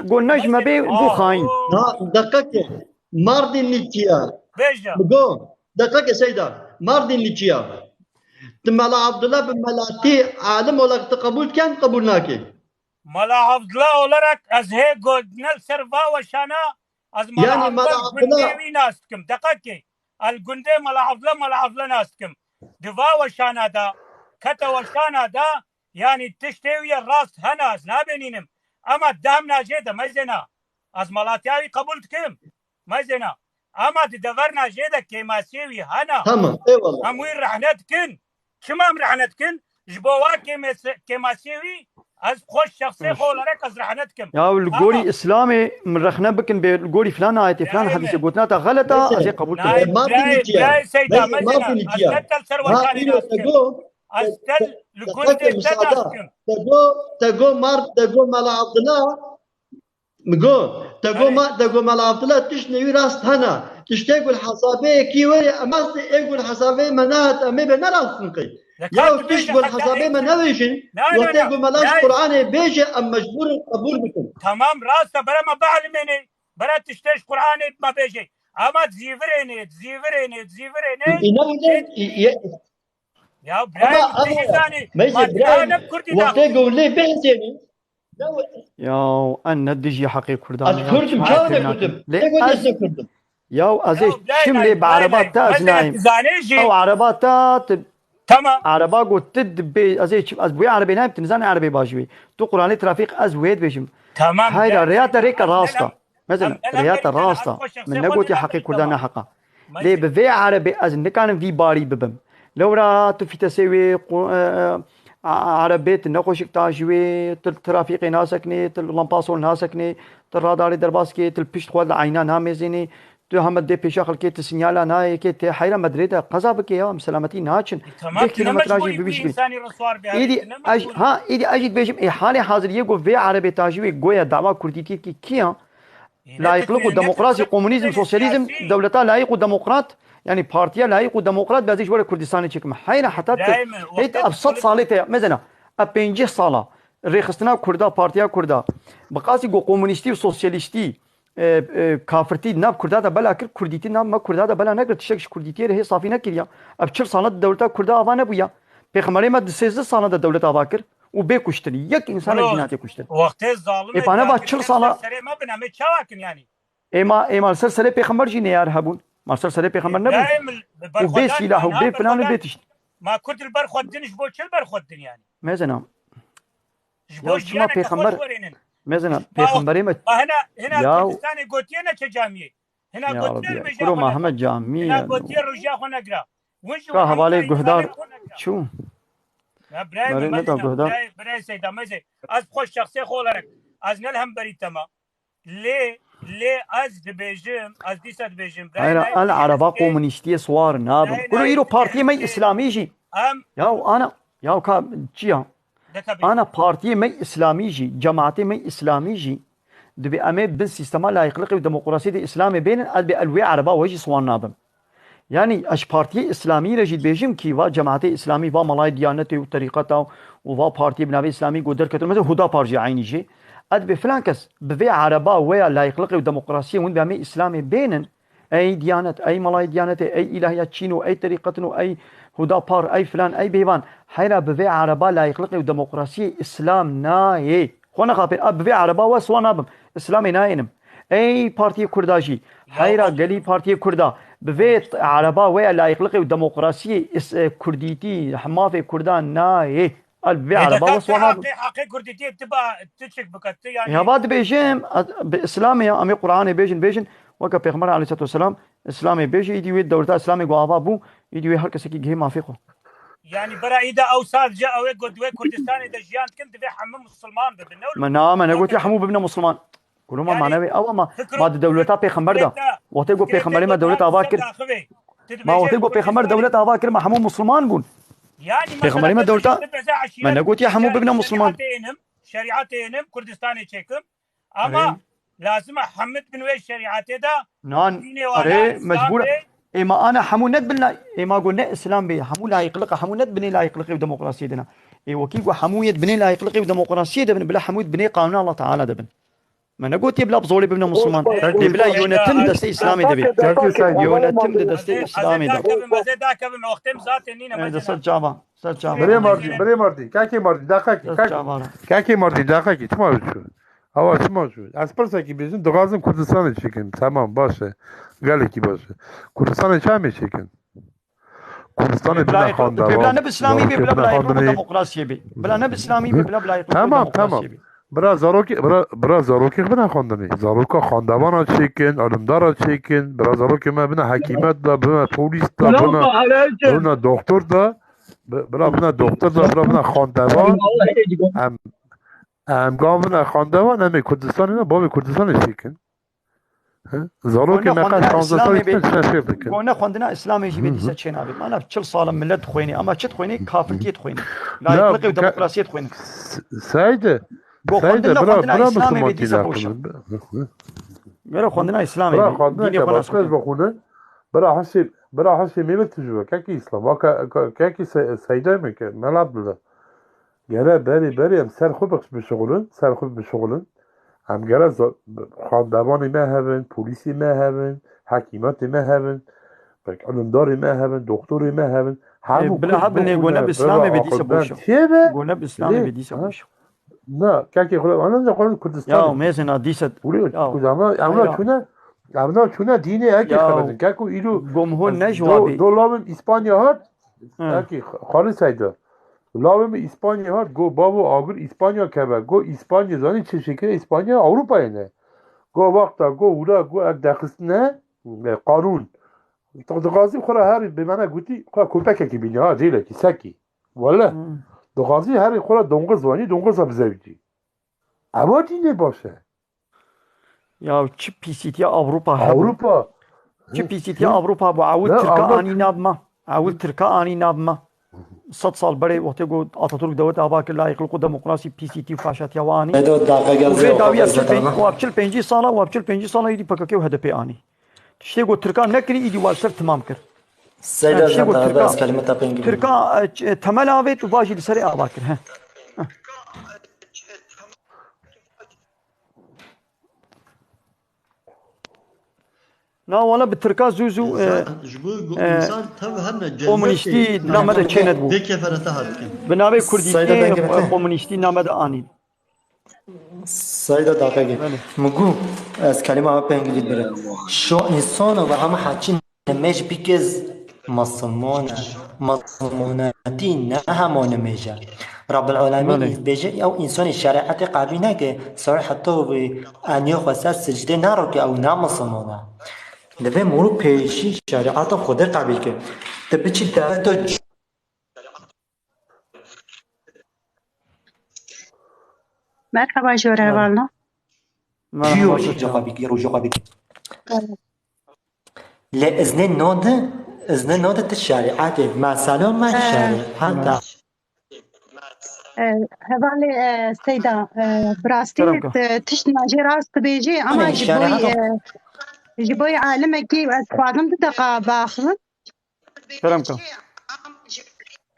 Got ne ji me bê, got xayîn. Na, deqeke. Mardînlî çi ya? Bêje. Go, deqeke Seyda. Mardînlî çi ya? Tu Mela Abdullah bi melatî alim olarak tu qebûl diken, qebûl nake? Mela Abdullah olarak ez hê got ne li ser va weşana, ez Mela Abdullah gundê wî nas dikim. Deqeke. El gundê Mela Abdullah, Mela Abdullah nas dikim. Di va weşana da, kete weşana da, yanî tiştê wî ye rast hene, ez nabênînim. Ema dehmna jê de mezêna. Ez melatiya wî qebûl dikim. Mezêna. Ema di deverna jê de kêmasiyê wî hene. Tamam, eyvallah. Em wî rehne dikin. Çima em rehne dikin? Ji bo wa kêmese-, kêmasiyê wî ez xwe şexsê xwe olarak ez rehne dikim. Ya li gorî Îslamê min rexne bikin bê li gorî filan ayetê, filan hedîsê gotina te xelet a, ez ê qebûl kim. Nayê, birayê, birayê Seyda, mezêna, ez ne te li ser weşanê nas dikim. Ez te li gundê te nas dikim. Te go, te go mar, te go Mela Abdullah. Min got, te go ma-, te go Mela Abdullah tişt newî rast hene. Tiştê ku li hesabê yekî were, em rast ê ku li hesabê me nehat, em ê bê ne rast in qey. Ya tişt ku li hesabê me nebêjin, wextê ku Mela ji Qur'anê bêje, em mecbûr in qebûl bikin. Tamam, rast e, bere me bielmênê, bere tiştê ji Qur'anê me bêje. Ema dizîvirênê, dizîvirênê, dizîvirênê. Îne wile, ye-, Ya birayê, tu jî zanî, ma tu ne Kurdî da. Wextê ku lê bihêsênî. Ya en ne dijî heqê Kurdan e. Ez Kurd im, çawa ne Kurd im? Lê ez ne Kurd im. Ya ez ê çim lê bi ereba te ez nayim. Ew ereba te, tu, tamam. Ereba got tu dibê, ez ê çim, ez bi wê erebê nayim, tu nizanî erebê bajî wê. Tu Qur'anê trafîk ez wê dibêjim. Tamam. Hayra, rêya te rêka rast e. Mezin, rêya te rast e. Min negotiye heqê Kurdan ne heq e. Lê bi vê erebê ez nikarim vî barî bibim. Lewra tu fîtesê wê qu-, e, e, erebê tu nexweşik ta ji wê, tu trafîqê naseknê, tu lampasol naseknê, tu radarê derbas kê, tu pişt xwe li eyna namêzênê, tu heme dê pêşa xelkê, tu sinyala nayê kê, tê heyra me dirê de qeza bikê ya, em selametî naçin. Deh kîlometrajî bibîşkî. Îdî ez, ha, îdî ez jî dibêjim, ê halê hazir yê ku vê erebê ta ji wê goya dawa kurdîtî kî kiya? Layîqlik û demokrasî, komunîzm, sosyalîzm, dewleta layîq û demokrat, yanî partiya layîq û demokrat, bi ez ê ji we re Kurdistanê çêkim. Heyra heta tu, heyt ev sed salê te, mezena, ev pêncî sala rêxistina Kurda, partiya Kurda, bi qasî ku komunîstî û sosyalîstî, e, e, kafirtî nav Kurda de bela kir, Kurdîtî nav me Kurda de bela nekir, tiştek ji Kurdîtiyê re hê safî nekiriya. Ev çil sala di dewleta Kurda ava nebûya. Pêxemberê me di sêzdeh sala de dewlet ava kir. Û bê kuştin. Yek însanek jî nate kuştin. Wextê zalim ê, e, pane va çil sala serê me bin, em ê çawa kin yanî? Ê ma, ê ma li ser serê pêxember jî neyar hebûn. Ma li ser serê pêxember nebûn. Û bê sîlah û bê plan û bê tişt. Ma Kurd li ber xwe din, ji bo çi li ber xwe din yanî? Mezena. Ji bo jiyaneke xweş werênin. Mezena, pêxemberê me. Ma hina, hina Kurdistanê gotiye neçe camiyê. Hina gotiye bêje xwe negra. Hina gotiye rojiya xwe negra. Win jî ka hevalê guhdar çû. Ya birayê me, birayê, birayê Seyda, mezê. Ez xwe şexsê xwe olarak, ez ne li hemberî te me. Lê, lê ez dibêjim, ez dîsa dibêjim. Hayra, el ereba komunîstiyê siwar nabim. Kuro îro partiyê me îslamî jî. Ya ana, ya ka çi ya? Ana partiyê me îslamî jî, cemaetê me îslamî jî, dibê em ê bin sîstema layîqliqê û demokrasiyê de îslamê bênin, ez bê el wê ereba we jî siwan nabim. Yanî ez partiyê îslamî re jî dibêjim kî va cemaetê îslamî, va melayê diyanetê û terîqeta û va partiyê bi navê îslamî ku derketin, mesela Hudapar jî eynî jî. Ez dibê filan kes bi vê ereba we ya layîqliqê û demokrasiyê hûn dibê em ê îslamê bênin, Ey diyanet, ey malayê diyanetê, ey îlahiya çîn û ey terîqetin û ey hudapar, ey filan, ey bêvan. Heyra bi vê ereba layîqliqê û demokrasiyê Îslam nayê. Xwe nexapê, a bi vê ereba wes wan nabim. Îslamê nayênim. Ey partiyê Kurda jî, heyra gelî partiyê Kurda, bi vê ereba we ya layîqliqê û demokrasiyê is-, e, kurdîtî, mafê Kurda nayê. A bi vê ereba wes wan nabim. Heqê, heqê kurdîtiyê tu ba, tu çik bike, tu yanî. Ya va dibêjim, a, bi Îslamê ya, em ê Qur'anê bêjin, bêjin, weke Pêxember aleyhisselatu vesselam, Îslamê bêjî, îdî wê dewleta Îslamê ku ava bû, îdî wê her kesekî gihê mafê xwe. Yanî bira îda ew sadece ew ê ku di wê Kurdistanê de jiyan dikin, divê hemû musulman bibin, ne wilo? Me na, me negotiye hemû bibine musulman. Kuluma, yanî, manevê ew ama, fikro-, ma di dewleta Pêxember de. Wextê ku Pêxemberê me dewlet ava kir. Ma wextê ku Pêxember dewlet ava kir, me hemû musulman bûn. Yanî, pêxemberê me dewleta, me negotiye hemû bibine musulman. Şerîatê ênim, şerîatê ênim, Kurdistanê çêkim. Ama lazim e hemû bin wê şerîatê de. Nan, dînê wana, erê, mecbûr e. Ê ma ana hemû ne dibin la-, ê ma got ne Îslam bê, hemû layîqliq e, hemû ne dibinê layîqliqê û demokrasiyê de ne. Ê wekî got hemû yê dibinê layîqliqê û demokrasiyê de bin, bila hemû dibinê qanûna Allah Teala de bin. Me negotiye bila bi zorê bibine Müslüman. Lê bila yönetim destê Îslamê de be. Yönetim de destê Îslamê de. Ez ê dakevim, ez ê dakevim, wextê min zaten nîne. Ê, de ser çava, ser çava. Birê Mardî, birê Mardî. Kakê Mardî, daqekî. Ser çava. Kakê Mardî, daqekî. Çima çû? Awa çima çû? Ez pirsekî bêjim, dixwazim Kurdistanê çêkin. Tamam, baş e. Gelekî baş e. Kurdistanê çamê çêkin? Kurdistanê bine xandevan. Bila ne bi Îslamî bê, bila bi layîqliq û demokrasiyê bê. Bila ne bi Îslamî bê, bila bi layîqliq û demokrasiyê bê. Tamam, tamam. Bira zarokê, bira, bira zarokê bine xwendinê. Zaroka xandevana çêkin, alimdara çêkin, bira zarokê me bine hekîmet de, bine polîs de, bine, bine doktor de, bi-, bira bine doktor de, bira bine xandevan. Em, em gavine xandevan, em ê Kurdistanê ne, bavê Kurdistanê çêkin. Hi? Zarokê me qet şanzdeh salî tiştine fêr dikin. Go ne xwendina Îslamê jî vê dîsa çê nabe. Mana çil sal e millet dixwêne, ama çi dixwêne? Kafirtiyê dixwêne. Layîqliqê û demokrasiyê dixwêne. Seyde, go xwendin ne xwendina Îslamê vê dîsa boş e. Gere xwendina Îslamê bê, dînê xwe nas bike. Bira hesê, bira hesê mêlik tijî be. Kekî Îslam, kekî Seyde me ke, melat bide. Gere berê berê em ser xwe bix-, bişixulin, ser xwe bişixulin. Em gere za-, xandevanê me hebin, polîsê me hebin, hekîmetê me hebin, belkî ilimdarê me hebin, doktorê me hebin. Hemû bila hebin, lê go ne bi Îslamê bê dîsa boş e. Go ne bi Îslamê bê dîsa boş e. Na, kekê xwe, ana ne xwe Kurdistan. Ya, mêzina dîsa. Ûlê, ya, ku ama, ama çûne, ama çûne dînê eke xebedin. Keko îro. Gomho ne ji wa bê. Do, do lavim İspanya hat. Eke Xalid Seyda. Lavê min Îspanya hat, go bavo agir Îspanya keve. Go Îspanya zanî çi şekil Îspanya Ewropayê ne. Go wexta go wira go ek dexistine, e, qanûn. Dixwazî xwe ra herî bi mene gotî, xwe kopekekî bînî ha, rêlekî, sekî. Wele. Dixwazî herî xwe ra dongiz wanî, dongiza bizewicî. Ewa dînê baş e. Ya çi pîsîtiya Ewropa hebû. Ewropa. Çi pîsîtiya Ewropa bû. Ewil Tirka anî nav me. Ewil Tirka anî nav me. Sed sal berê wextê ku Atatürk dewlet ava kir, layîqlik û demokrasî, pîsîtî û faşatiya wan anî. Û vê dawiya çil pênc, wa çil pêncî sala, wa çil pêncî sala êdî P K K û H D P anî. Tiştê ku Tirka nekirî, îdî wa li ser timam kir. Seyda, tiştê ku Tirka, Tirka, e, temel avêt û va jî li serê ava kir. He. Na wala bi Tirka zû zû, e, e, komunîstî di nav me de çê nedibû. Bi navê kurdîtiyê, e, komunîstî di nav me de anîn. Seyda, daqekê. Belê. Min got, ez kelîma me pêngilî bire. Şo însano ve hema heçî Nimêj bike z-, misilman e. Misilmanetî ne hema nimêj e. Rabbil Alemîn bêje, ew însanê şerîetê qebîl neke, ser heta wî eniyê xwe ser sicdê neroke, ew ne misilman e. Divê mûrû pêşî şerîeta Xwedê qebîl ke. Tu biçî dewleta Merhaba, jore hevalno. Merhaba, roja xwe bî, roja xwe bî. Lê iznê node, iznê node ti şerîetê. Mesela me şerîet e. E, hevalê, e, Seyda, e, bi rastî, e, tişt najê rast dibêjê, ama ji bo, e, ji bo alimekî ez dixwazim du deqa biaxivim. Kerem ke.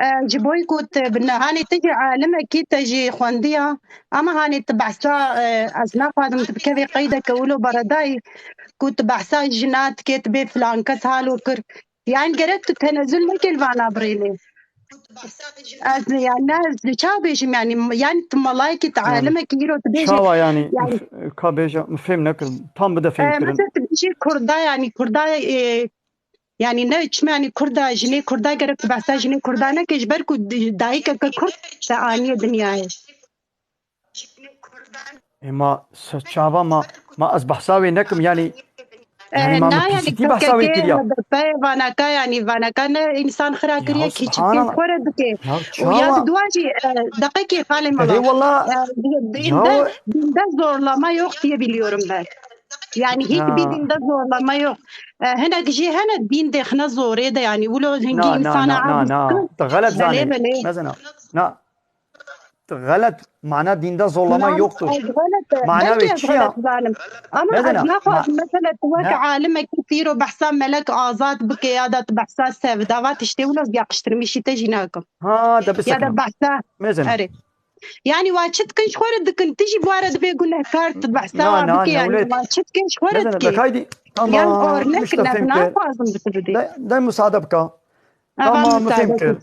E, ji bo ku tu bi ne-, hanê tu jî alimekî, te jî xwendiya, ama hanê tu behsa, e, ez naxwazim tu bikevê qeydeke wilo beredayî. ku tu behsa jina dikê, tu bê filan kes halo kir. Yani gerek tu tenezul neke li vana birênê. Ez yani ne, ez li çawa bêjim yani, yani tu melayekî, tu Yani, alimekî, îro tu bêjî, çawa yani, yani, ka bêje, min fêm nekir, tam bide fêm e, kirin. Mesela tu bêjî Kurda yani, Kurda, e, yani ne çima yani Kurda, jinê Kurda gerek tu behsa jinê Kurda neke, ji ber ku di-, dayikeke Kurd te aniye dinyayê. Ê, ma se-, çava ma, ma ez behsa wê nekim, yani, E, yani ma na min yani pîsîtî behsa wê P K K, kiriya. H D P, vanaka yani, vanaka ne insan xira Ya kiriye ki çiftî subhanallah. Xore dike. Ya Û ya çawa? Di dua jî, e, deqekê xalê Erê mala. Wala. E, di-, dinde, Ya. Dinde zorlama yok diye biliyorum ben. Yani hiçbir Ya. Dinde zorlama yok. E, hinek jî hene din dêxine zorê de yani. Wilo hingî Na, na, insana na, na, aciz na. kir. Te xelet Belê, zanî. Belê. Mezena. Na. Xelet, mana dînda zorlama Mam, yoktur. Ez xelet, Mana belkî wê ez çi ya? Xelet zanim. Ama Mezena, ez naxwazim ma-, mesela tu wek ne? Alimekî pîro behsa Melek Azad bike ya da tu behsa Sevda va tiştê wilo yakıştırmışî te jî nakim. Ha, de Ya da bisekna. Behsa Mezena. Erê. Yani wa çi dikin ji xwe re dikin, tu jî bi wa re dibê gunehkar tu behsa Na, wa na, bike ne yani. Wlet. Wa çi dikin ji xwe re Mezena, dike. Bekaydî. Tamam, Yan örnek işte ne, fem kir. Naxwazim bi tu bidê. De, de müsaade bika. Tamam, fem kir.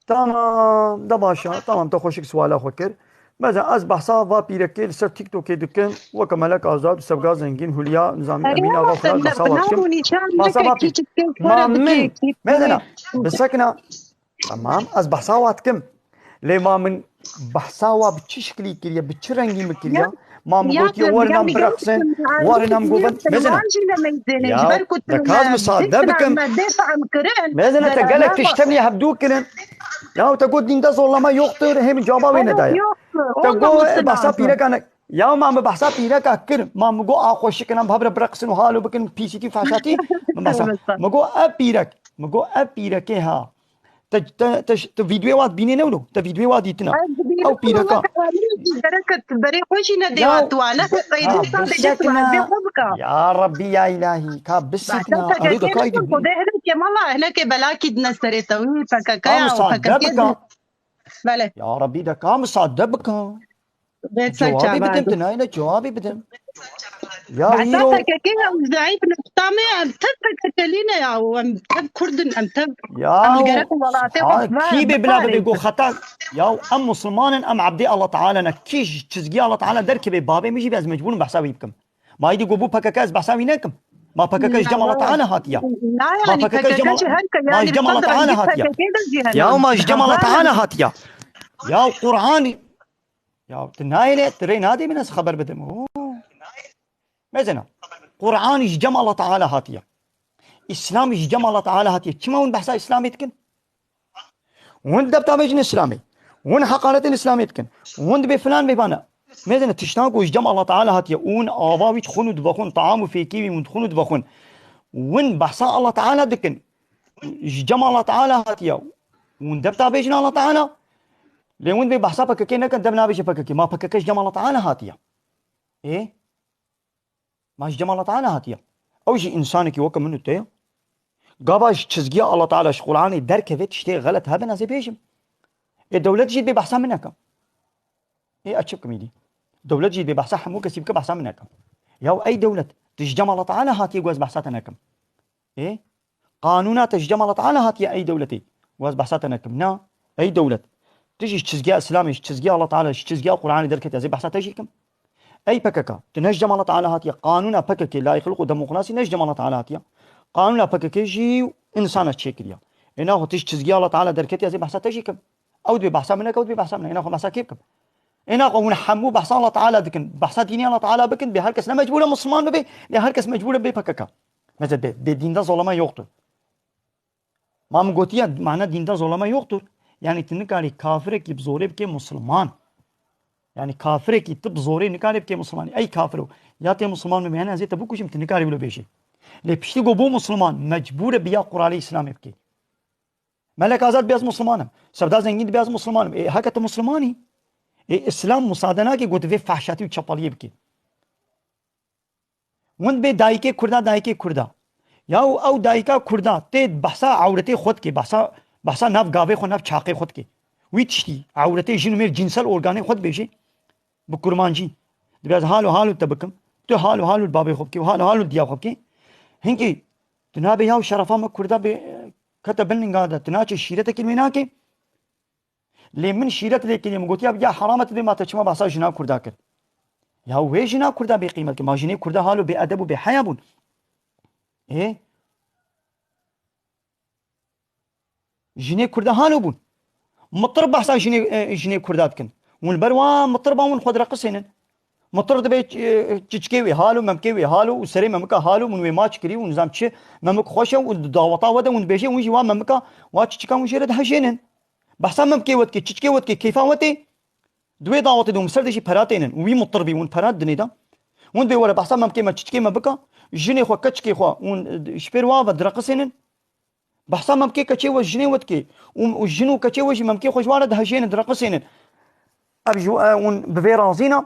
Tamam, de baş e. Tamam, te xweşik suala xwe kir. Mesela ez behsa va pîrekê li ser TikTokê dikim, weke Melek Azad, Sevga Zengîn, Hulya, nizam, Emîn Axa, Firat, behsa wa dikim. Behsa va pîr. Ma min, mesela, bisekna, tamam, ez behsa wa dikim. Lê ma min behsa wa bi çi şiklî kiriye, bi çi rengî min kiriye? Ma min gotiye, werin em birexsin, werin em govin. Mezena. Ya, de ka ez misade bikim. Mezena, te gelek tişt tevlî hevdû kirin. Ya, te got dînde zorlama yoktur, hê min cevaba wê nedaye. Te got behsa pîreka ne-, ya, ma min behsa pîreka kir, ma min got a xweşik in, em bi hev re birexsin û halo bikin, pîsîtî û fehşatî. Min behsa. Min got ev pîrek, min got ev pîrekê ha. Te, te, te, te vîdyoyê wa dibînî ne wilo? Te vîdyoyê wa dîtina? Ez dibînim Ew pîreka. Wala ka alimekî gereket berê xwe jî nedê Ya, wa tu wa. Ne xwe qeydî ha, sadece tu bisekna. Wa bê xwe bika. Ya Rabbî ya îlahî, ka bisekna. Erê de kay dibî. Xwedê hinekê mala, hinekê belakî dine serê te. Wî P K K ya û P K K. Ka misade bika. Belê. Ya Rabbî de ka misade bika. Cewabê bidim, tu nayê ne cewabê bidim. Ya Behsa îro P K K ya, û zayıf nokta me, em tev P K K lî ne ya, û em tev Kurd in, em tev, Ya em li gerek welatê xwe ha, kî bê bila bibe go xeta? Ya em Musulman in, em ebdê Allah Teala ne. Kî ji çizgiya Allah Teala derkeve, bavê min jî be, ez mecbûr im behsa wî bikim. Ma îdî go bû P K K, ez behsa wî nekim. Ma P K K ji cem Allah Teala hatiya. Na Ma yani P K K ji cem P K K Allah, ji her ke ma yani ji cem Allah Teala hatiya. P K K de jî hene. Ya ma ji cem Allah Teala hatiya. Ya Qur'an Ya, tu nayê lê, tu rê nadê min ez xeber bidim. Oo. Mezena. Qur'an ji cem Allah Teala hatiye. Îslam ji cem Allah Teala hatiye. Çima hûn behsa Îslamê dikin? Hûn debta bêjin Îslamê. Hûn heqaretên Îslamê dikin. Hûn dibê filan bê bana. Mezena tiştan ku ji cem Allah Teala hatiye. Hûn ava wî dixwin û divexwin. Taam û fêkî wî hûn dixwin û divexwin. Hûn behsa Allah Teala dikin. Ji cem Allah Teala hatiye. Hûn debta bêjin Allah Teala. Lê hûn dibê behsa P K K nekin, dev nabêje P K K. Ma P K K ji cem Allah Teala hatiye. Ê? Ma ji cem Allah Teala hatiye. Ew jî însanekî weke min û te ye. Gava ji çizgiya Allah Teala, ji Qur'anê derkeve, tiştê xelet hebin, ez ê bêjim. Ê dewlet jî dibê behsa min neke. Ê, ez çi bikim îdî? Dewlet jî dibê behsa hemû kesî bike, behsa min neke. Ya ey dewlet, tu ji cem Allah Teala hatiye, ku ez behsa te nekim. Ê? Qanûna te ji cem Allah Teala hatiye, ey dewletê. Waz behsa te nekim. Na, ey dewlet. Tu jî ji çizgiya Îslamê, ji çizgiya Allah Teala, ji çizgiya Qur'anê derketî, ez ê behsa te jî kim? Ey P K K, tu ne ji cem Allah Teala hatiye. Qanûna P K K, layîqlik û demokrasî ne ji cem Allah Teala hatiye. Qanûna P K K jî însan e çêkiriye. Ê naxwe tu ji çizgiya Allah Teala derketî, ez ê behsa te jî kim? Ew dibê behsa min neke, ew dibê behsa min neke. Ê naxwe behsa kê bikim? Ê naxwe hûn hemû behsa Allah Teala dikin. Behsa dînê Allah Teala bikin. Bê her kes ne mecbûr e Musulman bibe. Lê her kes mecbûr e bê P K K. Mesela bê, bê dînda zolama yoktur. Ma min gotiye, mana dînda zolama yoktur. Yani tu nikarî kafirekî bi zorê bikê Musulman. Yani kafirekî tu bi zorê nikarê bikê Musulman. Ey kafiro, ya tê Musulman bibe, yani ez ê te bikujim, tu nikarî wilo bêjî. Lê piştî ku bû Musulman, mecbûr e bi ya Qur'anê Îslamê bikê. Melek Azad dibê ez Musulman im. Sevda Zengîn dibê ez Musulman im. Ê, heke tu Musulman î? Ê, Îslam musade nake ku tu vê fehşatî û çepaliyê bikî. Hûn dibê dayikê Kurda, dayikê Kurda. Ya ew dayika Kurda tê behsa ewretê xwe dikê, behsa, behsa nav gavê xwe, nav çaqê xwe dikê. Wî tiştî, ewretê jin û mêr, cinsel organê xwe dibêjê. Bi kurmancî. Dibê ez halo halo te bikim. Tu hal û hal û babê xwe bikî û hal û hal û diya xwe bikî. Hinkî tu nabê ya û şerefa me Kurda bê kete bin linga de. Tu naçe şîretekî wê nake. Lê min şîret lê kiriye, min gotiya ya herame tu dê ma te çima behsa jina Kurda kir. Ya wê jina Kurda bê qîmet kir. Ma jinê Kurda halo bê edeb û bê heya bûn. Ê? Jinê Kurda halo bûn. Mitir behsa jinê, e, jinê Kurda dikin. Hûn li ber wan mitir ba hûn xwe direqisênin. Mitir dibe, e, çiçikê wê halo, memikê wê halo û serê memika halo, hûn wê maç kirî û nizam çi, memik xweş e û daweta we de hûn dibêjê, hûn jî wan memika, wa çiçika hûn jê re dihejênin. Behsa memikê we dikê, çiçikê we dikê, keyfa we tê. Di wê dawetê de hûn bi ser de jî pera tênin. Wî mitir bî, hûn pera dinê de. Hûn dibê were behsa memikê me, çiçikê me bika, jinê xwe, keçikê xwe hûn, e, ji pêr wa ve direqisênin. Behsa memkê keçê we jinê we dikê. Û, û jin û keçê we jî memkê xwe ji wan re dihejênin, direqisênin. Ev ji, e, hûn bi vê razî ne.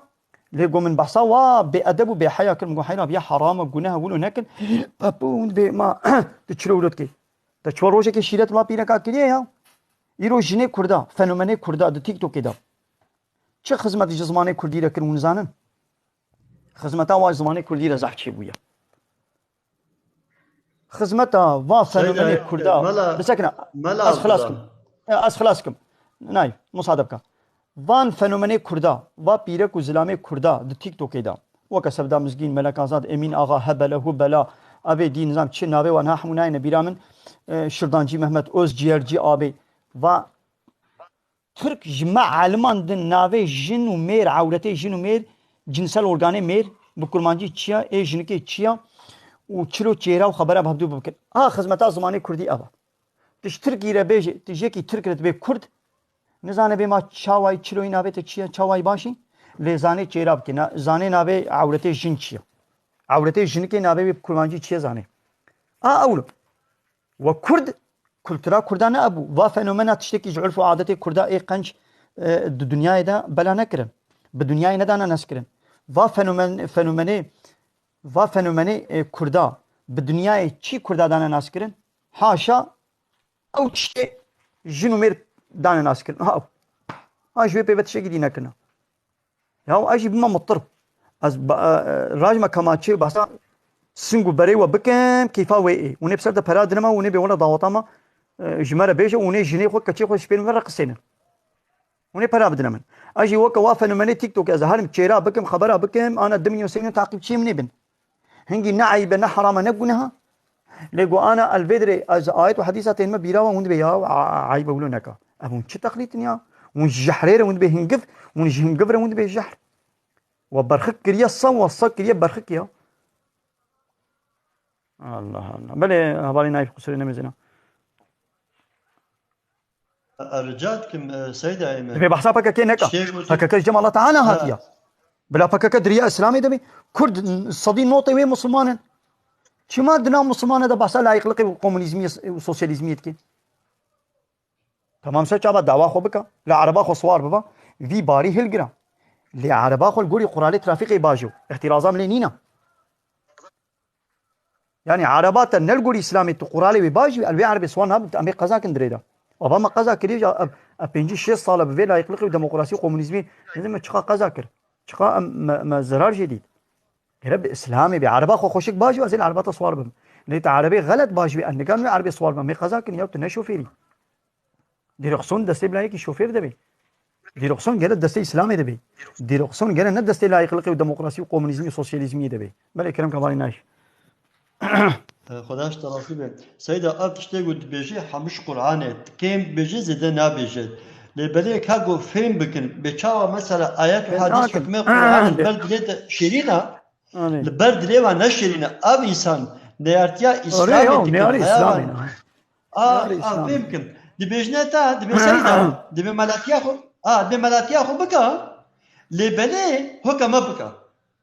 Lê go min behsa wa bêedeb û bêheya kir. Min got, heyra, ya heram e, guneh e, wilo nekin. Pepû hûn dibê ma tu çilo wilo dikê. Te çi rojekê şîret ma pîreka kiriye ya? Îro jinê Kurda, fenomenê Kurda di TikTokê de. Çi xizmet ji zimanê Kurdî re kir hûn zanin? Xizmeta wa ji zimanê Kurdî re zehf çêbûye. Xizmeta va fenomenê Kurda. Mela, bisekine, mela ez xilas kim. E, ez xilas kim. Nay, musade bike. Van fenomenê Kurda, va pîrek û zilamê Kurda di TikTokê de. Weke Sevda Mizgîn, Melek Azad, Emîn Axa, Hebele, Hubela, abê dî nizam çi navê wan ha hemû nayêne bîra min. E, Şirdancî Mehmet, Öz Ciğerci abê. Va Tirk ji me aliman din navê jin û mêr, ewretê jin û mêr, cinsel organê mêr, bi kurmancî çi ya, ê jinikê çi ya û çilo çêra û xebera bi hevdû bikin. A xizmeta zimanê kurdî ev e. Tu ji Tirkî re bêjê, tu ji yekî Tirk re dibê kurd, nizane bê ma çawayî çiloyî navê te çi ye, çawayî başî, lê zanê çêra bike, na-, zanê navê ewretê jin çi ye. Ewretê jinikê navê wê bi kurmancî çi ye zanê. A ewlo. We kurd, kultura kurda ne ebû. Va fenomena tiştekî ji urf û adetê kurda ê qenc, e, di dinyayê de bela nekirin. Bi dinyayê nedane naskirin. Va fenomen-, fenomenê, va fenomenê, e, kurda bi dinyayê çi kurda dane naskirin? Haşa ew tiştê jin û mêr dane naskirin. Ha ew. Ha ji wê pê ve tiştekî dî nekirina. Ya ez jî bima mitir. Ez ba-, e, e, rajma kemaçê behsa sing û berê we bikim, keyfa wê ê. Hûn ê bi ser de pera dine me, hûn ê bê wela daweta me, e, ji me re bêje, hûn ê jinê xwe, keçê xwe ji pêl me re qisênin. Hûn ê pera bidine min. Ez jî weke wa fenomenê TikTok ez herim çêra bikim, xebera bikim, ana du milyon sê milyon taqîbçiyê min ê bin. Hingî ne eyb e, ne heram e, ne guneh e. Lê go ana el vê dirê ez ayet û hedîsa tên me bîra wan hûn dibê ya, a-, a-, eyb e wilo neka. Ev hûn çi teqlîd in ya? Hûn ji jehrê re hûn dibê hingiv, hûn ji hingiv re hûn dibê jehr. We berxik kiriye sa, we sa kiriye berxik ya. Allah Allah. Belê hevalê nayî qusûrê nemêzina. Rica dikim, e, Seyda Eymen. Dibê behsa P K K neka. P K K ji cem Allah Teala hatiye. Bila P K K diriya Îslamê de bê. Kurd sedî notê wê Musulman in. Çima di nav Musulmane de behsa layîqliqê û komunîzmiyê û sosyalîzmiyê dike? Tamam, ser çava dawa xwe bika. Li ereba xwe siwar biba. Vî barî hilgira. Lê ereba xwe li gorî quralê trafîkê bajo. Îhtîraza min lê nîne. Yani ereba te ne li gorî Îslamê tu quralê wê baş bî, el wê erebê siwar nabin, em ê qeza kin dirê de. Baba me qeza kiriye, ev, ev pêncî şêst sal e bi vê layîqliqê û demokrasî û komunîzmê, ne dime çiqa qeza kir. Çiqa em, me, me zerar jê dît. Gere bi Îslamê bê, ereba xwe xweşik baş bî, ez ê li ereba te siwar bim. Lê te erebê xelet baş bî, ez nikan wê erebê siwar bim. Em ê qeza kin ya, tu ne şofêrî. Direksiyon destê bila yekî şofêr de bê. Direksiyon gere destê Îslamê de bê. Direksiyon gere ne destê layîqliqê û demokrasî û komunîzmî û sosyalîzmî de bê. Belê kerem ke valî nayî. Xwedaş te razî be. Seyda, ev tiştê ku dibêje hemû ji Qur'anê. Kêm bêje, zêde nabêje. Lê belê ka ku fêm bikin, bê çawa mesela ayet û hadîs hukmê Qur'anê li ber dilê te şêrîn e, li ber dilê wan ne şêrîn e. Ev însan neyartiya Îslamê dike, heya wan. A, a, fêm kim. Dibêjine te, dibê Seyda, dibê melatiya xwe, a, dibê melatiya xwe bika, lê belê hoka me bika.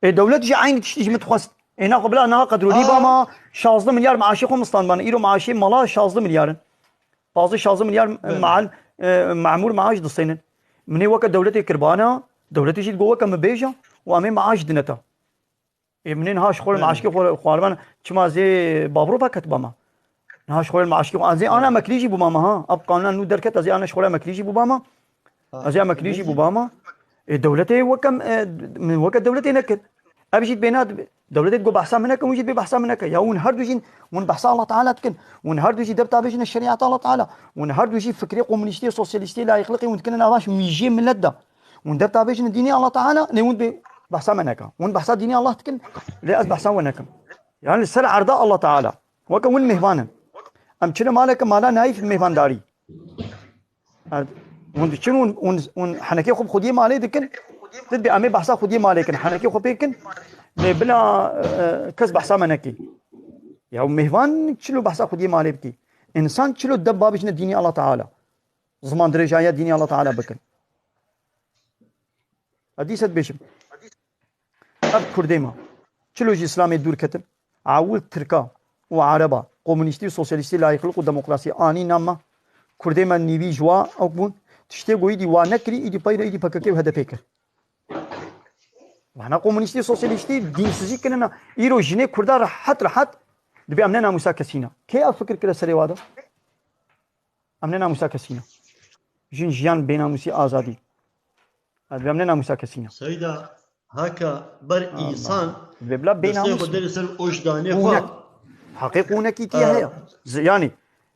Ê, dewlet jî eynî tiştî ji min dixwest. Ê, naxwe bila niha qedrolî ba ma şazdeh milyar maaşê xwe min stand bana. Îro maaşê mala şazdeh milyar in. Pazdeh şazdeh milyar mal, e, memûr maaş distênin. Min ê weke dewletê kirbana, dewletê jî digo weke min bêje û em ê maaş dine te. Ê, min ê niha ji xwe re maaşkê xwe xwaribana, çima zê babro veket bama. Niha ji xwe re maaşkê xwe, ez ê ana emeklî jî bûbama ha. Ev qanûna nû derket, ez ê ana ji xwe re emeklî jî bûbama. Ez ê emeklî jî bûbama. Ê, dewletê weke, e, min weke dewletê nekir. Ev jî dibê na, dibê, dewletê digo behsa min neke, hûn jî dibê behsa min neke. Ya hûn her du jî, hûn behsa Allah Teala dikin. Hûn her du jî deb tabe jî ne şerîeta Allah Teala. Hûn her du jî fikrê komunîstî, sosyalîstî, layîqliqê hûn dikine nava mîjiyê millet de. Hûn deb tabe jî ne dînê Allah Teala, lê hûn dibê behsa me neke. Hûn behsa dînê Allah dikin, lê ez behsa we nekim. Yani li ser erda Allah Teala. Weke hûn mêhvan in. Em çine maleke mala nayîf mêhvandarî. Hûn diçin, hûn, hûn, hûn henekê xwe bi xwediyê malê dikin. Ti dibê em ê behsa xwediyê malê kin. Henekê xwe pê kin. Lê bila, e, kes behsa me nekê. Ya mêhvan çilo behsa xwediyê malê bikî. Însan çilo deb babijne dînî Allah Teala. Ziman dirêjaya dînî Allah Teala bikin. Ez dîsa dibêjim. Ev Kurdê me. Çilo ji Îslamê dûr ketin. Ewil Tirka û Ereba, komunîstî û sosyalîstî, layîqlik û demokrasî anî nav me. Kurdê me nîvî ji wa ew bûn. Tiştê ku îdî wa nekirî, îdî peyre îdî P K K û H D P kir. Mana komunîstî, sosyalîstî, dînsizî kirine. Îro jinê Kurda rehet rehet dibê em ne namûsa kesî ne. Kê ev fikir kire serê wa de? Em ne namûsa kesî ne. Jin jiyan bênamûsî azadî. Em ne namûsa kesî ne. Seyda, haka ber Allah. Însan Vê bila destê xwe bênamûs derê ser ojdanê xwe. Qûnek. Heqê qûnekî tiye Ee, heye. Z-, yanî,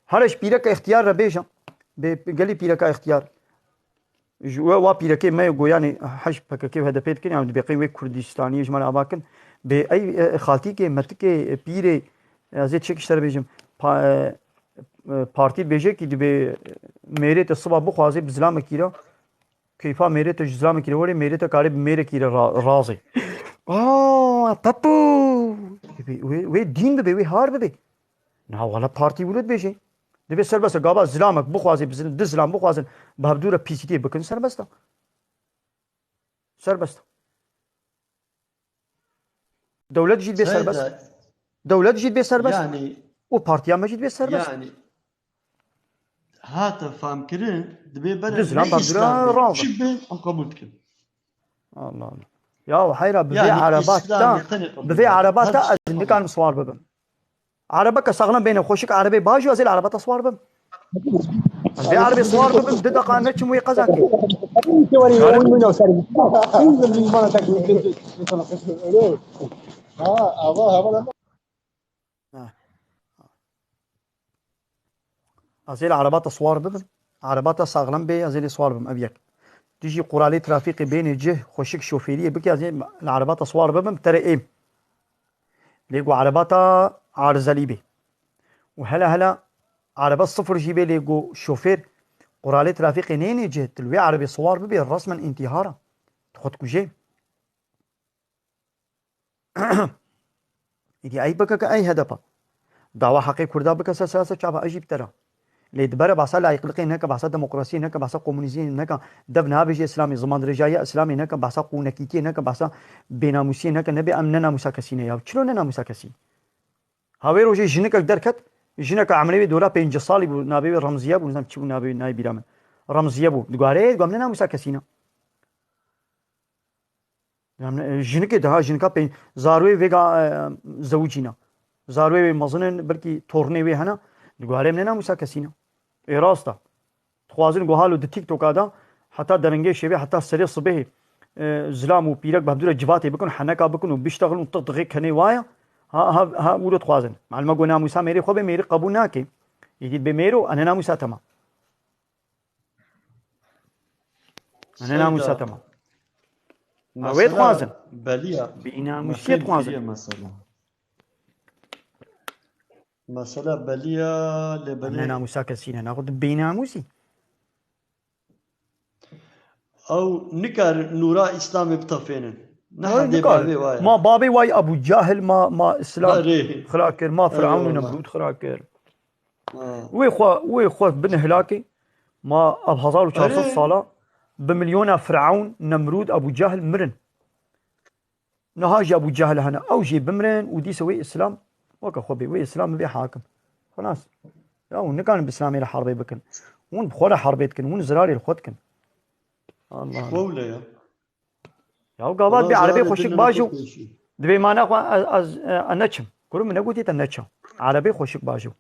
here ji pîreka îxtiyar re bêje. Bê gelî pîreka îxtiyar. Ji we wa pîrekê me yê go, yanî, hej P K K û H D P dikin, yanî dibê qey wê Kurdistaniyê ji me re ava kin. Bê ey, e, xaltîkê, metikê, e, pîrê, e, ez ê tişekî ji te re bêjim. Pa-, e, e, partî dibêje kî dibê mêrê te siba bixwaze bi zilamekî re. Keyfa mêrê te ji zilamekî re were, mêrê te karê bi mêrekî re ra-, razê. Aa, papu! Wê, wê dîn bibe, wê har bibe. Na wala partî wilo dibêje. Dibê serbest e, gava zilamek bixwaze, bi zil-, du zilam bixwazin, bi hevdû re pîsîtiyê bikin, serbest e. Serbest e. Dewlet jî dibê serbest. Dewlet jî dibê serbest. Yani, û partiya me jî dibê serbest. Yani, hate famkirin, dibê bere Dizlan ne berdura Îslam be, razı. Çi be, em qebûl dikin. Allah Allah. Ya heyra, bi vê Yani, erebata, Îslam tenê qebûl bi vê dikin. Erebata Her ez tişt nikarim swar bibim. Erebeke saxlem bêne, xweşik erebê bajo, ez ê li erebata swar bim. Ez vê erebê swar bibim, du deqa neçim wê qezakê. Ha, ava, hava. Ha. Ez ê li erebata swar bibim. Erebata saxlem bê, ez ê lê swar bim, ev yek. Dijî quralê trafîqê bênê cih, xweşik şofêriyê bike, ez ê li erebata swar bibim, tere êm. Lê ku erebata arizelî bê. Û hele hele erebe sifir jî bê, lê ku şofêr quralê trafîqê neyênê cih, tu li wê erebê siwar bibê, resmen întîhar e. Tu xwe dikujê. Îdî ey P K K, ey H D P. Dawa heqê Kurda bike ser siyasa çava, ez jî bi te re. Lê dibere behsa layîqliqê neke, behsa demokrasiyê neke, behsa komunîzmê neke, dev nabêje Îslamê, zimandirêjahiya Îslamê neke, behsa qûnekîtiyê neke, behsa bênamûsiyê neke, nebê em ne namûsa kesî ne ya. Çilo ne namûsa kesî? Ha wê rojê jinikek derket, jineka emrê wê dora pêncî salî bû, navê wê Remziye bû, nizam çi bû navê wê, nayê bîra min. Remziye bû. Digware, digwam ne namûsa kesî ne. Em ne, jinikê daha, jinika pê, zarwê vêga, e, zewicîna. Zarwê wê mezin in, belkî tornê wê hene, digware em ne namûsa kesî ne. Ê rast e. Dixwazin guhalo di TikToka de, heta derengê şevê, heta serê sibehê, e, zilam û pîrek bi hevdû re civatê bikin, heneka bikin û biştexilin û tix dixê kenê waye. Ha, ha, ha, wilo dixwazin. Maluma go namûsa mêrê xwe bê, mêrî qebûl nake. Êdî bê mêro, ene namûsa tema. Ene namûsa tema. Ha, wê dixwazin. Beliya. Bênamûsiyê dixwazin. Mesela. Mesela beliya, lê belê. Ne namûsa kesî ne, naxwe tu bênamûsî. Ew nikar nûra Îslamê bitefênin. Ne Ay, herdê nikar. Bavê waye. Ma bavê way Abu Cahil, ma, ma Îslam Erê. Xira kir, ma Firavun û Eyvallah. Nemrûd xira kir. Ha. Wê xwe, wê xwe bin hilakê, ma ev hezar û çar sed Erê. Sala bi milyona Firavun, Nemrûd, Abu Cahil mirin. Niha jî Ebû Cehil hene, ew jî bimirin û dîsa wê Îslam weke xwe bê, wê Îslam bê hakim. Xelas. Ya hûn nikarin bi Îslamê re herbê bikin. Hûn bi xwe re herbê dikin, hûn zirarê li xwe dikin. Allah Allah. Xwe wile ya. Ya gava bê erebê xweşik bajo. Dibê mana xwe ez, ez, e, neçim. Kuru min negotî te neçe. Erebê xweşik bajo.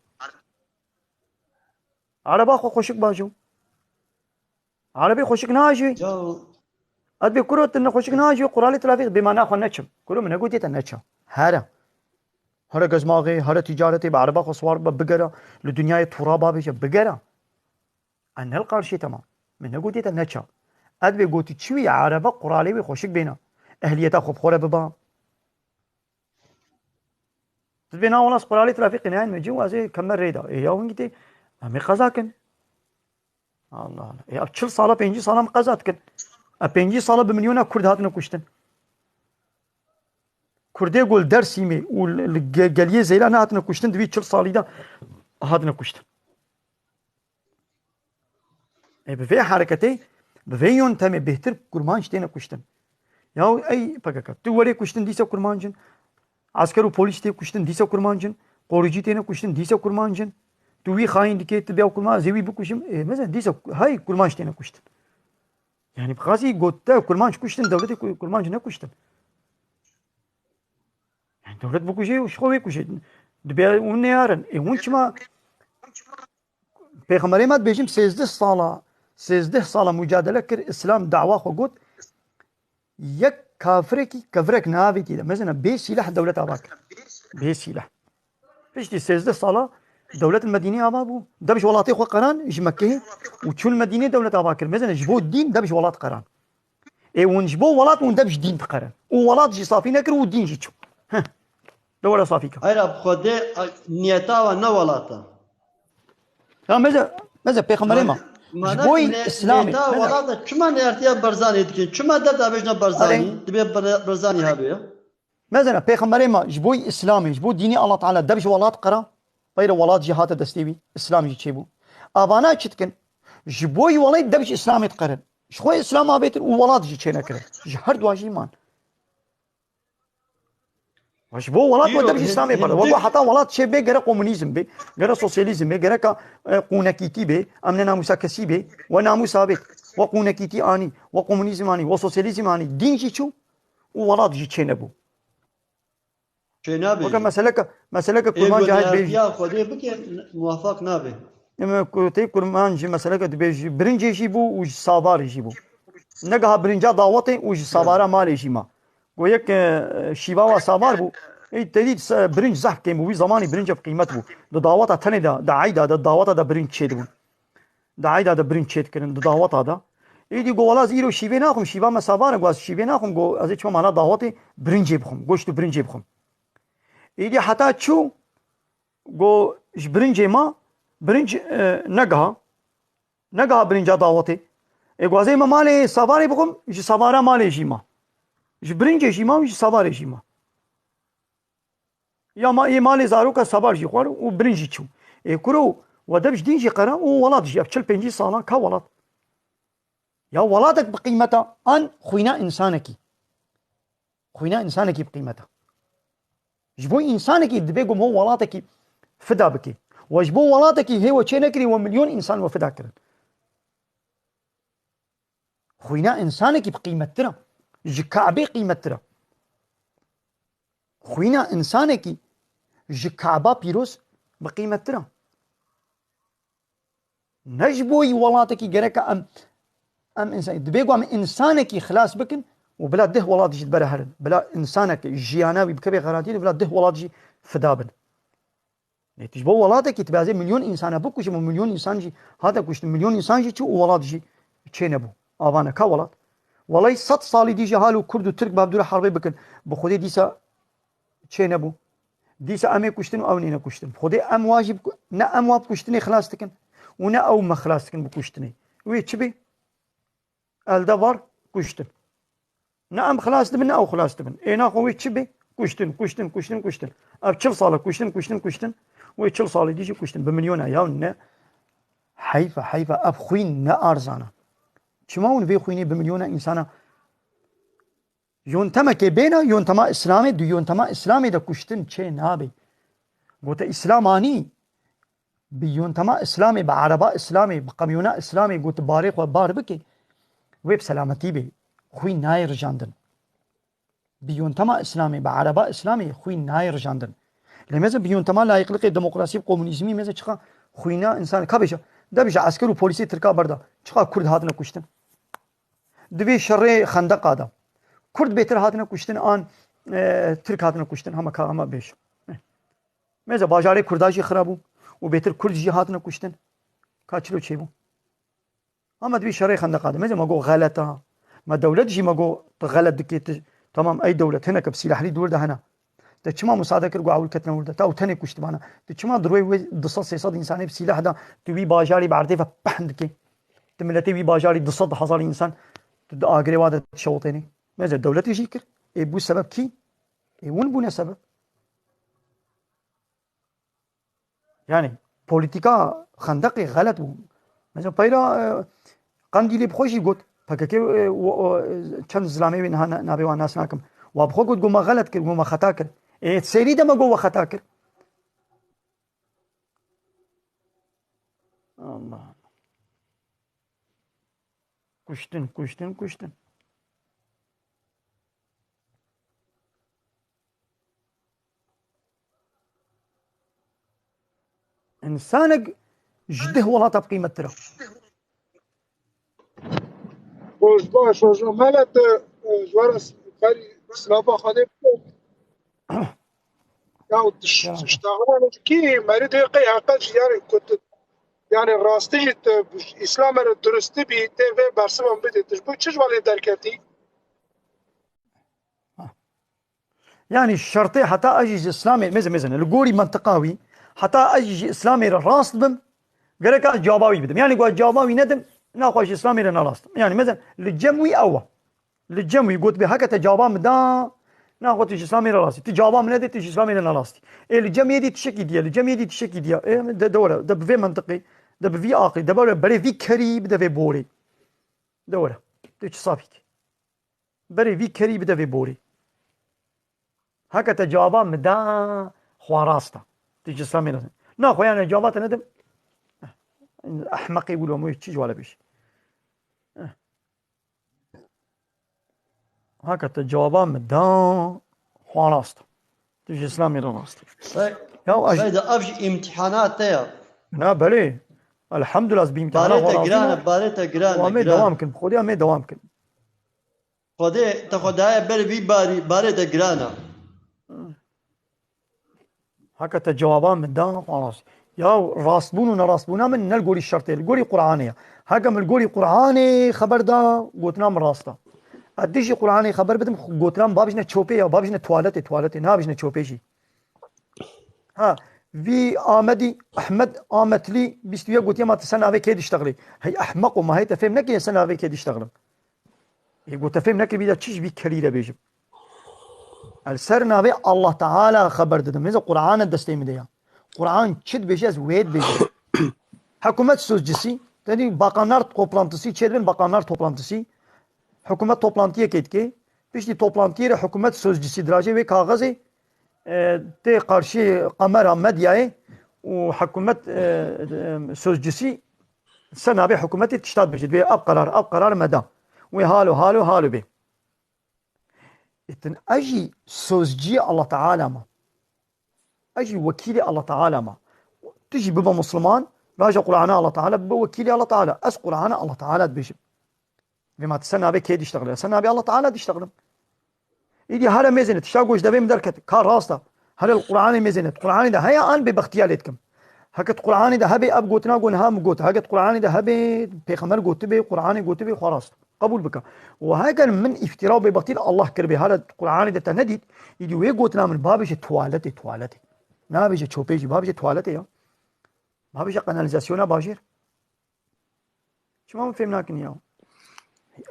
Ereba xwe xweşik bajo. Erebê xweşik naajê. Ya. Ez bê kuro tu nexweşik nahêjî, quralê trafîk bê ma naxwe neçim. Kuro min negotiye te neça. Here. Here gezmaxê, here tîcaretê, bi ereba xwe siwar be bigere, li dinyayê turaba bêje bigere. Ez ne li qarşê te ma. Min negotiye te neça. Ez bê gotî çi wî erebe quralê wê xweşik bêne. Ehliyeta xwe bi xwe re biba. Tu dibê na wela quralê trafîkê neyên me cî û ez ê keme rê de. Ê ya hûn gitê, em ê qeza kin. Allah Allah. Ê ya çil sala, pêncî sala em qeza dikin. E pêncî sala bi milyona Kurd hatine kuştin. Kurdê ku li Dersîmê û li, li ge-, geliyê Zeylanê hatine kuştin, di vî çil salî de hatine kuştin. Ê, bi vê hereketê, bi vê yontemê bêhtir kurmanc têne kuştin. Ya ey P K K, tu werê kuştin dîsa kurmanc in. Esker û polîs tê kuştin dîsa kurmanc in. Qoricî têne kuştin dîsa kurmanc in. Tu wî xayîn dikê, tu bêya kurmanc, ez ê wî bikuşim. Ê, mesela dîsa hay kurmanc têne kuştin. Yani bi qasî got te kurmanc kuştin, dewletê ku-, kurmanc nekuştin. Yani dewlet bikuje û ji xwe wê kuje. Dibê hûn neyarin. Ê hûn çima Pêxemberê me dibêjim sêzdeh sala, sêzdeh sala mucadele kir, Îslam dawa xwe got. Yek kafirekî kevirek navêtî de. Mesela bê sîleh dewlet ava kir. Bê sîleh. Piştî sêzdeh sala dewlet li Medînê ava bû. Deb ji welatê xwe qeran ji Mekkeyê û çûn Medînê dewlet ava kir. Mesela ji bo dîn deb ji welat qeran. Ê hûn ji bo welat hûn deb ji dîn diqerin. Û welat jî safî nekir û dîn jî çû. Heh. De were safî ke. Ayra bi Xwedê, a, niyeta we ne welat e. Ya meze, meze pêxemberê ma. Ji boyî Îslamê. Niyeta welat e. Çima neyartiya Barzanî dikin? Çima derdabêjna Barzanî? Erê. Dibê Bar-, Barzanî hebe ya. Mezene pêxemberê ma ji boyî Îslamê, ji bo dînê Allah Teala deb ji welat qera. Peyre welat jî hate destê wî, Îslam jî çêbû. Avana çi dikin? Ji boyî welat deb ji Îslamê diqerin. Ji xwe Îslam avêtin û welat jî çênekirin. Ji her dua jî man. Ji bo welat we deb ji Îslamê pere. We got heta welat çêbê gere komunîzm bê, gere sosyalîzm bê, gereka, e, qûnekîtî bê, em ne namûsa kesî bê, we namûsa bê. We qûnekîtî anî, we komunîzm anî, we sosyalîzm anî, dîn jî çû û welat jî çênebû. Çênabê. Weke meseleke, meseleke kurmanca hek bêjî. Ê, got neyartiya Xwedê bike, muwefeq nabe. Eme ku tê kurmanc jî meseleke dibêjî, birincê jî bû û ji savarê jî bû. Negeha birinca dawetê û ji savara malê jî ma. Go yek, e, şîvawa savar bû. Ê, te dît se-, birinc zehf kêm bû. Wî zamanî birinc ev qîmet bû. Di daweta tenê de, di eyda de, daweta de birinc çêdibûn. Di eyda de birinc çêdikirin, di daweta de. Êdî go wela ez îro şîvê naxwim, şîva me savar e, go ez şîvê naxwim, go ez ê çima mala dawetê birincê bixwim, goşt û birincê bixwim. Êdî heta çû, go ji birincê ma, birinc, e, negiha. Negiha birinca dawetê. Ê, go ez ê me malê savarê bixwim, ji savara malê jî ma. Ji birincê jî ma û ji savarê jî ma. Ya ma ê malê zaroka savar jî xwar û birinc jî çû. Ê kuro, we deb ji dîn jî qera û welat jî. Ev çil pêncî sala ka welat? Ya welatek bi qîmeta an xwîna însanekî? Xwîna însanekî bi qîmeta. Ji bo însanekî dibê ku mo welatekî fida bikê. We ji bo welatekî hê we çê nekirî, we milyon însan we fida kirin. Xwîna însanekî bi qîmettir e. Ji Kabê qîmettir e. Xwîna însanekî ji Kaba pîroz bi qîmettir e. Ne ji bo yî welatekî gereke em, em însan, dibê ku em însanekî xilas bikin û bila deh welat jî dibere herin. Bila însanek jiyana wî bikeve xeratiyê, bila deh welat jî fida bin. Lê tu ji bo welatekî tu bêazê milyon însana bikujim û milyon însan jî hate kuştin, milyon însan jî çû û welat jî çênebû. Ava ne ka welat? Welay sed salî dî jî halo Kurd û Tirk bi hevdû re herbê bikin. Bi Xwedê dîsa çênebû. Dîsa em ê kuştin û ew nêne kuştin. Bi Xwedê em wa jî biku-, ne em wa bi kuştinê xilas dikin û ne ew me xilas dikin bi kuştinê. Wê çi bê? Elde var kuştin. Ne em xilas dibin, ne ew xilas dibin. Ê naxwe wê çi bê? Kuştin, kuştin, kuştin, kuştin. Ev çil sal e kuştin, kuştin, kuştin. Wê çil salî dî jî kuştin. Bi milyona ya ne. Heyf e, heyf e. Ev xwîn ne arzan e. Çima hûn vê xwînê bi milyona însana yontemekê bêne, yontema Îslamê, di yontema Îslamê de kuştin çê nabe. Gote Îslam anî, bi yontema Îslamê, bi ereba Îslamê, bi qemyona Îslamê, got barê xwe bar bike, wê bi selametî bê. Xwîn nayê rijandin. Bi yontema Îslamê, bi ereba Îslamê xwîn nayê rijandin. Lê meze bi yontema layîqlikê, demokrasî, komunîzmî meze çiqa xwîna însan, ka bêje, de bêje esker û polîsê Tirka berda, çiqa Kurd hatine kuştin. Di vê şerê xendeqa de Kurd bêtir hatine kuştin an, e, Tirk hatine kuştin, hema ka hema bêj. Mêze bajarê Kurda jî xira bû û bêtir Kurd jî hatine kuştin. Ka çilo çêbû. Ama di vî şerê xendeqa de. Mêze me got xelet a. Me dewlet jî me got tu xelet dikê tu. Tamam, ey dewlet hineke bi sîlahlî dûr de hene. Te çima musade kir ku ewil ketine wir de? Te ew tenê kuştibana. Tu çima di rûyê wê du sed sê sed însanê bi sîlah de tu wî bajarî bi erdê ve pehn dikê? Tu miletê wî bajarî du sed hezar însan tu di agirê wa de dişewitênî. Mêze dewletê jî kir. Ê bû sebeb kî? Ê hûn bûne sebeb. Yani politika xendeqê xelet bû. Mesela peyra, e, Qendîlê bi xwe jî got. P K K, e, o, o, e, çend zilamê wê niha na-, navê wan nas nakim. Wa bi xwe got, got me xelet kir, got me xeta kir. Ê serî de me got we xeta kir. Allah. Kuştin, kuştin, kuştin. Însanek ji deh welata bi qîmettir e. Roj baş, roj baş. Mele te, e, ji we re s-, berî silava Xwedê bike. Ya, tu ş-, Ya. Ştaxlan kî merî dê qey heqet ji yarê kut. Yani rastî jî tu Îslamê re duristî bî, tê vê bersivan bidê. Tu ji bo çi ji walê derketî? Ha. Yani şertê heta ez jî ji Îslamê, mêze, mêze ne, li gorî mentiqa wî, heta ez jî ji Îslamê re rast bim, gerek ez cava wî bidim. Yani ku ez cava wî nedim, naxwe ji Îslamê re ne rast im. Yani mêze li cem wî ew e. Li cem wî got bê heke te cava min da, naxwe tu ji Îslamê re rast î. Tu cava min nedê, tu ji Îslamê re ne rast î. Ê li cem yê dî tişekî diye, li cem yê dî tişekî diye. Ê de, de were, de bi vê mentiqê, de bi vî aqilî, de were berê vî kerî bide vê borê. De were. Tu çi safî kî? Berê vî kerî bide vê borî. Heke te cava min da, xwe rast e. Tu ji Îslamê re. Na xwe yani cava te nedim. Ehmeqê wilo mu çi ji wale bêj. Heke te cava min da, xwe rast e. Tu ji Îslamê re rast e. Sey-, Ya, aj- Seyda, ev jî îmtîhanat te ya. Na, belê. Elhamdulillah, ez bi îmtîhana Barê xwe te razî giran me. E, barê te giran e, Wa me giran. Dewam kin. Xwedê me dewam kin. Xwedê te xwe daye ber vî barî, barê te giran e. Heke te cewaba min da, xwelas. Ya rastbûn û nerastbûna min ne li gorî şertê, li gorî Qur'anê ye. Heke min li gorî Qur'anê xeber da, gotina min rast e. Ez dijî Qur'anê xeber bidim, gotina min ba bijne çopê ya, ba bijne tuwaletê, tuwaletê, na bijne çopê jî. Ha, vî Amedî, Ehmed Ametlî bîst û yek gotiye ma tu ser navê kê diştexilî. Hey ehmeqo, ma hey te fêm nekiriye ser navê kê diştexilin. Ê, got te fêm nekiribî de çi ji vî kerî re bêjim? Ez ser navê Allah Teala xeber didim. Mêze Qur'an e destê min de ya. Qur'an çi dibêje ez wê dibêjim. Hikûmet sözcüsü, tenî bakanlar toplantısı, çêdibin bakanlar toplantısı. Hikûmet toplantiyekê dike. Piştî toplantiyê re hikûmet sözcüsü dirajê wê kaxezê, e, tê qarşî kamera medyayê û hikûmet, e, e, sözcüsü ser navê hikûmetê tişta dibêje. Dibê ev qerar, ev qerar me da. Wê halo, halo, halo bê. Îtin ez jî sözcüyê Allah Teala me. Ez jî wekîlê Allah Teala me. Tu jî bibe Musliman, raja Qur'ana Allah Teala, bibe wekîlê Allah Teala. Ez Qur'ana Allah Teala dibêjim. Vê ma tu ser navê kê diştexile? Ser navê Allah Teala diştexilim. Îdî here mêzêne, tişta goş devê min derket. Ka rast e. Here li Qur'anê mêzêne. Qur'anê de heye an bêbextiya lê dikim. Heke di Qur'anê de hebe ev gotina ku niha min got. Heke di Qur'anê de hebe pêxember gotibe, Qur'anê gotibe, xwe rast. Qebûl bike. Û heke min îftira û bêbextî li Allah kiribe, here di Qur'anê de te nedît, îdî wê gotina min babêje tuwaletê, tuwaletê. Nabêje çopê jî, babêje tuwaletê ya. Babêje kanalîzasyona bajêr. Çima min fêm nakin ya?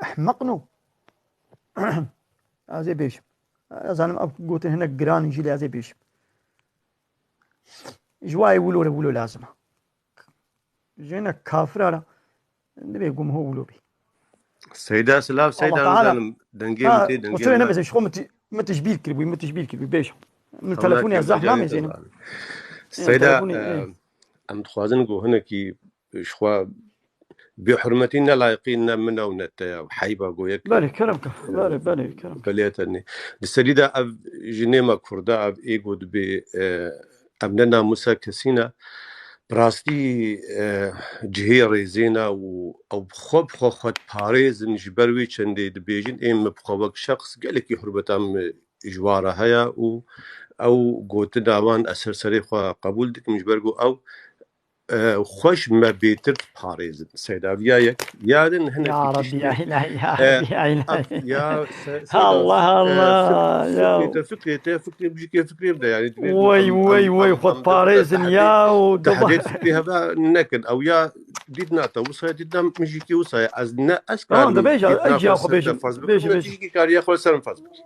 Ehmeq no. Ez ê bêjim. Ez zanim ev gotin hinek giran in jî lê ez ê bêjim. Ji wayê wilo re wilo lazim e. Ji hinek kafira re divê gumho wilo bî. Seyda silav, Seyda Allah Teala. Nizanim dengê Ha, min tê, dengê kusura min. Nemezin, ji xwe min ti-, min tijbîr kiribû, min tijbîr kiribû, bêjim. Min Hewna telefonê kim ez zehf bacayê namêzênim. Seyda, Seyda, e, em dixwazin ku hinekî ji xwe bêhurmetî ne layiqî ne min e û ne te ye û heyba ku yek Belê, kerem ke. Belê, belê, kerem ke. Belê tenê. Di serî de ev jinê me Kurda, ev ê ku dibê, e, ev ne namûsa kesî ne. Bi rastî, e, cihê rêzê ne û ew bi xwe, bi xwe, xwe diparêzin, ji ber wê çendê dibêjin, ê min bi xwe wek şexs gelekî hurmeta min ji wan re heye û ew gotina wan ez ser serê xwe qebûl dikim, ji ber ku ew, e, xwe ji me bêtir diparêzin. Seyda, viya yek, ya din hinek Ya Rabbi, ya ilahi, ya E, Rabbi, ya ilahi. Ev, ya, se-, Seyda, Allah, e, Allah, fik-, ya. Fikrê te, fikrê te, fikrê bijikê, fikrê bide, yani, divê Wey, em, wey, em, wey, em, xwe em parêzin, tehdê-, ya, û tehdê doba- fikrê heve nekin. Ew ya dît nate, wisa dît nam mijikê wisa ye. Ez ne, ez Tamam, karim de bêje, dît ez nate ya xwe ser bêjim, te farz bikim, bêje, ne bêje. Tişkî kariye xwe ser min farz bikim.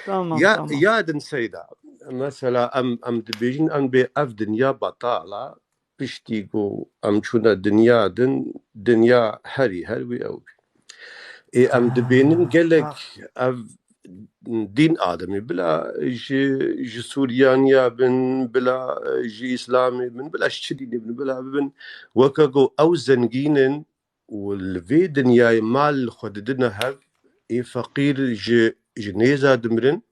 Tamam, Ya, tamam. Ya din Seyda. Mesela em, em dibêjin, em bê ev dinya betala, piştî ku em çûne dinya din, dinya herî her wî ew bî. Ê, em dibênin Ah, gelek ah. ev dîn ademî, bila ji, ji Sûriyaniya bin, bila ji Îslamê bin, bila ji çi dînê bin, bila bibin, weke ku ew zengîn in û li vê dinyayê mal li xwe didine hev, ê feqîr ji, ji nêza dimirin.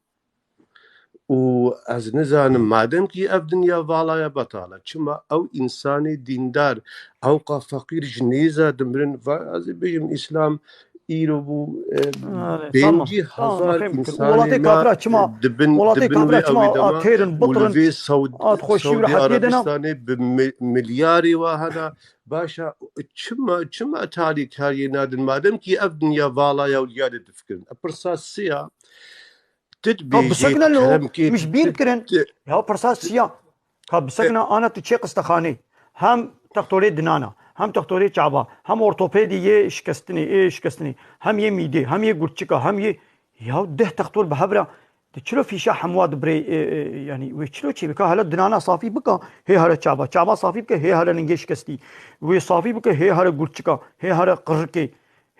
Û ez nizanim, madem kî ev dinya vala ye, betala, çima ew însanê dîndar, ewqa feqîr ji nêza dimirin? Va ez ê bêjim, Îslam îro bû, e, Are, tamam, pêncî tamam, hezar fêm kir. Însanê Welatê me kafira çima, dibin, welatê dibin kafira wê çima ew ê dema a têrin, û li bitrin, vê Saud-, a xweşî û Saudî rehetiyê de ne? Arabistanê bi mi-, milyarê wa hene. Başa, çima, çima talî kariyê nadin? Madem kî ev dinya vala ye û li ya de difikirin. E, pirsa siya, Ti Ha, dibêjî bisekine lo, kerem kê, min ji bîr ti, kirin. Ti, Ya pirsa çi ya? Ha, bisekine, ana tu çê qistexanê. Hem textorê dinana, hem textorê çava, hem ortopedî yê şikestinê, ê şikestinê, hem yê mîdê, hem yê gurçika, hem yê, ya deh textor bi hev re. Di çilo fîşa hemwa dibrê, e, e, yani wê çilo çê bika, hele dinana safî bika, hê here çava, çava safî bike, hê here ningê şikestî. Wê safî bike, hê here gurçika, hê here qirikê.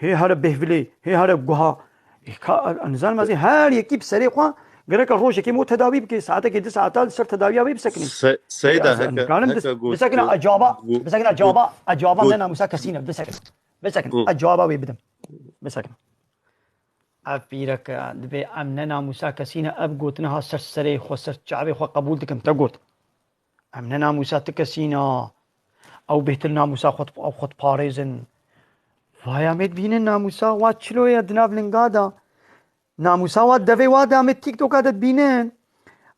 Hê here bêhvilê, hê here guha. Ê, ka, nizanim ez ê her yekî bi serê xwe, gereka rojekê me tedawî bike, saetekê, du saeta li ser tedawiya wê bisekinî. Se-, Seyda, Ê, ez, ez heke, nikarim dis-, heke got, bisekine, got, a cewaba, got, bisekine, a got, cewaba, a cevaba got. Ne namûsa kesî ne, bisekine. Bisekine. Hı. A cewaba wê bidim. Bisekine. Ev pîrek e, dibê em ne namûsa kesî ne, ev gotina ha ser serê xwe, ser çavê xwe qebûl dikim, te got. Em ne namûsa ti kesî ne. Ew bêhtir namûsa xwe, ew xwe diparêzin. Vay, em ê dibînin namûsa wa çilo ye di nav linga de. Namûsa wa devê wa de em ê TikToka de dibînin.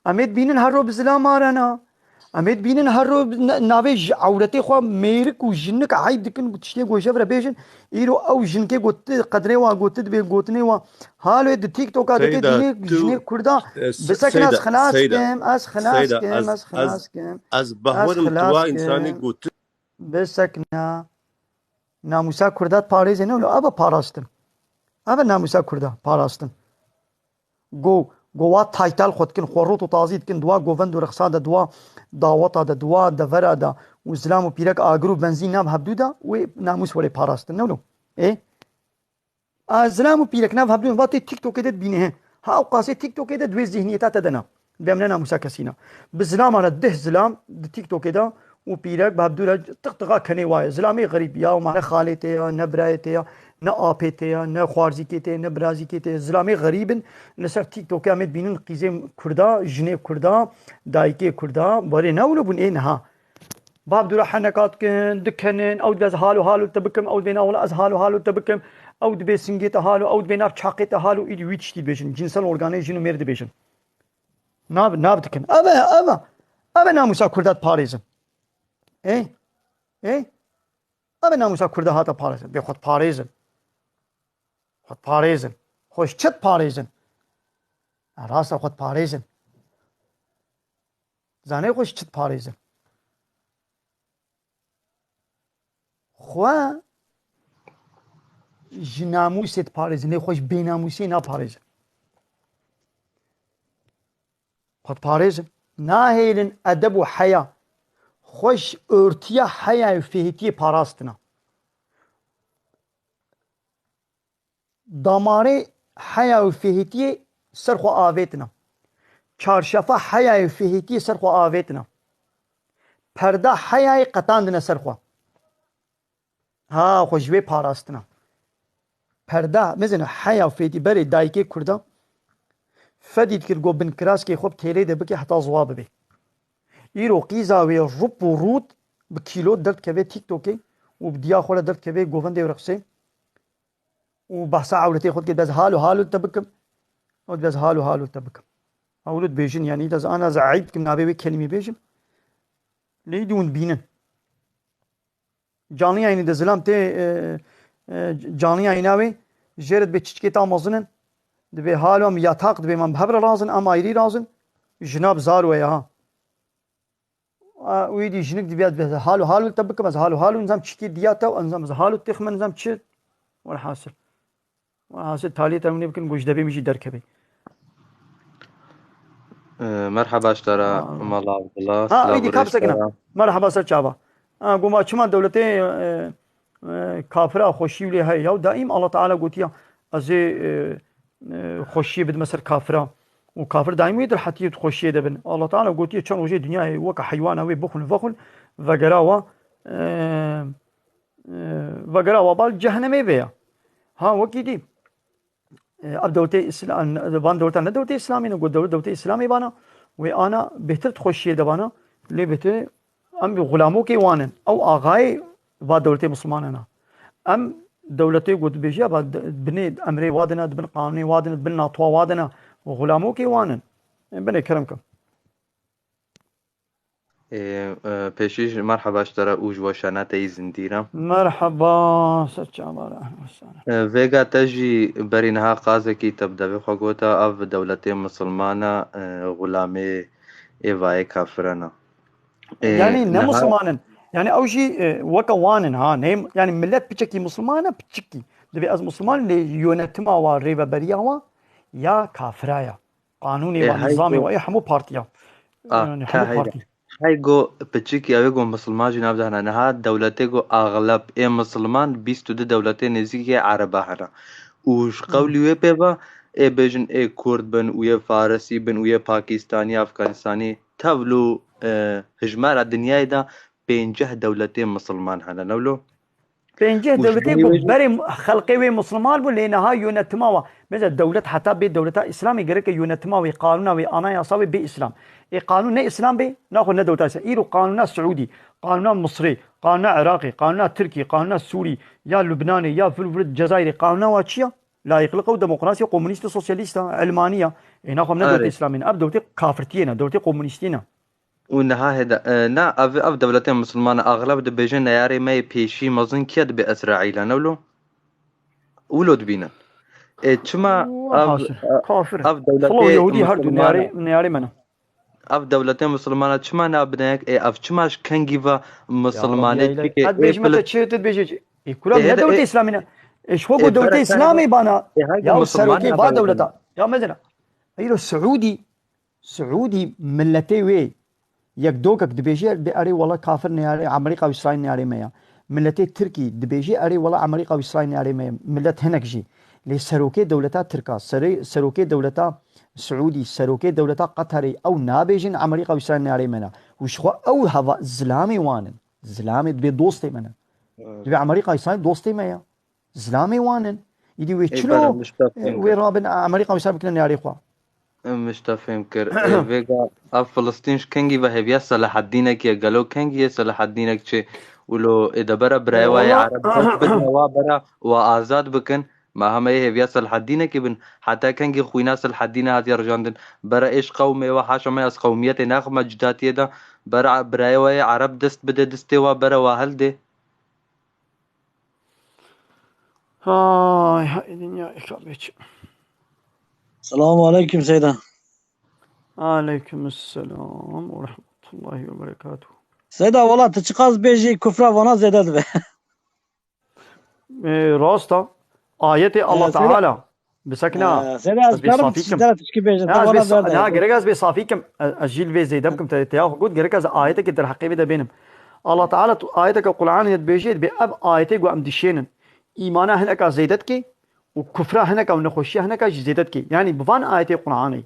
Em ê dibînin her ro bi zilam arena. Em ê dibînin her ro bi na-, navê ji ewretê xwe mêrik û jinik eyb dikin, tiştê goje vire bêjin. Îro ew jinkê got, qedrê wa got, dibê gotinê wa. Halo di TikToka dike Seyda, dînê tu, jinê Kurda. e, Se-, Bisekine ez Seyda, xilas Seyda, kim, ez xilas Seyda, kim, ez, ez ez, xilas kim. Ez Ez behwerim tu xilas wa însanî kim. Gotin. Bisekine. Namûsa Kurda parêzê ne lo, eva parastin. Eva namûsa Kurda parastin. Go, go wa taytal xwe dikin, xwe rot û tazî dikin, dua govend û rexsa de, dua daweta de, dua devera de û zilam û pîrek agir û benzîn nav hevdû de, wê namûs were parastin, ne wilo? Ê? A, zilam û pîrek nav hevdû, va tê TikTokê de dibîne he. Ha, ew qasê TikTokê de di wê zihniyeta te de ne. Dibê em ne namûsa kesî ne. Bi zilama re deh zilam di TikTokê de û pîrek bi hevdû re tiqtiqa kenê wa ye. Zilamê xerîb ya, ma ne xalê tê ya, ne birayê tê ya, ne apê tê ya, ne xwarzîkê tê, ne birazîkê tê. Zilamê xerîb in, li ser TikTokê em ê dibînin qîzê Kurda, jinê Kurda, dayikê Kurda, barê ne wilo bûn ê niha. Bav dûra heneka dikin, dikenin, ew dibê ez halo halo te bikim, ew dibê na wila ez halo halo te bikim, ew dibê singê te halo, ew dibê nav çaqê te halo, îdî wî tiştî dibêjin. Cinsel organê jin û mêr dibêjin. Nav, nav dikin. Ev e, ev e. Ev e namûsa Kurda diparêzin. Ê? Ê? Ev e namûsa Kurda hate parêzin. Bê xwe diparêzin. Xwe diparêzin. Xwe ji çi diparêzin? Rast e, xwe diparêzin. Zanê xwe ji çi diparêzin? Xwe ji namûsê diparêzin, lê xwe ji bênamûsiyê naparêzin. Xwe diparêzin. Nahêlin edeb û heya. Xwe ji ortiya heya û fêhîtiyê parastina. Damarê heya û fêhîtiyê ser xwe avêtina. Çarşefa heya û fêhîtiyê ser xwe avêtina. Perda heyayê qetandine ser xwe. Ha, xwe ji wê parastina. Perda, mezin heya û fêhîtî berê dayikê Kurda. Fedî dikir got bin kiraskê xwe bi têlê de bike heta ziwa bibe. Îro qîza wê rup û rût bi kîlo derdikeve TikTokê û bi diya xwe re derdikeve govendê û reqsê û behsa ewretê xwe dike, ez halo halo te bikim. Û ez halo halo te bikim. Ewlo dibêjin, yanî ez ana ez eyb dikim navê wê kelîmê bêjim. Lê îdî hûn dibînin. Canliya înî de zilam tê, e, e, canliya înî wê jê re dibê çiçikê ta mezin in. Dibê halo em yataq dibê em bi hev re razin, em ayrî razin. Jina bi zar we ya ha. A, wî dî jinik dibê ez halo halo te bikim, ez halo halo nizam çikê diya te, nizam ez halo têxme nizam çi. Welhasil. Welhasil taliyê te hûnê bikin, goş debê min jî derkevê. Ee, merhaba ji te re, Aa. Mala Abdullah. Ha, Silav êdî û kap rêz sekine. Merhaba ser çava. Ha, goma çima dewletê, e, e, kafira xweşî lê heye. Ya daîm Allah Teala gotiya, ez ê, e, e, xweşiyê bidime ser kafira. Û kafir daîm wê dirhetiyê û xweşiyê de bin. Allah Teala gotiye çend rojê dinyayê weke heywana wê bixwin vexwin, vegera wa, e, e, vegera wa bal cehennemê be ya. Ha, wekî dî. E, ev dewletê Îsla-, van dewleta ne dewletê Îslamê ne, got dewlet, dewletê Îslamê bana, wê ana bêhtir di xweşiyê de bana, lê bêhtir em bi xulamokê wan in. Ew axayê va dewletê Mislimanan a. Em dewletê got dibêje, va di-, binê emrê wa dina, di bin qanûnê wa dina, di bin natwa wa dina, xulamokê wan in. E, binê kerem ke. Ê, e, pêşî jî merheba ji te re û ji weşana te yî zindî re. Merheba, ser çava re, ehlen we sehlen. E, vêga te jî berî niha qazekî te bi devê xwe gota, ev dewletê misilmana, e, xulamê ê vayê kafiran e. E, Yanî ne niha misilman in. Yanî ew jî, e, weke wan in, ha, ne, yanî millet piçekî misilman e, piçikî. Dibê ez misilman, lê yönetima wa, rêveberiya wa ya kafira ya. Qanûnê Ê, wa, hey nizamê go- wa, ê hemû partiya. A, Yani, ka hemû hey partî. Hey go piçik ya wê go misilman jî nav dahna. Niha dewletê go axleb ê misilman bîst û du dewletê nêzîkê ereba hene. Û ji Hmm. qewlî wê pê ve ê bêjin ê kurd bin û yê farisî bin û yê pakistanî, afganistanî tevlû, e, hijmara dinyayê de pênceh dewletê misilman hene. Newlo? Pênceh Û ji dewletê ber ku wê jî berê xelqê wê misilman bû, lê niha yönetima wa. Mesela dewlet heta bê dewleta Îslamê gereke yönetima wê, qanûna wê, anayasa wê bê Îslam. Ê qanûn ne Îslam bê, naxwe ne dewleta Îslam. Îro qanûna Siûdî, qanûna Misrê, qanûna Iraqê, qanûna Tirkî, qanûna Sûrî, ya Lubnanê, ya vir vir Cezayirê, qanûna wa çi ya? Layîqliq û demokrasî, komûnîst, sosyalîst a, ilmanî ya. Ê naxwe ne dewleta Erê. Îslamê ne. Ev dewletê kafirtiyê ne, dewletê komûnîstî ne. Û niha hêda, e, na, ev, ev dewletên misilman axleb dibêjin neyarê me yê pêşî mezin kî ye, dibê Îsraîl e, newlo? Wilo dibînin. E, çima Wa ev, haşir, e, kafir. Ev dewletê Filo Yahudî her du misilman neyarê, e? Neyarê me ne. Ev dewletê misilman e, çima nabine yek? E, ev çima ji kengî ve misilmanê dikê? Ez ê bêjime pil- te çi, tu dibêjî çi? E, kura E, ne hêda, dewletê e, Îslamî ne? E, ji xwe e, ku dewletê bera Îslamê bana. E, hayda Ya misilman serokê ne va bana? Dewleta. Ya mezina. Îro Siûdî Siûdî milletê wê yek dokek dibêje, dê erê wela kafir neyarê, Amerîka û Îsraîl neyarê me ya. Milletê Tirkî dibêje, erê wela Amerîka û Îsraîl neyarê me ya. Millet hinek jî. Lê serokê dewleta Tirka, serê-, serokê dewleta Siûdî, serokê dewleta Qeterê ew nabêjin Amerîka û Îsraîl neyarê me ya. Û ji xwe ew heva zilamê wan in. Zilamê dibê dostê me ne. Evet. Dibê Amerîka Îsraîl dostê me ya. Zilamê wan in. Îdî wê Ê, çilo, bere, min ji te e, fêm wê kir. Rabin Amerîka wî ser bikine neyarê xwe. Min ji te fêm kir. Ê, vêga ev Filistîn ji kengî ve hêviya Selahaddînek ye. Gelo kengî ye Selahaddînek çê? Wilo ê de bere birayê Ê, wa yê wala Ereb dest bidine wa bere wa azad bikin. Ma heme yê hêviya Selahaddînekê bin. Heta kengî xwîna Selahaddîne hatiye rijandin. Bere ê ji qewmê we, haşa me ez qewmiyetê naxime cidatiyê de. Bere birayê wa yê Ereb dest bide distê wa bere wa hildê. Hay hay dinya ikabeç. Selamun aleyküm Seyda. Aleyküm selam ve rahmetullahi ve berekatuhu. Seyda, wala tu çiqas bêjî kufra vana zêde dibe. E, rast a. Ayetê Allah Seyda. Teala. Bi sekna, Ee, Seyda, ez ez bê karim safî kim. Seyda tişkî bêjim, Ya, ez bê vana sa-, zêde. Ya, gerek ez bê safî kim. Ez, ez jî li vê zêde bikim, te, te ya xwe got, gerek ez ayeteke derheqê vê de bênim. Allah Teala tu ayeteke Qur'anê dibêje, dibê ev ayetê ku em dişênin, îmana hineka zêde dikê û kufra hineka û nexweşiya hineka jî zêde dikê. Yanî bi van ayetê Qur'anê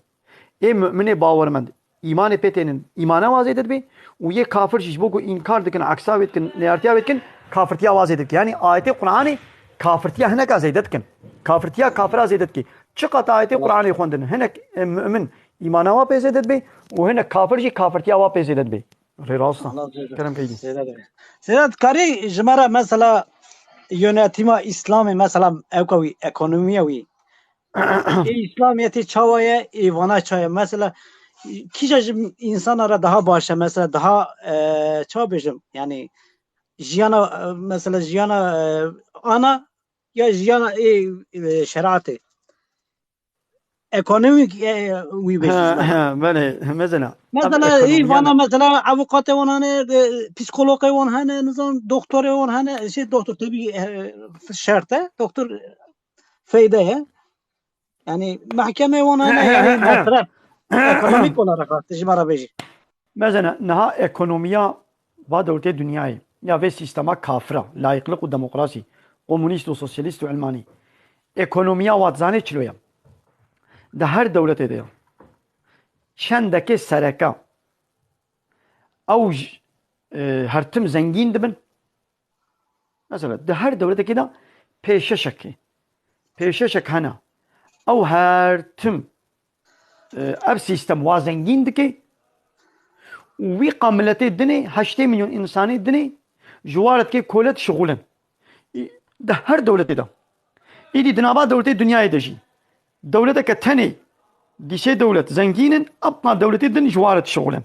ê mu'minê bawermend îmanê pê tênin, îmana wa zêde dibe û yê kafir jî ji bo ku înkar dikin, eksa wê dikin, neyartiya wê dikin, kafirtiya wa zêde dike. Yanî ayetê Qur'anê kafirtiya hineka zêde dikin. Kafirtiya kafira zêde dike. Çiqat ayetê Qur'anê xwendin, hinek, e, mu'min îmana wa pê zêde dibe û hinek kafir jî kafirtiya wa pê zêde dibe. Rê rast e. Allah razı olsun. Kerem keydî. Sedat abi. Sedat, karî ji me re mesela yönetîma Îslamê, mesela ewka wî, ekonomiya wî. Ê Îslamiyetê çawa ye, ê vana çawa ye? Mesela kîja ji însana re daha baş e, mesela daha, e, çawa bêjim? Yani jiyana, e, mesela jiyana, e, ana ya jiyana ê, e, şeriatê. Ekonomik, e, wî bêjî. Ha, ha, belê, mesela. Mesela, ê vana, mesela, avukatê wan hene, e, psîkologê wan hene, nizam, doktorê wan hene, şey, doktor tabii, e, şert e, doktor feyde ye. Yani, mahkemê wan hene, yani, masraf. Ekonomik olarak, ji me re bêjî. Mesela, niha ekonomiya va dewletê dinyayê, ya vê sîstema kafira, layıklık û demokrasî, komunîst û sosyalîst û ilmanî. Ekonomiya wa dizanê çilo ye. Di her dewletê de ye. Çendekê sereke ew j-, e, her tim zengîn dibin. Mesela, di her dewletekê de pêşeşekê, pêşeşek hene. Ew her tim, e, ev sîstem wa zengîn dike û wî qa miletê dinê, heştê milyon însanê dinê, ji wa re dike kole dişixulin. Î-, di her dewletê de. Îdî di nava dewletê dinyayê de jî. Dewleteke tenê, dîsê dewlet zengîn in, epna dewletê din ji wa re dişixulin.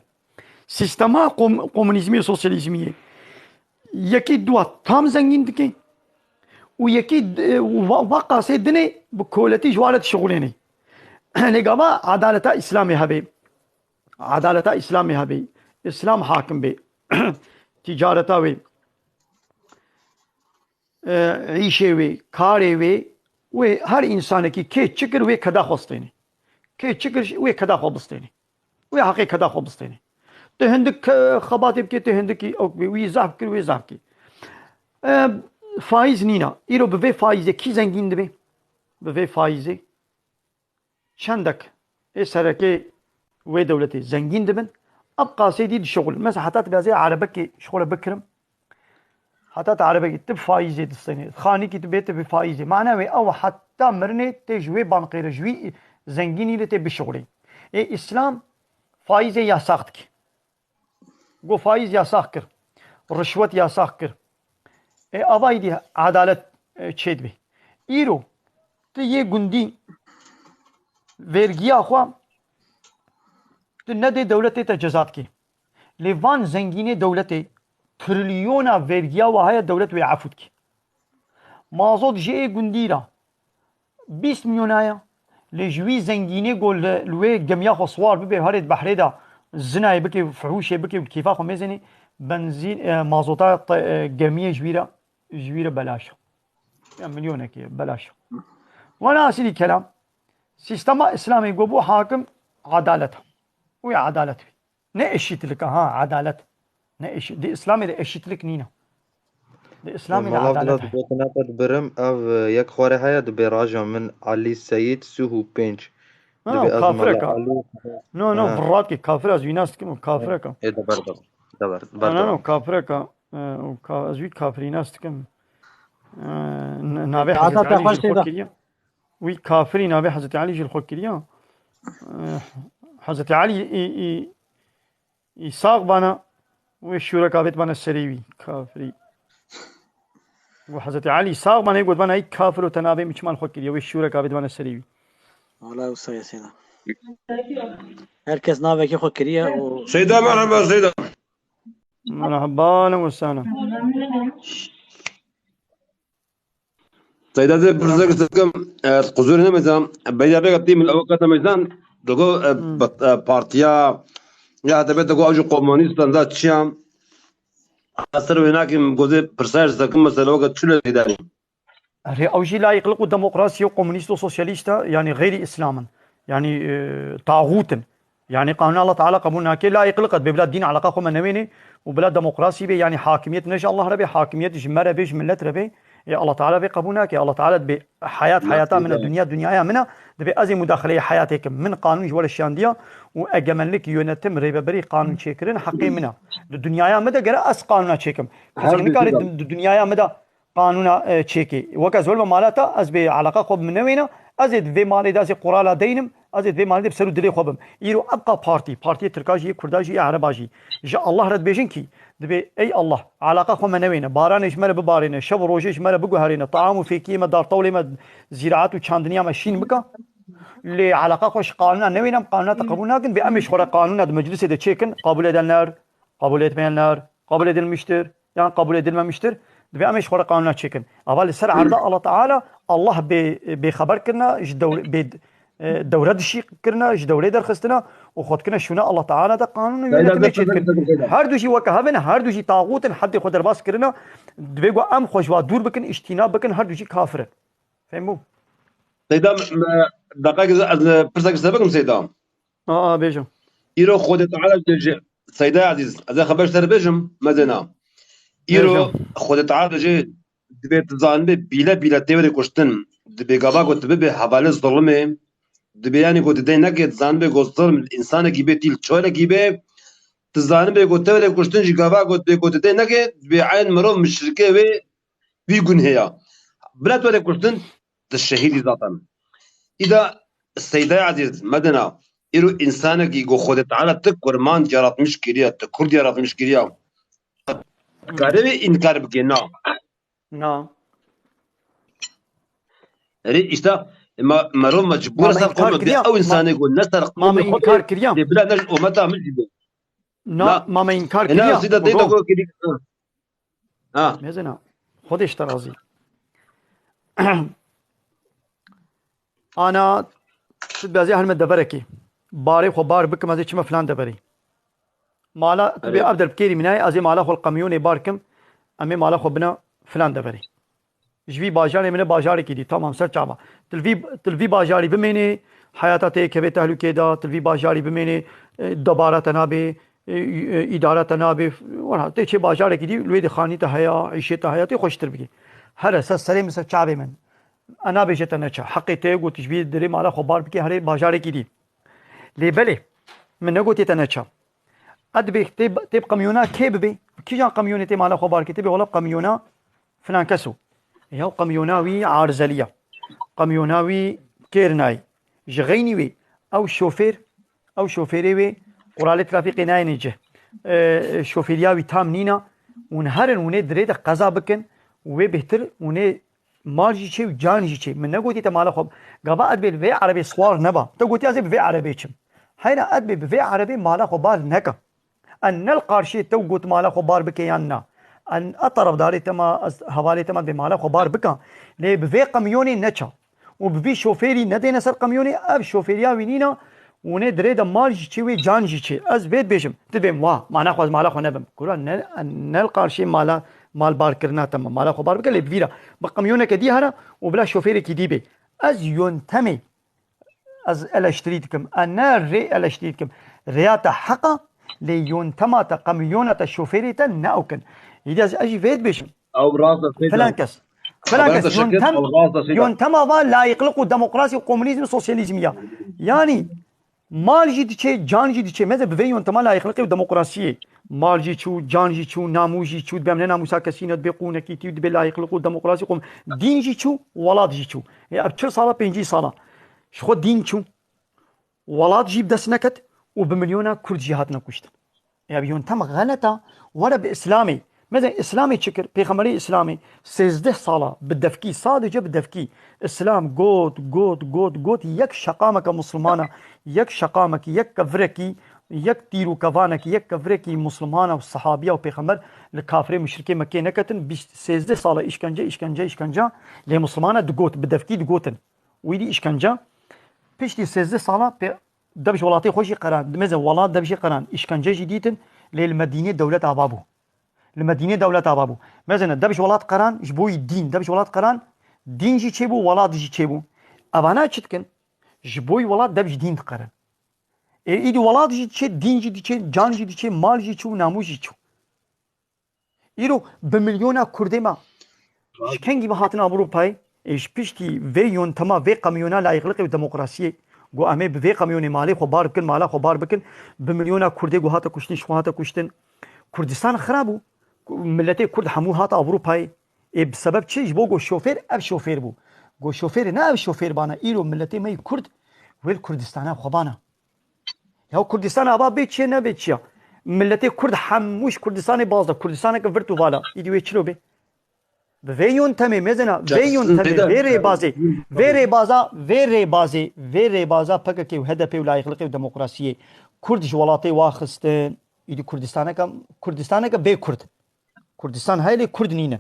Sîstema kom-, komunîzmî û sosyalîzmî yê. Yekî dua tam zengîn dike û yekî, e, va-, va qasê dinê bi koletî ji wa re dişixulênê. Lê gava edaleta Îslamê hebe. Edaleta Îslamê hebe. Îslam hakim be. Ticareta wê. E, îşê wê, karê wê, wê her însanekî kê çi kir wê keda xwe stênê. Kê çi kir wê keda xwe bistênê. Wê heqê keda xwe bistênê. Tu hindik, e, xebatê bikê, tu hindikî ew bê, wî zehf kir, wê zehf kir. E, faîz nîna. Îro bi vê faîzê kî zengîn dibe? Bi vê faîzê çendek ê serekê wê dewletê zengîn dibin, ev qasê dî dişixulin. Mesela heta tu bêjê erebekê ji xwe re bikirim, heta tu erebekê tu bi faîzê distênê, xanîkî tu bê tu bi faîzê. Mana wê ew heta mirinê tê ji wê banqê re, ji wî zengînî re tê bişixulê. Ê Îslam faîzê yasax dike. Got faîz yasax kir. Rişwet yasax kir. Ê, avayî dî edalet, e, çêdibe. Îro tu yê gundî vergiya xwe tu nedê dewletê te ceza dikê. Lê van zengînê dewletê trilyona vergiya we heye dewlet wê efû dikê. Mazot ji ê gundî re bîst milyona ye. Lê ji wî zengînê ku li, li wê gemiya xwe siwar bibe, herê di behrê de zinayê bike, fihûşê bike û kêfa xwe mêzenê, benzîn, e, mazota te-, e, gemiyê ji wî re, ji wî re belaş e. Ya milyonekê ye, belaş e. Welhasilî kelam, sîstema Îslamê ku bû hakim, edalet e. Wê edalet bî. Ne eşitlik, ha, edalet. Ne eşit-, di Îslamê de eşitlik nîne. Di Îslamê de Mala edalet Abdullah, heye. Gotina te dibirim, ev, e, yek xwarê heye, dibê raja min Elî Seyîd sih û pênc. Ha, dibê o ez kafirek Mala e. Elî. No, no, Ha. Virakê kafir, ez wî nas dikim, o kafirek e. Ê, de ber, de ber, de ber, de ber, No, no, de ber. No, kafirek e. E, o ka-, ez wî kafirî nas dikim. E, n-, navê Hezretî Elî jî xwe kiriye. Wî kafirî navê Hezretî Elî jî li xwe kiriye. Eh, Hezretî Elî î, î, î sax bana, wê şûrek avêt bana serê wî. Kafirî. Û Hezretî Elî sax bana, got bana, "Ey kafir û te navê min çima li xwe kiriye?" Wê şûrek avêt bana serê wî. Wala wisa ye Seyda. Her kes navekî xwe kiriye û Seyda, merhaba Seyda. Merhaba, ahlen we sahlen. Seyda, ez ê pirsek dikim, e, quzûrê nemêzan, beyda vê tîm li ewka temêzan, digo, e, Hmm. bat-, e, partiya, ya HDP digo, ew jî komunîst in, da çi ya? Ez ser wê nakim, gozê pirsayîş dikim, mesela weke çi lê danî? Erê, ew jî layıklık û demokrasî û komunîst û sosyalîst e, yanî xeyrî Îslam in. Yanî, e, taxût in. Yanî qanûna Allah Teala qebûl nake, layıklık e, dibê bila dîn eleqa xwe me newênê û bila demokrasî bê, yanî hakimiyet ne ji Allah re bê, hakimiyet ji me re bê, ji millet re bê. Ê, Allah Teala vê qebûl nake. Allah Teala dibê heyat heyata min e, dinya dinyaya min e, dibê ez ê mudaxileyê heyatê kim. Min qanûn ji we re şiyandiya û egemenlik, yönetim, rêveberî, qanûn çêkirin heqê min e. Di dinyaya min de gere ez qanûna çêkim. Kesek nikare di, di dinyaya min de qanûna, e, çêkê. Weke ez welme mala te, ez bê eleqa xwe bi min newêne, ez ê di vê malê de ez ê qurala deynim, Ez ê di vê malê de bi ser û dilê xwe bim. Îro ebqa partî, partiyê Tirka jî, yê Kurda jî, yê Ereba jî, ji Allah re dibêjin kî, dibê, ey Allah, eleqa xwe me newêne, baranê ji me re bibarêne, şev û rojê ji me re biguherêne, taam û fêkiyê me, dartewlê me, zîraet û çandiniya me şîn bika. Lê eleqa xwe ji qanûna newêne, em qanûna te qebûl nakin, bê em ê ji xwe re qanûna di meclisê de çêkin, qebûlê de ner, qebûlê me ner, qebûlê dilmiştir, yan qebûlê dilmemiştir, dibê em ê ji xwe re qanûna çêkin. Ava li ser erda Allah Teala, Allah bê, bêxeber kirina, ji dewre, bê, e, dewre dişî kirina, ji dewrê derxistina û xwe dikine şûna Allah Teala de qanûn û Seyda, yönetimê çêdikin. Her du jî weke hev in, her du jî taxût in, heddê xwe derbas kirina. Divê ku em xwe ji wa dûr bikin, îctînab bikin, her du jî kafir in. Fehim bû? Seyda, me, me, deqayek ez, ez pirsek ji te bikim, Seyda. A, a, bêje. Îro Xwedê Teala ji, ji, Seyda Ezîz, ez ê xeber ji te re bêjim, mezêna. Îro Bêje. Xwedê Teala ji, dibê tu zanibê bîle bîle tê were kuştin, dibê gava ku tu bibê hevalê zulmê, dibê yanî ku tu dê nekê, tu zanibê ku zulm li însanekî bê tî li çolekî bê, tu zanibê ku tê were kuştin jî gava ku dibê ku tu dê nekê, dibê eyn mirov mişrikê wê wî gunhê ya. Bila tu were kuştin, tu şehîdî zaten. Îda Seyda Ezîz, medena, îro însanekî ku Xwedê Teala tu kurmanc yaratmiş kiriye, tu kurd yaratmiş kiriye. Karê wê înkar bike, na. Na. Erê, îşte, ma, merov mecbûr Ma me ser înkar qewme bê kiriya? ew Ma, însanê ku ne ser ma me qewmê xwe înkar bê, kiriya? Lê bila ne ji ometa min jî bê. Na, Na. ma me înkar E, na, kiriya? Seyda, Mugo. teyda ku kirî-, ha. Ha. Mezena. Xwedê ji te razî. Ana, tu dibê ez ê herime deverekê. Barê xwe bar bikim, ez ê çime filan deverê. Mala, tu bê Erê. ev der bi kêrî min nayê, ez ê mala xwe li qemyonê bar kim, em ê mala xwe bina filan deverê. Ji vî bajarê min e bajarekî dî, tamam, ser çava. Tu li vî, tu li vî bajarî bimênê, heyata te yê kevê tehlûkê de, tu li vî bajarî bimênê, e, debara te nabê, e, e, îdara te nabê, wera, tê çê bajarekî dî, li wê de xanî te heya, îşê te heya, tê xweştir bikê. Here ser serê min, ser çavê min. E, nabêje te neçe. Heqê te ye, got, ji vî derê mala xwe bar bikê, herê bajarekî dî. Lê belê, min negotiye te neçe. E, dibê tê, tê bi qemyona kê bibê? Kîjan qemyonê tê mala xwe bar kê? Tê bê wela bi qemyona filan keso. Ya qemyona wî arzeliya. Qemyona wî kêrnayê. Ji xeynî wê, ew şofêr, ew şofêrê wê, quralê trafîkê nayêne cih. E, şofêriya wî tam nîna, hûn herin, hûn ê dirê de qeza bikin, wê bêhtir, hûn ê mal jî çê û can jî çê. Min negotiye te mala xwe, gava ez dibê li vê erebê siwar neba. Te gotiye ez ê bi vê erebê çim. Heyna ez dibê bi vê erebê mala xwe bar neke. En ne li qarşiyê te got mala xwe bar bike yan na. En e terefdarê te ma, ez hevalê te ma dibê mala xwe bar bika. Lê bi vê qemyonê neça. Û bi vî şofêrî nedêne ser qemyonê, ev şofêriya wî nîna, hûnê dirê de mal jî çê wê, can jî çê. Ez vê dibêjim, dibêm wa, mana xwe ez mala xwe nebim. Kura ne, en ne li qarşiyê mala, mal bar kirina te ma, mala xwe bar bike, lê bi vî re. Bi qemyoneke dî here û bila şofêrekî dî bê. Ez yontemê Ez eleştirî dikim. Ez ne rê eleştirî dikim. Rêya te heq e, lê yontema te, qemyona te, şofêrê te ne ew kin. Îdî ez, ez jî vê dibêjim. Ew rast e, Seyda. Filan kes. Filan kes. Yöntem, yöntem ava layıklık û demokrasi û komünizm, sosyalizm ya. Yani mal jî diçe, can jî diçe. Meze bi vê yöntema layıklık û demokrasiyê. Mal jî çû, can jî çû, namûs jî çû, dibê em ne namûsa kesî ne, dibê qûnekî tî, dibê layıklık û demokrasi, kom-, dîn jî çû, welat jî çû. E, ev çil sala, pêncî sala. Ji xwe dîn çû. Welat jî bi dest neket û bi milyona Kurd jî hatine kuştin. Ya bi yöntem xeleta, were bi Îslamê. Mesela Îslamê çi kir? Pêxemberê Îslamê sêzdeh sala bi devkî, sadece bi devkî Îslam got, got, got, got. Yek şeqameke Musulmana, yek şeqamekî, yek kevirekî, yek tîr û kevanekî, yek kevirekî Musulmana û sehabiya û pêxember li kafirê muşrikê Mekkê neketin. Bîst, sêzdeh sala îşkence, îşkence, îşkence. Lê Musulmana digot, bi devkî digotin. Wî dî îşkence. Piştî sêzdeh sala pê dev ji welatê xwe jî qeran. Dimeze welat dev jî qeran. Îşkence jî dîtin. Lê li Medînê dewlet ava bû. Li Medînê dewlet ava bû. Mezene dev ji welat qeran, ji bo yî dîn. Dev ji welat qeran, dîn jî çêbû, welat jî çêbû. Evana çi dikin? Ji bo yî welat dev ji dîn diqerin. Ê, îdî welat jî diçê, dîn jî diçê, can jî diçê, mal jî çû, namûs jî çû. Îro bi milyona Kurdê me ji kengî ve hatin Ewropayê, ê ji piştî vê yontema, vê qemyona layıklıkê û demokrasiyê, got em ê bi vê qemyonê malê xwe bar bikin, mala xwe bar bikin, bi milyona Kurdê ku hate kuştin, ji xwe hate kuştin. Kurdistan xira bû. Miletê Kurd hemû hat Ewropayê. Ê bi sebeb çi? Ji bo ku şofêr ev şofêr bû. Ku şofêrê ne ev şofêr bana. Îro miletê me yî Kurd Wê li Kurdistana xwe bana. Ya Kurdistan ava bê çi ye, nebe çi ya. Milletê Kurd hemû ji Kurdistanê baz da. Kurdistaneke virt û vala. Îdî wê çilo bê? Bi vê yontemê mezena, vê yontemê, vê rêbazê, vê rêbaza, vê rêbazê, vê rêbaza P K K û H D P û layîqliqê û demokrasiyê Kurd ji welatê wa xistin. Îdî Kurdistaneke, Kurdistaneke bê Kurd. Kurdistan heye lê Kurd nîne.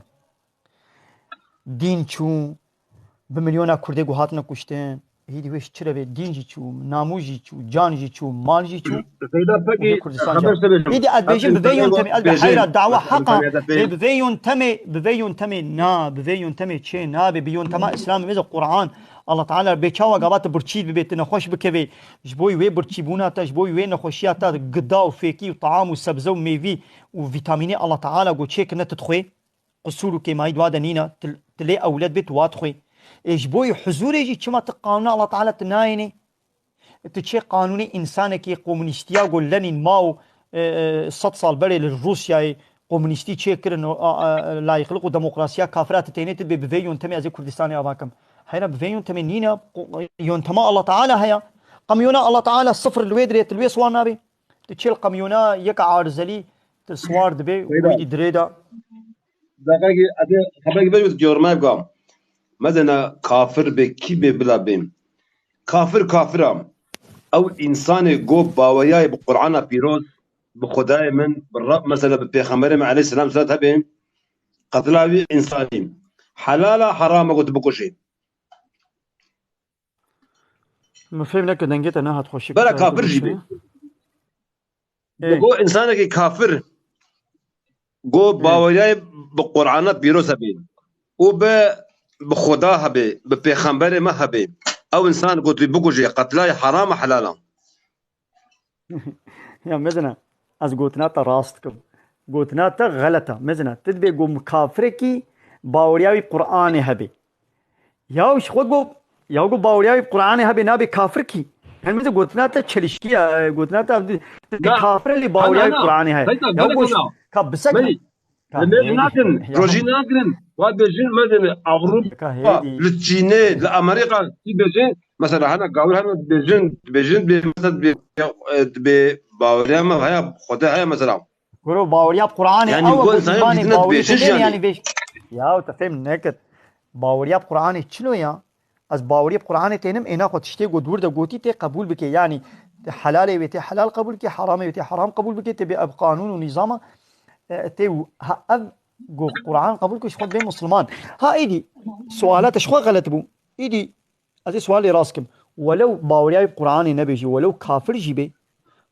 Dîn çû, bi milyona Kurdê ku hatine kuştin. Hêdî wê ji çi re bê? Dîn jî çû, namûs jî çû, can jî çû, mal jî çû. Seyda, pekî, Hêdî Kurdistan xeber ca. Sebe Hêdî ez bêjim bi vê yontemê, ez bi heyra dawa heqa, lê bi vê yontemê, bi vê yontemê na, bi vê yontemê çê nabe, bi yontema Îslamê mêze Quran. Allah Teala bê çawa gava tu birçî bibê, tu nexweş bikevê. Ji bo wê birçîbûna te, ji bo wê nexweşiya te, gida û fêkî û taam û sebze û mêvî û vîtamînê Allah Teala got çêkirine tu dixwê. Qisûr û kêmayî di wa de nîne, tu, tu lê ewled bê, tu wa dixwê. Ê, ji bo wî huzûrê jî çima tu qanûna Allah Teala tu nayênê? Tu çê qanûnê însanekî komûnîstiya ku Lenîn, Mao, e, e, sed sal berê li Rûsyayê komûnîstî çêkirin, a, a, layîqlik û demokrasiya kafira tu tênê tu bê bi vê yontemê ez ê Kurdistanê ava kim. Heyra bi vê yontemê nîne, qo-, yontema Allah Teala heye. Qemyona Allah Teala sifir li wê dirê, tu li wê siwar nabê. Tu çê li qemyona yeka arizelî tu siwar dibê, Seyda. Wî dî dirê de. Deqekî, ez ê xeberekî ber wî diyormay bikam. Mezena kafir bê, kî bê bila bê. Kafir, kafir a. Ew însanê go baweriyayê bi Qur'ana pîroz, bi Xwedayê min, bi Reb, mesela bi Pêxemberê min aleyhisselam selat hebe, qetla wî însanî. Helal a, heram a go tu bikuşî. Min fêm neke dengê te nehat xweşik. Bera kafir jî bê. Ê. Go însanekî kafir, go Ê. Baweriyayê bi Qur'ana pîroz hebe û bi, bi Xuda hebe, bi pêxemberê me hebe. Ew însan go tu bikujê, qetlayê heram e, helal e? Ya mezina, ez gotina te rast dikim. Gotina te xelet e. Mezina, tu dibê go kafirekî baweriya wî Qur'anê hebe. Ya ji xwe go, ya go baweriya wî Qur'anê hebe nabe kafir kî. Hem de gotina te çelişkî ya, gotina te Na, kafir lê baweriya wî Qur'anê heye. Ya go ka bisek. Li mêj nakin, rojî nakin. Wa bêjin mezin Ewropa, li Çînê, li Amerîka, tî bêjin, mesela hene gawir hene bêjin, bêjin, bê, mesela, bê, e, bê baweriya me heye, Xwedê heye, mesela. Kuro baweriya Qur'anê, yani, ew go ku insanê îmanê dîtine bawerî dibêjin te yani. Yani bêj-, ya te fêm nekir. Baweriya Qur'anê çilo ya? Ez bawerî bi Qur'anê tênim, êna xwe tiştê ku dûr de gotî tê qebûl bike. Yanî, tê helalê wê tê helal qebûl bike, heramê wê tê heram qebûl bike, tê bê ev qanûn û nîzama, e, tê û ha ev ku Qur'an qebûl bike, ji xwe bê Musliman. Ha êdî, suala te ji xwe xelet bû. Êdî, ez ê sualê rast kim. Welew baweriya wî bi Qur'anê nebe jî, welew kafir jî bê,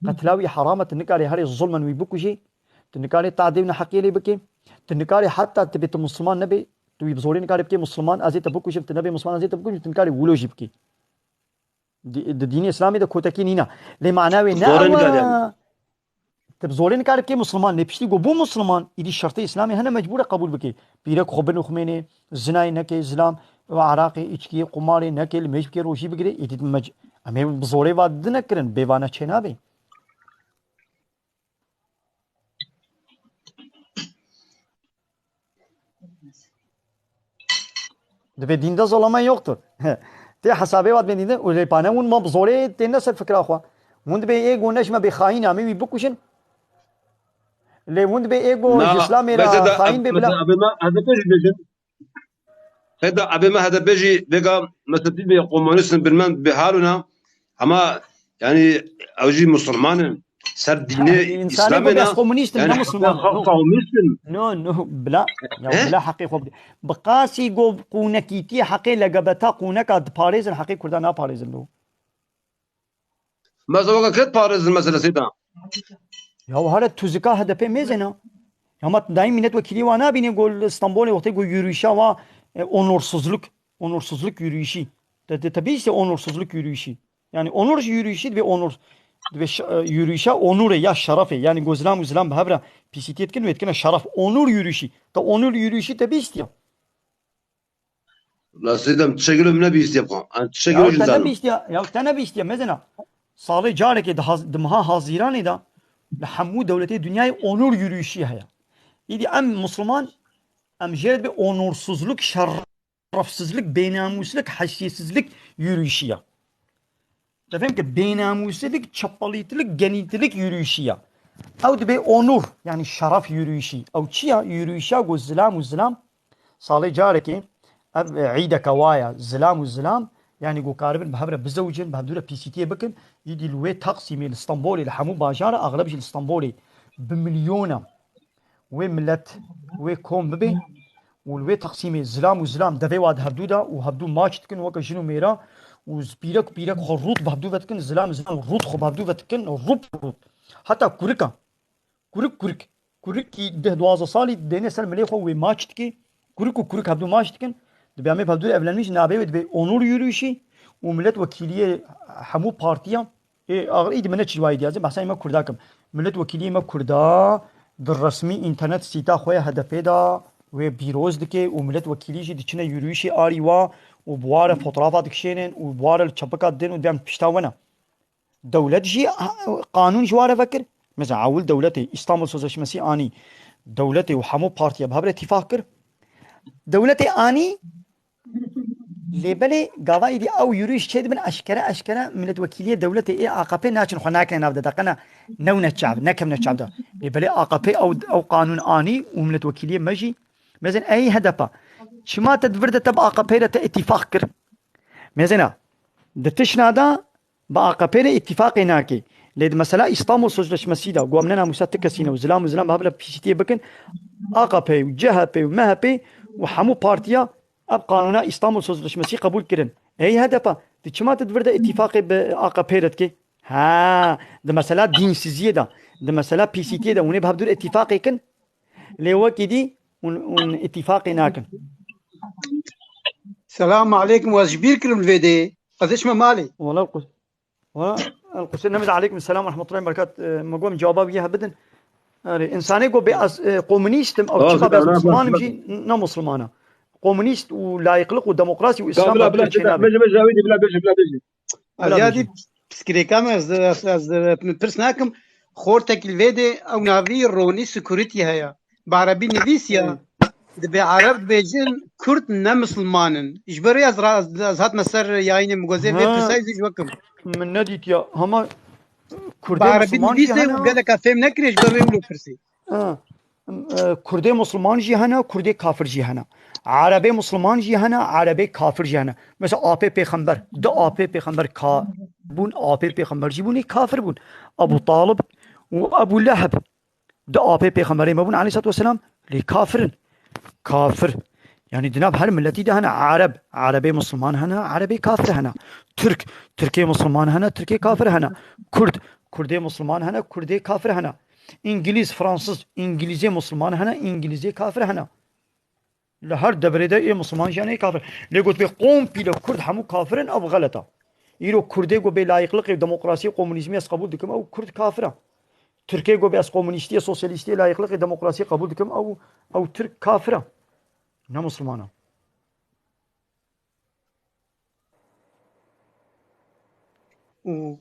qetla wî heram e, tu nikarê herê zulmen wî bikujê, tu nikarê tadê û neheqiyê lê bikê, tu nikarê heta tu bê tu Musliman nebê, tu wî bi zorê nikarê bikê Musliman, ez ê te bikujim, tu nebê Musliman, ez ê te bikujim, tu nikarê wilo jî bikê. Di, di dînê Îslamê de kotekî nîne. Lê mana wê ne ew e. Zorê nikarê yani. Tu bi zorê nikarê bikê Musliman, lê piştî ku bû Musliman, îdî şertê Îslamê hene mecbûr e qebûl bikê. Pîrek xwe binixumênê, zinayê neke, zilam, û eraqê, îçkiyê, qumarê neke, li mêj bikê, rojî bigirê, îdî mec-, em ê bi zorê va dine kirin, bê vane çênabê. Dibê dînde zolama yoktur. Tê hesabê wa dibê dînde û lê pane hûn ma bi zorê têne ser fikra xwe. Hûn dibê ê go ne ji me bê xayîn, em ê wî bikujin. Lê hûn dibê ê go ji Îslamê re xayîn bê bila. Mesela, abê me H D P jî bêjin. Heda abê me H D P jî vêga mesela dibê komunîstin bilmem dibê halûna. Ama yani ew jî Musulman in. Ser dînê Îslamê ne. Komunîst in, ne Musulman. Qewmîst in. No, no, bila. Ya bila heqê xwe bidê. Bi qasî go qûnekîtiyê heqê L G B T qûneka diparêzin, heqê Kurda naparêzin lo. Mesela weke kê diparêzin mesela Seyda? Ya hare tuzika H D P mêzena. Ya ma daîm mînetwekîlî wa nabînê go li Stenbolê wextê go yürüyüşa wa, e, onursuzluk, onursuzluk yürüyüşü. Te, te, te bîst ya onursuzluk yürüyüşü. Yani onur yürüyüşü ve onur ve ş-, e, yürüyüşa onurê ya şerefê. Yani go zilam û zilam bi hev re pîsîtiyê dikin wê dikine şeref. Onur yürüyüşü. Te onur yürüyüşü te bîst ya. La Seyda, tiştekî min nebîstiye bixwe. An tiştekî Ya jî te dizanim. Nebîstiye, ya te nebîstiye, mezina. Salê carekê di haz-, di meha Hazîranê de li hemû dewletê dinyayê onur yürüyüşü heye. Îdî em Musulman, em jê re dibê onursuzluk, şerefsizlik, bênamûslik, heysiyetsizlik yürüyüşü ya. Te fêm kir, bênamûsilik, çepelîtilik, genîtilik yürüyüşü ya. Ew dibê onur, yani şeref yürüyüşü. Ew çi ya? Yürüyüşa ku zilam û zilam salê carekê, ev, e, îdeke wa ya, zilam û zilam, yani ku karibin bi hev re bizewicin, bi hevdû re pîsîtiyê bikin, îdî li wê Taksimê, li Stenbolê, li hemû bajara, axleb jî li Stenbolê bi milyona wê milet, wê kom bibe û li wê Taksimê zilam û zilam devê wa di hevdû de û hevdû maç dikin weke jin û mêra û pîrek pîrek xwe rût bi hevdû ve dikin, zilam zilam rût xwe bi hevdû ve dikin, rût rût. Heta kurika, kurik kurik, kurikî deh duwazdeh salî dêne ser milê xwe wê maç dike, kurik û kurik hevdû maç dikin, dibe em ê bi hevdû re evlenmîş nabê wê dibe onur yürüyüşî û millet wekîliyê hemû partiya Ê, ax-, îdî min ne çi wayî diyazê, behsa me Kurda kim. Millet wekîliyê me Kurda di resmî înternet sîta xwe ya H D P de wê pîroz dike û millet wekîlî jî diçine yürüyüşê arî wa û bi wa re fotoğrafa dikişênin û bi wa re li çepika didin û dibên pişta we ne. Dewlet jî, ha, qanûn ji wa re vekir. Mesela ewil dewletê Îstanbul Sözleşmesi anî. Dewletê û hemû partiya bi hev re îtîfaq kir. Dewletê anî Lê belê gava êdî ew yürüyüş çêdibin eşkere eşkere milletvekîliyê dewletê ê A K P naçin xwe nakine nav de deqena newne çav, nekevne çav de. Lê belê A K P ew, ew qanûn anî û milletvekîliyê me jî. Mezin ey H D P. Çima te di vir de te bi A K P re te îtîfaq kir? Mezina di tişna de bi A K P re îtîfaqê nake. Lê di mesela Îstanbul Sözleşmesî de, ku em ne namûsa ti kesî ne û zilam û zilam bi hev re pîsîtiyê bikin, A K P û C H P û M H P û hemû partiya ev qanûna Îstanbul Sözleşmesî qebûl kirin. Ey H D P, tu çima tu di vir de îtîfaqê bi A K P re dikê? Ha, di mesela dînsiziyê de, di mesela pîsîtiyê de, hûn ê bi hevdû re îtîfaqê kin, lê wekî dî hûn, hûn îtîfaqê nakin. Selam aleykum, ez ji bîr kirim li vê dê. Ez ê çime malê. Wala qus-, wala, el qusur nemid aleykum selam ve rahmetullahi ve berekat. E, me got cevaba wî hebidin. Yani, insanê got bê ez, e, komunîst im, ew çiqa bê ez musulman im jî ne musulman e. Komunîst û layıklık û demokrasi û Îslam bila, bila, bila, çênabe. Bila, bila, bila, bila, bila, bila, bila. Bila, ez ya dî piskirêka me, ez, ez, ez, ez pirs nakim. Xortekî li vê dê ew navî Ronî Security heye. Bi erebî nivîsiya. Dibê Ereb dibêjin Kurd ne misilman in. Ji ber wê ez ra-, ez hatime ser yayînê, min got, "Zê vê Ha. pirsayî zî ji we kim." Min nedîtiya. Hema Kurdê Bi erebî musulman jî nivîsê hene. Û geleka fêm nekirê, ji ber wê wilo pirsî. Ha. E, Kurdê musulman jî hene, Kurdê kafir jî hene. Erebê musulman jî hene, Erebê kafir jî hene. Mesela apê pêxember, di apê pêxember ka bûn, apê pêxember jî bûn, ê kafir bûn. Ebu Talib û Ebu Leheb. Di apê pêxemberê me bûn aleyhissalatu vesselam, lê kafir in. Kafir. Yani di nav her milletî de hene Ereb. Erebê musulman hene, Erebê kafir hene. Tirk. Tirkê musulman hene, Tirkê kafir hene. Kurd. Kurdê musulman hene, Kurdê kafir hene. Îngilîz, Fransız. Îngilîzê musulman hene, Îngilîzê kafir hene. Li her deverê de ê musulman jî hene, ê kafir. Lê got bê komple Kurd hemû kafir in, ev xelet e. Îro Kurdê got bê layıklıkê, demokrasiyê, komunîzmê ez qebûl dikim, ew Kurd kafir e. Tirkê got bê ez komunîstiyê, sosyalîstiyê, layıklıkê, demokrasiyê qebûl dikim, ew, ew Tirk kafir e. Ne musulman e. Û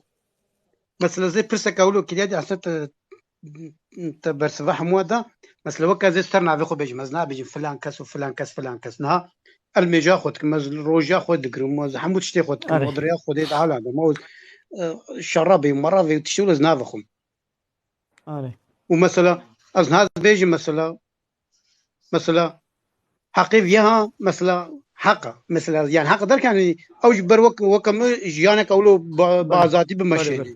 mesela zê pirseka wilo kiriye dî, aslında te, te bersiva hemû da, mesela weke ez ê ser navê xwe bêjim, ez nabêjim filan kes û filan kes, filan kes. Niha ez mêja xwe dikim, ez roja xwe digirim, ez hemû tiştê xwe dikim, Erê. Odreya xwe dê dihala de, ma, e, şerabê, merabê, tiştê wilo ez navixwim. Erê. Û mesela, ez niha dibêjim mesela, mesela, heqê viya ha, mesela, heq e. Mesela, yani heq derken, ew ji ber wek, weke min jiyaneke wilo ba-, bi Belê. Azadî Belê, bimeşênê. Belê.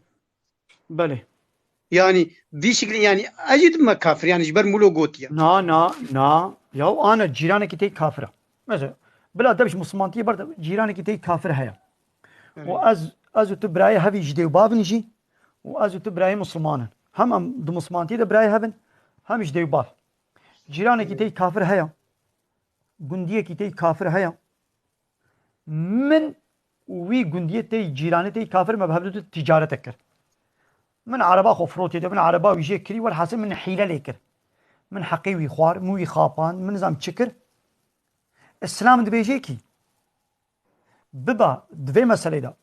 Belê. Yani, vî şekilî, yani, ez jî dibime kafir, yani, ji ber min wilo gotiye. Na, na, na. Ya, ana, cîranekî tê kafir e. Mesela, bila dev ji musulmantiyê ber de, cîranekî tê kafir heye. Evet. Û ez, ez û tu birayê hevî ji dê û bav in jî, û ez û tu birayê musulman in. Hem em di musulmantiyê de birayê hev in, hem ji dê û bav. Cîranekî tey kafir heye. Gundiyekî tey kafir heye. Min û wî gundiyê tey, cîranê tey kafir me bi hevdu ticaretek kir. Min ereba xwe firotê de, min ereba wî jê kirî, welhasil min hîle lê kir. Min heqê wî xwar, min wî xapand, min nizam çi kir. Îslam dibêje kî, biba, di vê meselê de,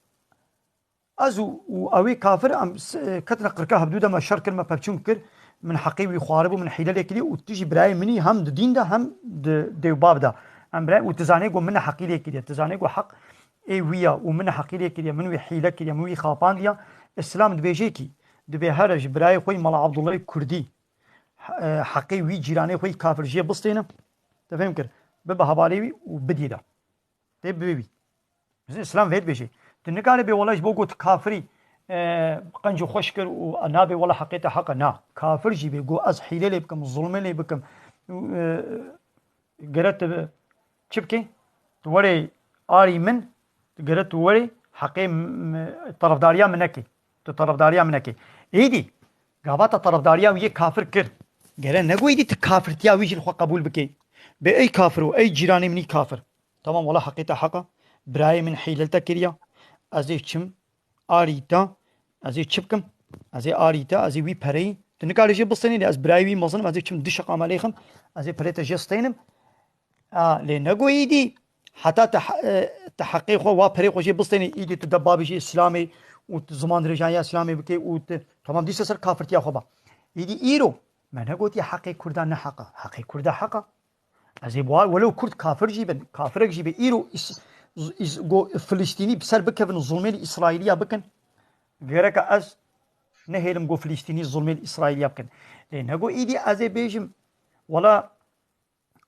Ez û, û ew ê kafir, em s-, ketine qirka hevdû de, me şer kir, me pevçûn kir, min heqê wî xwaribû, min hîle lê kiriye û tu jî birayê min î hem di dîn de hem di dê û bav de. Em birayê û tu zanê ku min neheqî lê kiriye, tu zanê ku heq ê wî ya û min heqî lê kiriye, min wî hîle kiriye, min wî xapandiya, Îslam dibêje kî, dibê here ji birayê xwe yî Mala Abdullahê Kurdî, he-, e, heqê wî cîranê xwe yî kafir jê bistêne, te fêm kir, bibe hevalê wî û bidî de. Tê bibê wî. Mesela Îslam vê dibêje. Tu nikarê bê wela ji bo ku tu kafirî, e, qenc û xweş kir û nabê wela heqê te heq e. Na. Kafir jî bê ku ez hîlê lê bikim, zulmê lê bikim. E, gere tu bi-, çi bikê? Tu werê arî min, tu gere tu werê heqê m-, m-, terefdariya min nekê. Tu terefdariya min nekê. Êdî, gava te terefdariya wî yê kafir kir. Gere nego êdî tu kafirtiya wî jî li xwe qebûl bikê. Bê ey kafir û ey cîranê min î kafir. Tamam, wela heqê te heq e. Birayê min hîle li te kiriya. Ez ê çim arî te. Ez ê çi bikim? Ez ê arî te, ez ê wî pereyî. Tu nikarî jê bistênî, lê ez birayê wî mezin im, ez ê çim du şeq amelê xim. Ez ê perê te jê stênim. A, lê nego êdî. Heta te he-, e, te heqê xwe, wa perê xwe jê bistênî, êdî tu debabê jê Îslamê û tu ziman dirêjaniya Îslamê bikê û tu, tamam, dîsa ser kafirtiya xwe ba. Êdî îro, me negotiye heqê Kurda ne heq e. Heqê Kurda heq e. Ez ê bi wa, welew Kurd kafir jî bin, kafirek jî be, îro îs-, îs-, go-, Filistînî bi ser bikevin, zulmê li Îsraîliya bikin, gereka ez nehêlim go Filistînî zulmê li Îsraîliya bikin. Lê nego îdî ez ê bêjim, wela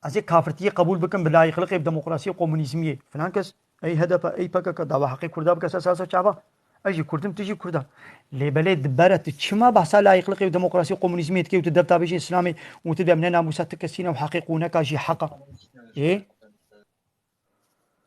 ez ê kafirtiyê qebûl bikim bi layîqliqê, bi demokrasiyê, komunîzmiyê. Filan kes, ey H D P, ey P K K, dawa heqê Kurda bike ser siyaseta çava. Ez jî Kurd im, tu jî Kurd a. Lê belê dibere tu çima behsa layîqliqê û demokrasî û komunîzmê dikê û tu debtabêjên Îslamê û tu dibê em ne namûsa ti kesî ne û heqê qûneka jî heq a. Ê?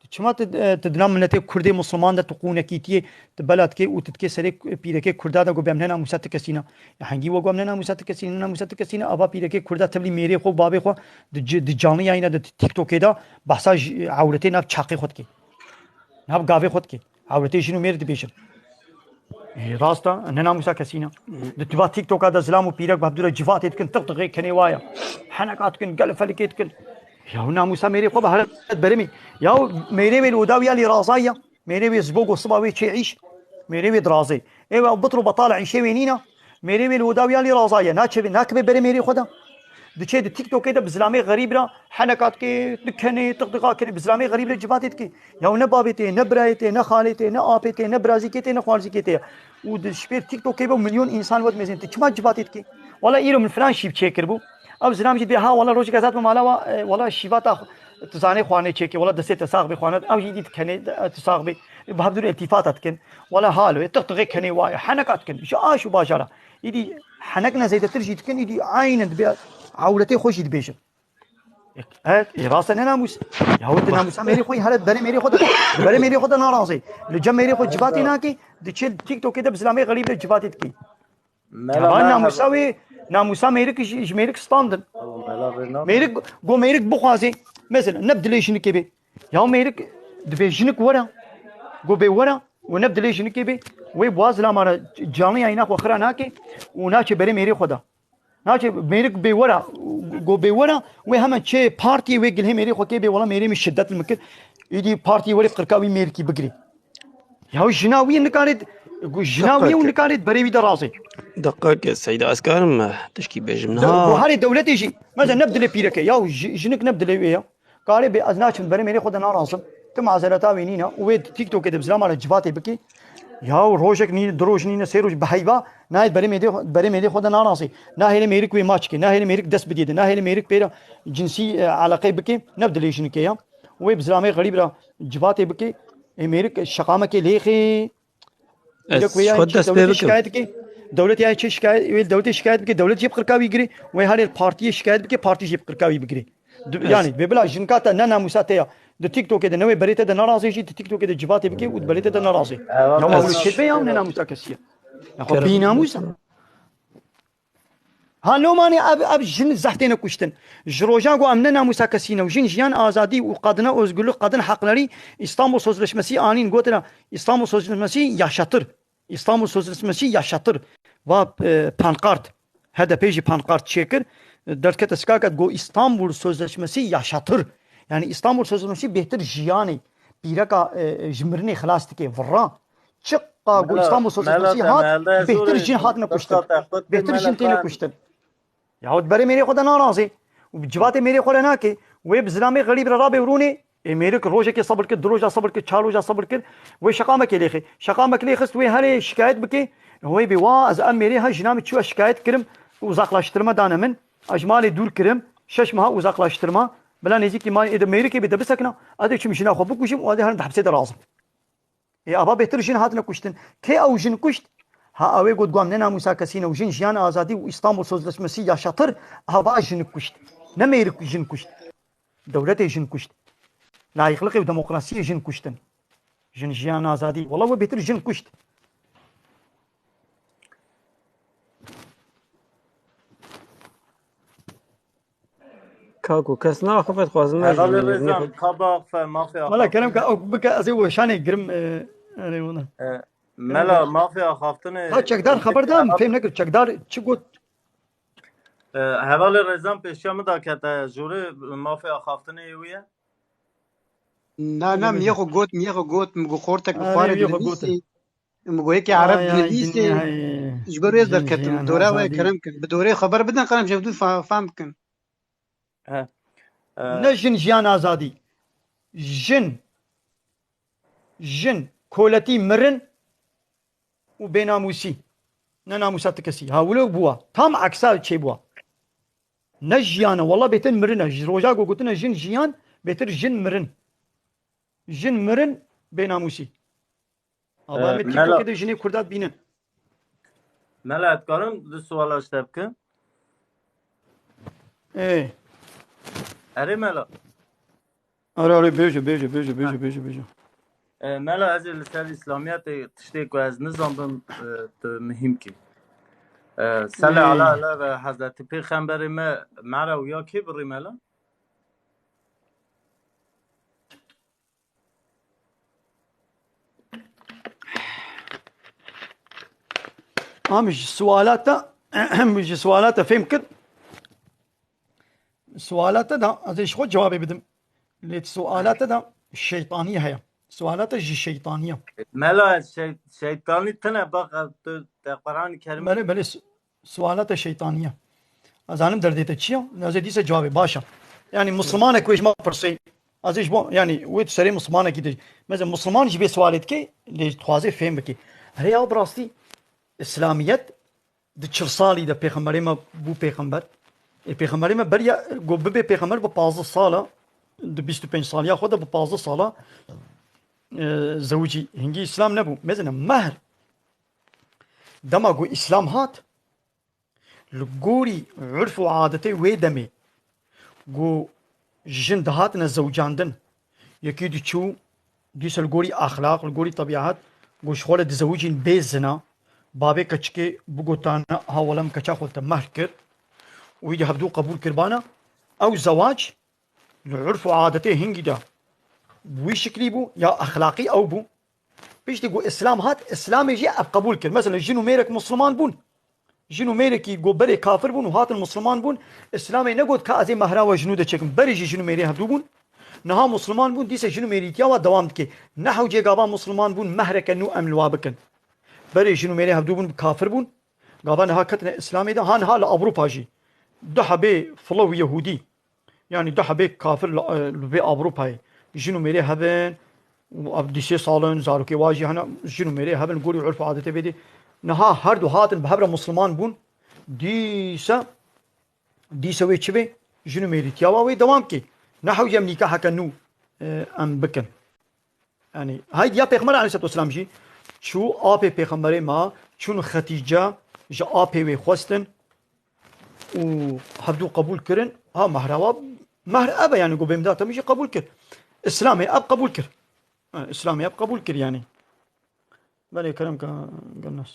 Tu çima tu, e, tu di nav miletê Kurdê Musliman de tu qûnekîtiyê tu bela dikê û tu dikê serê pîrekê Kurda de ku bê em ne namûsa ti kesî ne. Ya hengî we ku em ne namûsa ti kesî ne, ne namûsa ti kesî ne, ava pîrekê Kurda tevlî mêrê xwe û bavê xwe di ci-, di canlı yayına de di TikTokê de behsa ji ewretê nav çaqê xwe dikê. Nav gavê xwe dikê. Ewretê jin û mêr dibêjin. Ê, rast e, ne namûsa kesî ne. Di tiva TikToka de zilam û pîrek bi hevdû re civatê dikin, tiq tiqê kenê wa ye. Heneka dikin, gel felikê dikin. Ya namûsa mêrê xwe be here berê min. Ya mêrê wê li oda wî ya lê razayî ya. Mêrê wê ji bo ku siba wê çê îş. Mêrê wê dirazê. Ê we bitr û betal e, îşê wê nîne. Mêrê wê li oda wî ya lê razayî ye. Naçe vê, nakibe berê mêrê xwe de. Diçe di TikTokê de bi zilamê xerîb re heneka dike, dikenê, tiqtiqa kenê, bi zilamê xerîb re civatê dike. Ya ne bavê tê, ne birayê tê, ne xalê tê, ne apê tê, ne birazîkê tê, ne xwarzîkê tê. Û di şipêr TikTokê ve milyon însan ve dimezin. Tu çima civatê dike? Wala îro min filan şîv çêkiribû. Ew zilam jî dibê, ha, wala rojek ez hatime mala wa, e, wala şîva ta xwe, tu zanê xwarinê çêkê, wala destê te sax bê xwarinê, ew jî dî dikenê, e, tu sax bê. Bi hevdû re îltîfata dikin. Wala halo, e, tiqtiqê kenê wa ye, heneka dikin. Ji aş û bajara. Îdî henek ne zêdetir jî dikin, îdî aynen dibê ewretê xwe jî dibêjin. E, e, rast e, ne namûs. Ya wê tu namûsa mêrê xwe yî here berê mêrê xwe de. Berê mêrê xwe de narazê. Li cem mêrê xwe civatê nakê, diçe TikTokê de bi zilamê xerîb de civatê dikî. Mela, ya merhaba. Namûsa wê, namûsa mêrik ji, ji mêrik standin. Mela, rêna. Mêrik, go mêrik bixwazê. Mesela, ne bi dilê jinikê bê. Ya mêrik dibê jinik were. Go bê were. Û ne bi dilê jinikê bê. Wê bi wa zilama re canlı yayına xwe xira nake. Û naçe berê mêrê xwe de. Naçe mêrik bê were. Go bê were. Wê hemen çê partiyê wê gilhê mêrê xwe kê bê. Wela mêrê min şiddet li min kir. Îdî partiyê werê qirka wî mêrikî bigirê. Ya jina wî nikare, jina wî û nikare berê wî de razê. Deqeke Seyda, ez karim, eh, tişkî bêjim. De-, niha. Buharê dewletê jî, mesela ne bi dilê pîreke, ya ji-, jinik ne bi dilê wê ya. Karê bê, ez naçim berê mêrê xwe de narazim. Ti mazereta wê nîne û wê TikTokê de bi zilama re civatê bikê. Ya rojek nîne, du roj nîne, sê roj bi heyva, nayê berê mêrê xwe, berê mêrê xwe de narazê. Nahêle mêrik wê maç ke, nahêle mêrik dest bidê de, nahêle mêrik pêra cinsî, e, eleqeyê bike, ne bi dilê jinikê ya. Wê bi zilamê xerîb re civatê bike, ê mêrik şeqamekê lêxê. Ez Dek wê ya xwe çi dest pê dewletê bikim. Şikayet dike. Dewletê ya çi şikayet, wê dewletê şikayet bike, dewlet jê bi qirka wî girê. Wê herê partiyê şikayet bike, partî jê bi qirka wî bigirê. Du-, Yanî bê bila jinka te ne namûsa te ya. Di TikTokê de ne wê berê te de narazê jî, di TikTokê de civatê bike û di berê te de narazê. Ya ma wilo çêt be ya ne namûsa kesî ye. Ya xwe bî namûsa. Ha, lomanê ev, ev jin zeh têne kuştin. Ji roja ku em ne namûsa kesî ne û jin jiyan azadî û kadına özgürlük, kadın hakları İstanbul Sözleşmesi anîn gotine, İstanbul Sözleşmesi yaşatır. İstanbul Sözleşmesi yaşatır. Va, e, pankart. H D P jî pankart çêkir. Derdkete sikaket go İstanbul Sözleşmesi yaşatır. Yani İstanbul Sözleşmesi bêhtir jiyanê. Pîreka, e, ji mirinê xilas dike. Virra. Çiqa ku Mela, İstanbul Sözleşmesi mela, hat, temelde bêhtir zor jin hatine kuştin. Bêhtir jin têne kuştin. Yahut berê mêrê xwe de narazê û bi civatê mêrê xwe re nake, wê bi zilamê xerîb re rabê û rûnê, Ê mêrik rojekê sebir kir, du roja sebir kir, çar roja sebir kir. Wê şeqamekê lê xist. Şeqamekê lê xist, wê herê şikayet bike. Wê bê wa ez em mêrê ha jina min çûye şikayet kirim, uzaklaştırma dane min. Ez ji malê dûr kirim, şeş meha uzaklaştırma. Bila nêzîkî malê ê de mêrikê bê de bisekina. Ez ê çim jina xwe bikujim û ez ê herim di hepsê de razim. Ê ava bêtir jin hatine kuştin. Kê ew jin kuşt? Ha ew ê got guam ne namûsa kesî ne û jin jiyan azadî û Îstanbul Sözleşmesi yaşatır. Ava jin kuşt. Ne mêrik jin kuşt. Dewletê jin kuşt. Layîqliqê û demokrasiyê jin kuştin. Jin jiyan azadî. Wela we bêtir jin kuşt. Kako kes naxifet xwazim me Hevalê jî Rêzan, nêxif- ka biaxife, mafê Wala axaftinê. Kerem ka ew bike ez ê weşanê girim, e, erê wala. E, Mela, mafê axaftinê. Ha çekdar xeber da, fêm nekir çekdar çi got? E, Hevalê Rêzan pêşiya min da kete, jûrê mafê axaftinê wî ye? Na, na, miyê xwe got, miyê xwe got, min got xortek bi Arê, parê miyê xwe got. dinivîsî. Min got yekê Ay, ereb ay, dinivîsî. Ay, ay. Ji ber wê ez Jin derketim. jiyan Dora wê azadî. Kerem kin. Bi dorê xeber bidin, kerem ji hevdû fa-, fam bikin. He. E, Ne jin jiyan azadî. Jin. Jin. Koletî mirin û bênamûsî. Ne namûsa ti kesî. Ha wilo bûwa. Tam eksa çê bûwa. Ne jiyana. Wela bêtir mirin e. Ji roja ku gotine jin jiyan, bêtir jin mirin. Jin mirin bênamûsî. Ava Ee, em ê Mela, TikTokê de jinê Kurda dibînin. Mela, ez dikarim du suala ji te bikim? Ê. Erê Mela. Erê, erê, bêje, bêje, bêje, bêje, Ha. bêje, bêje. Ee, Mela, ez ê li ser Îslamiyetê tiştê ku ez nizandim, e, tu mihîm kî. Ee, Sele Ê. Ala Ala ve Hezretî Pêxemberê me, mera û ya kê birî Mela? Am ji sualata, ji sualata fêm kir. Sualata da, ez ê ji xwe cewabê bidim. Lê sualata da şeytanî heye. Sualata ji şeytaniye. Mela, şey-, şeytanî tine bak, tu te Qur'an-ı Kerim Belê, belê, su-, sualata şeytaniye. Ez zanim derdê te çi ya? Ez ê dîsa cevabê, baş e. Yani Müslümanek wê ji me pirsê. Ez ê ji bo, yani wê tu serê Müslümanekî de. Mesela Müslüman ji bê sualê dike, lê dixwaze fêm bike. Here ya bi rastî, İslamiyet di çil salî de pêxemberê me bû pêxember. Ê, pêxemberê me beriya ku bibe pêxember bi pazdeh sala, di bîst û pênc saliya xwe de bi pazdeh sala, e, zewicî. Hingî Îslam nebû. Mezine mehr. Dema ku Îslam hat, li gorî urf û adetê wê demê ku jin dihatine zewicandin, yekî diçû, dîsa li gorî exlaq, li gorî tebîet, ku ji xwe re dizewicîn bê zina, bavê keçikê bigotane, ha wela min keça xwe te mehr kir, û wî de hevdû qebûl kiribana, ew zewac li urf û adetê hingî de wî şiklî bû, ya exlaqî ew bû. Piştî ku Îslam hat, Îslamê jî ev qebûl kir. Mesela jin û mêrek Musliman bûn. Jin û mêrekî ku berê kafir bûn û hatin Musliman bûn, Îslamê negot ka ez ê mehra we ji nû de çêkim. Berê jî jin û mêrê hevdû bûn. Niha Musliman bûn, dîsa jin û mêrîtiya we dewam dike. Ne hewcê gava Musliman bûn, mehreke nû em li wa bikin. Berê jin û mêrê hevdû bûn, kafir bûn. Gava niha ketine Îslamê de, ha niha li Ewropa jî. Du hebê filew Yehûdî. Yani du hebê kafir li, li vê Ewropayê jin û mêrê hebin û ev dîsê salin, zarokê wa jî hene, jin û mêrê hebin, gorî urf û adetê vê dê. Niha her du hatin bi hev re Musliman bûn. Dîsa, dîsa wê çi bê? Jin û mêrîtiya wa wê dewam kê. Ne hewce em nîkaheke nû, e, em bikin. Yani, haydi ya Pêxember aleyhissalatu vesselam jî çû apê Pêxemberê ma, çûn Xetîce ji apê wê xwestin û hevdû qebûl kirin. Ha, mehra wa, mehr ev e, yani, ku bêmda te min jî qebûl kir. Îslamê ev qebûl kir. Ha, Îslamê ev qebûl kir, yani. Belê kerem ka, gelnas.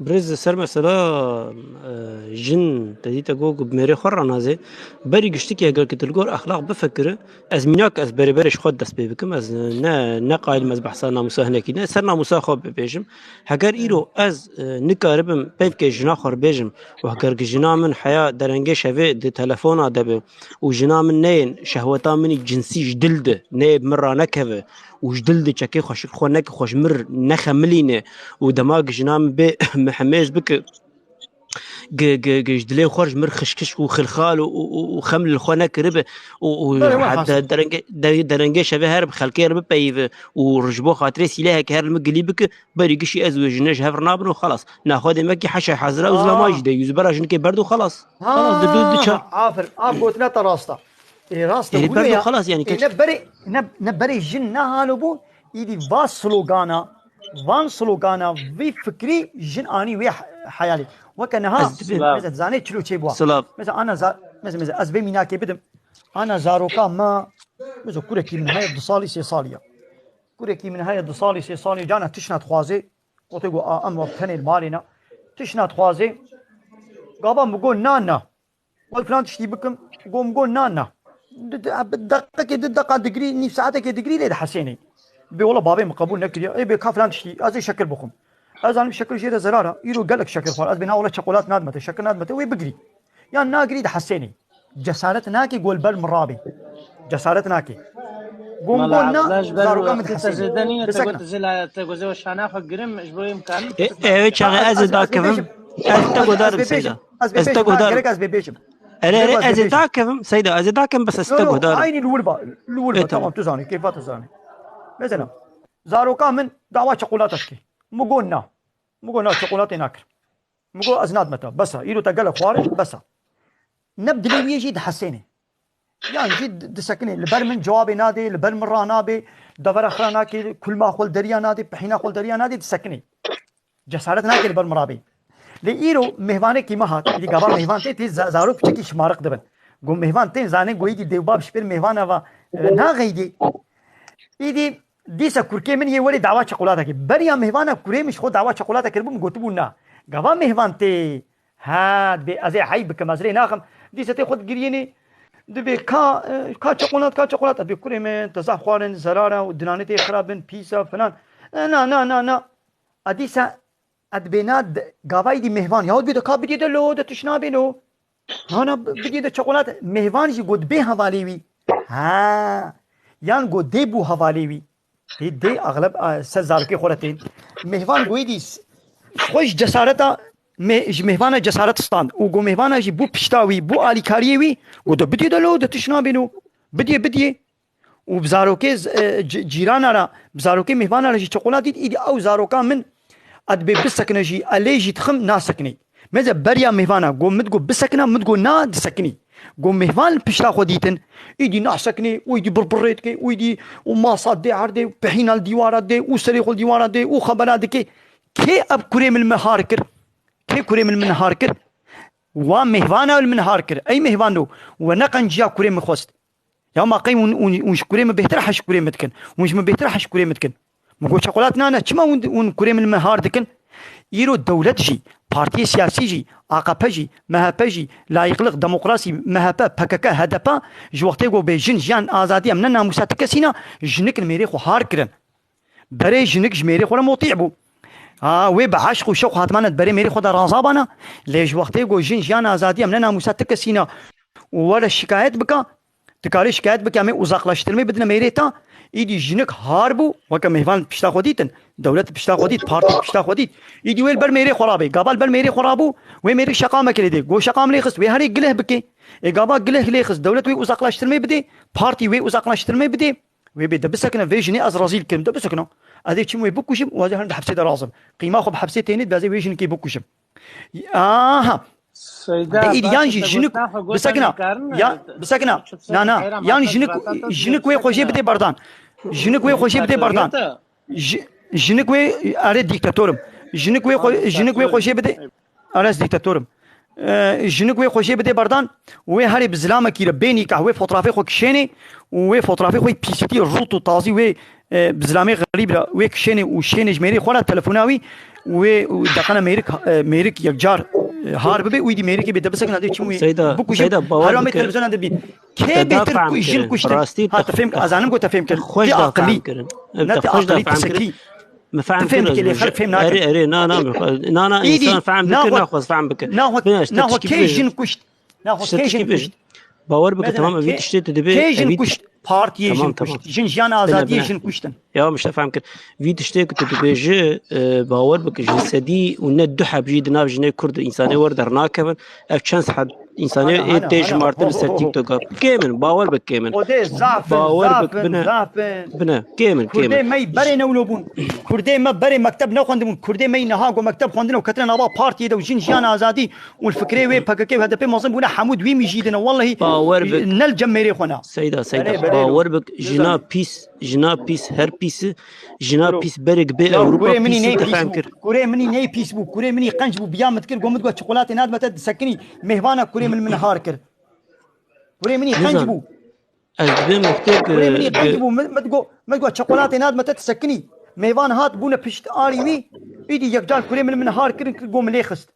Birêz, ser mesela, e, jin, te dî te got ku bi mêrê xwe re nazê. Berî giştikî heger ki tu li gor exlaq bifikire, ez mînak, ez berê berê ji xwe dest pê bikim, ez ne, ne qayil im ez behsa namûsa hinekî ne, ser namûsa xwe bibêjim. Heger îro ez, e, nikaribim peyvkê jina xwe re bêjim û heger ki jina min heya derengê şevê di telefona de be û jina min neyên şehweta min î cinsî ji dil de neyê bi min ranekeve û ji dil de çekê xweşik xwe neke xwe ji min re nexemilîne û dema ki jina min bê mihemêz bike, gi, gi, gi ji dilê xwe ji mir xişkiş û xilxal û, û, û, û xem li xwe nekiribe û, û Belê, we heta has. de-, derenge-, de-, derengê şevê her bi xelkê re bipeyîve û ji bo xatirê sîlehekê her li min gilî bike, berî gişî ez û jine ji hev re nabin û xelas. Naxwe demekî heşa hezira û zilama Aa. jî de yû zibera jinekê berd û xelas. Xelas, di du, du ça. Ha, aferin. Av gotina te rast e. Ê, rast e, Ê, wilo berd û ya. xelas, yani, Ê, keç- ne berê, ne, ne berê jin nehalo bû, îdî va slogana, van slogana, vî fikrî jin anî wê he-, heyalê. Weke niha, Ez dibêm. Silav. Mesela, zanê çilo çê bûa. Silav. Mesela, ana za-, mesela, mesela, ez vê mînakê bidim. Ana zaroka me, mesela, kurekî min heye du salî, sê salî ya. Kurekî min heye du salî, sê salî, cana tişna dixwazê. Ote go, a, em wa tenê li malê ne. Tişna dixwazê. Gava mi go, na, na. Wek filan tiştî bikim, go, mi go, na, na. Di, di, bi deqekê, di deqa digirî, nîv saetekê digirî lê dihesênê. Bê wela babê min qebûl nekiriye. Ê bê ka filan tiştî, ez ê şekir bixwim. Ez zanim şekir jê re zerar e. Îro gelek şekir xwar. Ez bê na wela çekolat nadime te, şekir nadime te, wê bigirî. Yan nagirî dihesênê. Cesaret nake go li ber min rabê. Cesaret nake. Go, mi go, na, zaroka min dihesênê. Zêde nîne, te got zila, te got zê şana xwe girim, ji bo wê imkanî. E, ew çaxê ez ê dakevim. Ez te guhdar im, Seyda. Ez te guhdar im. Gerek ez bê bêjim. Erê, erê, ez ê dakevim, Seyda, ez ê dakevim, bes ez te guhdar im. Aynî li wir ba, li wir ba, tamam, tu zanî, kêfa tu zanî. Mesela, zaroka min dawa çikolata dike. Min got na. Min got na, çikolatê nakir. Min got ez nadime te, bes e. Îro te gelek xwarin, bes e. Ne bi dilê wî yê jî dihesênê. Yan jî di-, disekinê. Li ber min cewabê nadê, li ber min ranabê, devera xwe nake, kulma xwe li deriya nadê, pihîna xwe li deriya nadê, disekinê. Cesaret nake li ber min rabê. Lê îro mêvanekî me hat, îdî gava mêvan tê, tê za-, zarok piçekî şimariq dibin. Go mêvan tên, zanê go îdî dêwbab ji pêr mêvana va, e, naxeydî. Îdî dîsa kurkê min yê werê dawa çikolatekê. Beriya mêvana kurê min ji xwe dawa çikolate kiribû, min gotibû na. Gava mêvan tê, ha, dibê ez ê hey bikim, ez rê naxim. Dîsa tê xwe digiriyênê, dibê ka, e, ka çikolat, ka çikolat. Dibê kurê min, te zaf xwarin, zerar e, û dinanê tê xirab in, pîs e, filan. E, na, na, na, na. A dîsa, e, dibê na, d-, gava îdî mêvan. Yaw dibê de ka bidî de lo, de tişt nabê lo. Hana bi-, bidî de çikolat, mêvan jî got bê hevalê wî. Ha. Yan got dê bû hevalê wî. Dê, dê axleb, a, ser zarokê xwe re tên. Mêvan got êdî s-, xwe ji cesareta mê-, ji mêvana cesaret stand. Û got mêvana jî bû pişta wî, bû alîkariyê wî. Got de bidî de lo, de tişt nabêno. Bidî, bidî. Û bi zarokê z-, e, ci-, cîrana re, bi zarokê mêvana re jî çikolat dît, îdî ew zaroka min, ez dibê bisekine jî, ez lê jî dixim, nasekinî. Meze beriya mêvana, go min digo bisekine, min digo na, disekinî. Go mêvan li pişta xwe dîtin, îdî nasekinî, û îdî birbirê dike, û îdî û masa dê erdê, û pehîna li dîwara dê, û serê xwe li dîwara dê, û xebera dike. Kê ev kurê min li min har kir? Kê kurê min li min har kir? Wa mêvana li min har kir. Ey mêvano, we neqenciya kurê min xwest. Ya ma qey hûn, hûn, hûn ji kurê min bêhtir heş kurê min dikin. Hûn ji min bêhtir heş kurê min dikin. Min got, çekolat nane, çima hûn, hûn kurê min, min har dikin? Îro dewlet jî, partiyê siyasî jî, A K P jî, M H P jî, layîqlik, demokrasî, M H P, P K K, H D P, ji wextê ku bê jin, jiyan, azadî, em ne namûsa ti kesî ne, jinik li mêrê xwe har kirin. Berê jinik ji mêrê xwe re motî bû. Ha, wê bi eşq û şewq hatmane di berê mêrê xwe de razabana. Lê ji wextê ku jin, jiyan, azadî, em ne namûsa ti kesî ne û were şikayet bika, dikarê şikayet bike, em ê uzaklaştirmê bidine mêrê ta. Îdî jinik har bû, weke mêvan pişta xwe dîtin, dewlet pişta xwe dît, partî pişta xwe dît. Îdî wê li ber mêrê xwe rabê. Gava li ber mêrê xwe rabû, wê mêrê şeqamekê lê dê. Go şeqam lê xist, wê herê gileh bike. Ê gava gileh lê xist, dewlet wê uzaklaştirmê bidê, partî wê uzaklaştirmê bidê. Wê bê de bisekine, vê jinê ez razî dikim, de bisekine. Ez ê çim wê bikujim û ez ê herim di hepsê de razim. Qîma xwe bi hepsê tênê, ez ê wê jinikê bikujim. Aha. Seyda, de îd yan jî jinik bisekina. Ya, bisekina. Na, na. Yan jinik, jinik wê xwe jê bidê berdan. Jinik wê xwe jê bidê berdan. Ji-, jinik wê, erê dîktatorim. Jinik wê xwe, jinik wê xwe jê bidê. Erê ez dîktatorim. E, jinik wê xwe jê bidê berdan, wê herê bi zilamekî re bê nîkah, wê fotrafê xwe kişênê û wê fotrafê xwe pîsîtî rût û tazî wê, e, bi zilamê xerîb re wê kişênê û şênê ji mêrê xwe re telefona wî wê û deqene mêrik, e, mêrik yekcar, e, har bibe û îdî mêrikê bê de bisekine dê çim wî Seyda, bikujim. Seyda, bawer Her amê bike. Televizyona de bî. Kê Te da bêtir fehm ku jin kirin. Kuştin? Rastî Ha, te te fêm, ez zanim ku te fêm kir. Xweş Ti da aqilî. Fehm kirin. Ne te aqilî, te sekî. Min fehm kir, lê xelk fêm nakin. Erê, erê, na, na, na, na, însan fehm bike, naxwaz fehm bike. Naxwaz, naxwaz kê jin kuşt? Naxwaz kê jin kuşt? Bawer bike, tamam, evî tiştê tu dibê, kê jin kuşt? Partiyê Tamam, jin tamam. kuşt. Jin jiyan Bine, azadiyê bine. jin kuştin. Ya, min şte fehm kir. Vî tiştê ku tu dibêjî, e, bawer bike, ji sedî û ne du heb jî di nav jinê Kurd û însanê wer dernakevin. Ev çend sed însanê Hana, ê hana, tê hana. jimartin li ser Ho, ho, ho. TikTok-a. Kêm in, bawer bike, kêm in. Xwedê zaf in, Bawer zaf bike, in, bine. zaf in. Bine, kêm in, kêm in. Kurdê me berê newlo bûn. Kurdê me berê mekteb nexwendibûn. Kurdê me yî niha ku mekteb xwendine û ketine nava partiyê de û jin jiyan azadî û li fikrê wê P K K û H D P mezin bûne, hemû di wî mijî de ne. Wellehî Bawer bike. ne li cem mêrê xwe ne. Seyda, Seyda, Erê, berê bawer lo. bike, jina Nizanî. pîs, jina pîs, her pîs, jina Bro. pîs berek bê Ya, Ewropa kurê minî pîs ney te pîs fehm bû. kir. Kurê minî ney pîs bû. Kurê minî qenc bû. Biya min dikir, got min, got çikolatê nadime te disekinî. Mêvana kurê min min har kir. Kurê minî qenc Nizan. bû. Ez dibêm wextê Kurê minî qenc bû. Min, min got, min got çikolatê nadime te disekinî. Mêvan hat bûne pişt alî wî. Îdî yekcar kurê min min har kirin, kir, got min lê xist.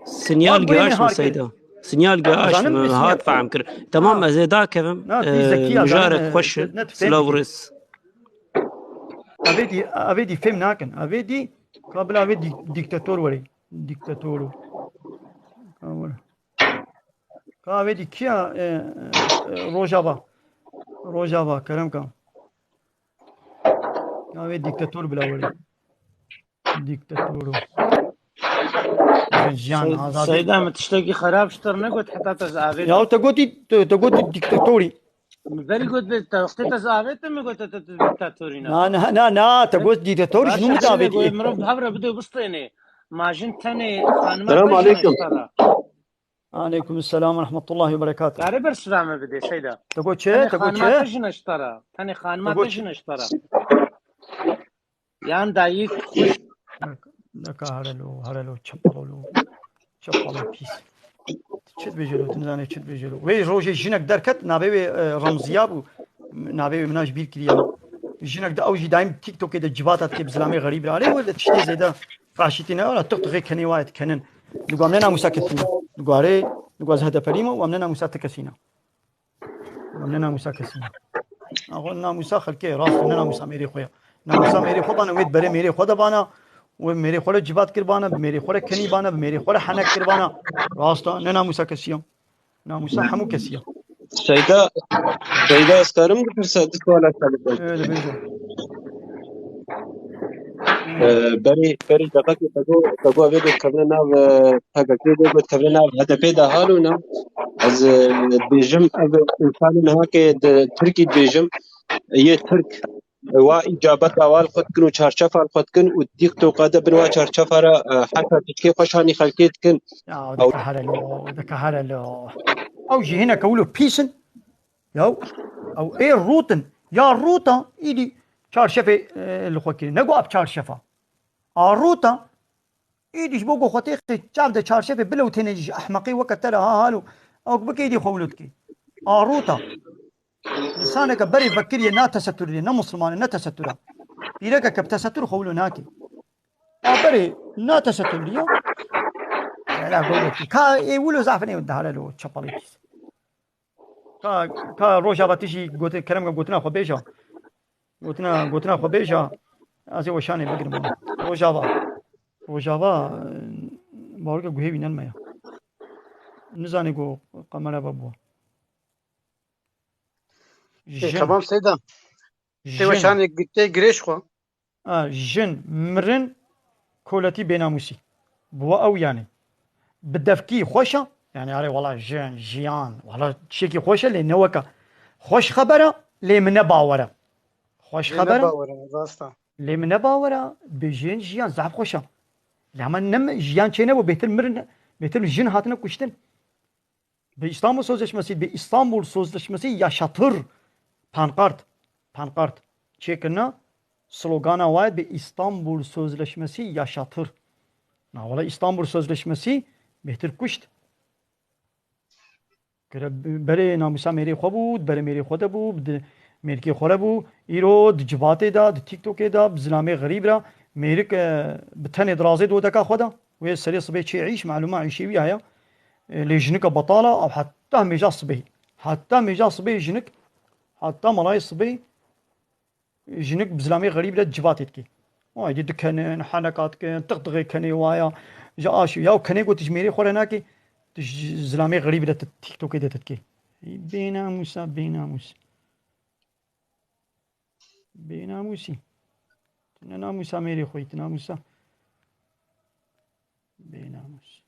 Sinyal Wan bûyê min gihaş mi har kir. Seyda? Sinyal gihaş Zanim mi? mi Hat sinyal. Fehm kir. Tamam, Ha. ez ê dakevim. Na, tu Ee, zekiya mijarek zanim, xweş e. ne tu fêm Silav dikî. rêz. Avê dî, avê dî fêm nakin. Avê dî, ka bila avê dî-, diktator were. Diktator. Ka were. Ka avê dî kiya, e, e, Rojava. Rojava, kerem ka. Ka avê diktator bila were. Diktatoro. Jiyan Sey-, azadî. Seyda, min tiştekî xerab ji te re negot heta te ji avê Ya te gotî, te, te gotî diktatorî. Min berî got, te wextê te ji avê te min got te, te, te diktatorî ne. Na, na, na, na, te got diktatorî, ji nû min te avêtî. Mirov bi hev re bide bistênê. Ma jin tenê xanima Selam te jin aleyküm. ji te re. Aleyküm selam ve rahmetullahi ve berekatuhu. Kare ber sura me bide Seyda. Te got çi? Tenê Te got xanima çi? te jin ji te re. Tenê xanima Te got te çi? jin ji te re. Yan dayik xweş. Neka herelo, herelo, çepalo lo. Çepalo pîs. Çi dibêje lo, tu nizanê çi dibêje lo. Wê rojê jinek derket, navê wê, e, Remziya bû. Navê wê min a ji bîr kiriye. Jinek de ew jî daîm TikTokê de civata dike bi zilamê xerîb re. Alê wê de tiştê zêde faşîtî ne, wala tuk tuk kenê wayet kenin. Digo em ne namûsa kesî ne. Digo arê, digo ez H D P lî me û em ne namûsa ti kesî ne. Ne namûsa kesî ne. Axo namûsa xelkê, rast ne namûsa mêrê xwe ya. Namûsa mêrê xwe bana, wê di berê mêrê xwe de bana, wê mêrê xwe re civat kir bana, bi mêrê xwe re kenî bana, bi mêrê xwe re henek kir bana. Rast e, ne namûsa kesî ya. Namûsa hemû kesî ya. Seyda, Seyda, ez karim bipirse, du suala te bipirse. Öyle bêje. Ee, berî, berî deqekê te got, te got, vê got kevne nav, e, P K K, vê got kevne nav H D P de halo ne. Ez, e, dibêjim, ev însanê niha ke di Tirkî dibêjim, yê Tirk, wa îcabeta wa li xwe dikin û çarçefa li xwe dikin û TikToka de bin wa çarçefa re, e, heta tişkê xweşanî xelkê dikin. Ya, Ew dike here lo, dike here lo. Ew jî hineke wilo pîs in. Ya, ew ê rûtin. Ya rûta, îdî çarşefê, e, li xwe kirî. Nego ap çarşefa. A rûta, îdî ji bo ku xwe têxê çav de çarşefê bilewtêne ji ehmeqê weke te re ha halo. Ew bike îdî xwe wilo dikê. A rûta. Însaneke berê vekiriye na teseturê, ne Muslimane, ne tesetura. Pîrekeke bi tesetur xwe wilo nake. A berê na teseturî ya. Hele wilo dikê. Ka ê wilo zafine dahare lo çepalê pîs. Ka, ka Rojava tijî gotin, kerem ke gotina xwe bêja. Gotina, gotina xwe bêja. Ez ê weşanê bigirim. Rojava. Rojava, e, bawerke guhê wî nenmeya. Nizanê ku kamera ve bû. Ê, Jin. Tamam Seyda. Tê Jin. weşanê gi-, tê girêş xwe. A, jin, mirin, koletî, bênamûsî. Bi we ew yanî. Bi devkî xweş e. Yanî, arê, wela jin, jiyan, wela tiştekî xweş e, lê ne weke. Xweş xeber e, lê min ne bawer e. Xweş Lê xeber ne e, bawer e, rast e. lê min ne bawer e, bi jin, jiyan, zaf xweş e. Lê hema ne mi-, jiyan çê nebû, bêtir mirin, bêtir jin hatine kuştin. Bi İstanbul Sözleşmesi, bi İstanbul Sözleşmesi yaşatır. Pankart, pankart çêkirine, slogana wayet bi İstanbul Sözleşmesi yaşatır. Na wala İstanbul Sözleşmesi bêhtir kuşt. Kire berê namûsa mêrê xwe bû, di berê mêrê xwe de bû, bi di mêrikê xwe re bû. Îro di civatê de, di TikTokê de, bi zilamê xerîb re mêrik, e, bi tenê dirazê di odeka xwe de. Wê serê sibê çê îş, malûma îşê wî heye. E, lê jinika betala, ew heta hemêja sibê. Heta hemêja sibê jinik, heta malayê sibê jinik bi zilamê xerîb re civatê dikê. Aydî dikenin, heneka dikin, tiqtiqê kenê waya. Ji aşî, ya kenê got ji mêrê xwe re nakê, tu ji zilamê xerîb re tu TikTokê de tu dikê. Bênamûsa, bênamûs. Bênamûsî. Tu ne namûsa mêrê xwe yî, tu namûsa. Bênamûs.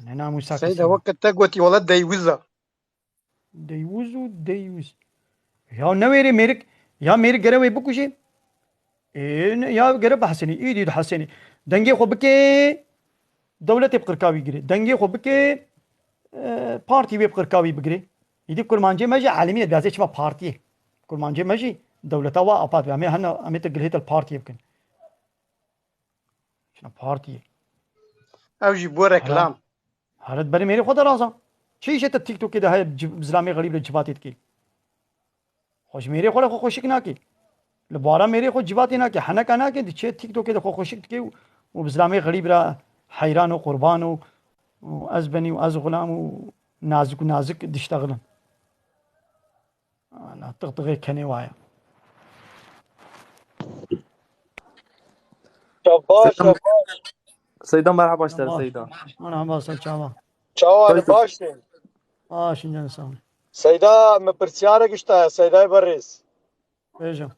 Ne namûsa Seyda, kesî. Weke te gotî, wele deywûz e. Deywûz û deywûz. Ya newêrê mêrik, ya mêrik gere wê bikujê. Ê, ne, ya gere bihesenî, îdî dihesenî. Dengê xwe bike, dewletê bi qirka wî girê. Dengê xwe bike, e, partî wê bi qirka wî bigirê. Îdî kurmancê me jî alemî ne, dibêje çima partiyê. Kurmancê me jî dewleta wa apat be. Em ê hene, em ê te gilhê te li partiyê bikin. Şuna partiyê. Ew jî bo reklam. Heret berê mêrê xwe deraza. Çi îşe te TikTokê de heye bi zilamê xerîb re civatê dikê? Xwe ji mêrê xwe re xwe xweşik nake. Li bara mêrê xwe civatê nake. Heneka nake, diçe TikTokê de xwe xweşik dike û, û bi zilamê xerîb re heyran û qurban û, û ez benî û ez xulam û nazik û nazik diştexilin. Ana, tixtixê kenê waye. Şabaş, Selam. şabaş. Seyda, merhaba, işte Merhaba. Seyda. Merhaba, ser çava. Çawa Seyda. li baş te? Aa, şimdi sen. Seyda, me pirsyarek işte, Seydayê berêz. Bêje.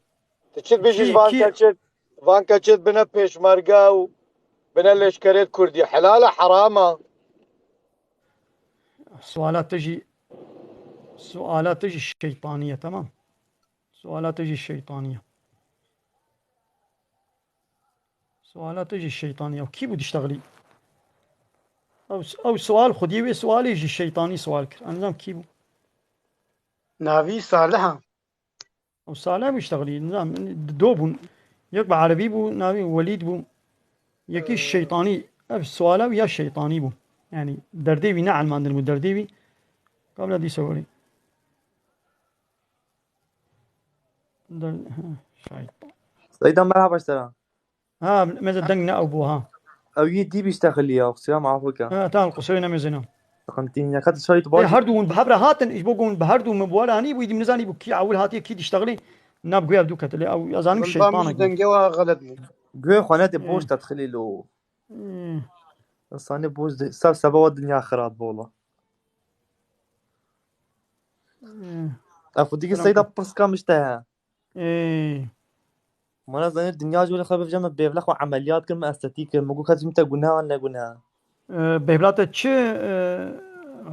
Tu çi dibêjî Kî, van kî? keçê, van keçê bine pêşmerge û bine leşkerê kurdî. Helal e, heram e? Suala te jî, suala te jî şeytaniye, tamam. Suala te jî şeytaniye. Suala te jî şeytaniye. Kî bû diştexilî? Ew, ew sual xwediyê wê sualê jî şeytanî sual kir. Em nizam kî bû? Navî Salih e. Ew Salih bû diştexilî. Nizam, do bûn. Yek bi erebî bû, navî Welîd bû. Yekî şeytanî. Ev suala wî ya şeytanî bû. Yani derdê wî ne elmandin bû, derdê wî. Kabla dîsa welî. Der, ha, şahit. Seyda, merhaba, işte. Ha, meze deng ne ew bû, ha. Ew yî dî bîşte xiliya, qusura me afû ke. Ha, tamam, qusura ne mezena. Sıkıntı yok. Hadi şahit Ê, bak. her du hûn bi hev re hatin, ji bo ku hûn bi her du min bi we re anî bû, îdî min nizanî bû kî ewil hatiye, kî diştexilî, ne bi guya dû ketile, ew ez zanim Min şeytan bam e. ji dengê wa xelet bû. Guhê xwe nede Hı. boş te dixilî lo. Hmm. İnsanı boş de, sev sebe wa dinya xirab bola. Hmm. Efu digi Tamam. Seyda pirska mişte he. Ê. Mana zanir dinya jole xwe bevjeme bevle xwe ameliyat kim, estetik kim. Mugu kaç te günah ne günah. E, Bêhbla te çi, e,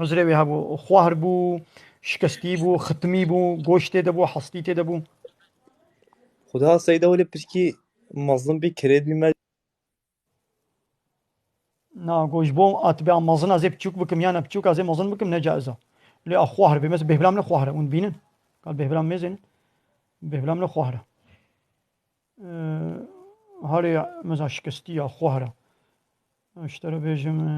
uzrê wê hebû? Xwahr bû, şikestî bû, xitmî bû, goş tê de bû, hastî tê de bû? Xuda Seyda wele pişkî mezin bî, kirêt bî me. Na, goş bo, at be mezin ez ê piçûk bikim, yan piçûk ez ê mezin bikim, ne caiz e. Lê a xwahr bê, mesela bêhbla min xwahr e, hûn bînin. Kal bêhbla min mêzin. Bêhbla min xwahr e. E, harê, mesela şikestî ya xwahr e. Ji te re bêjim, e,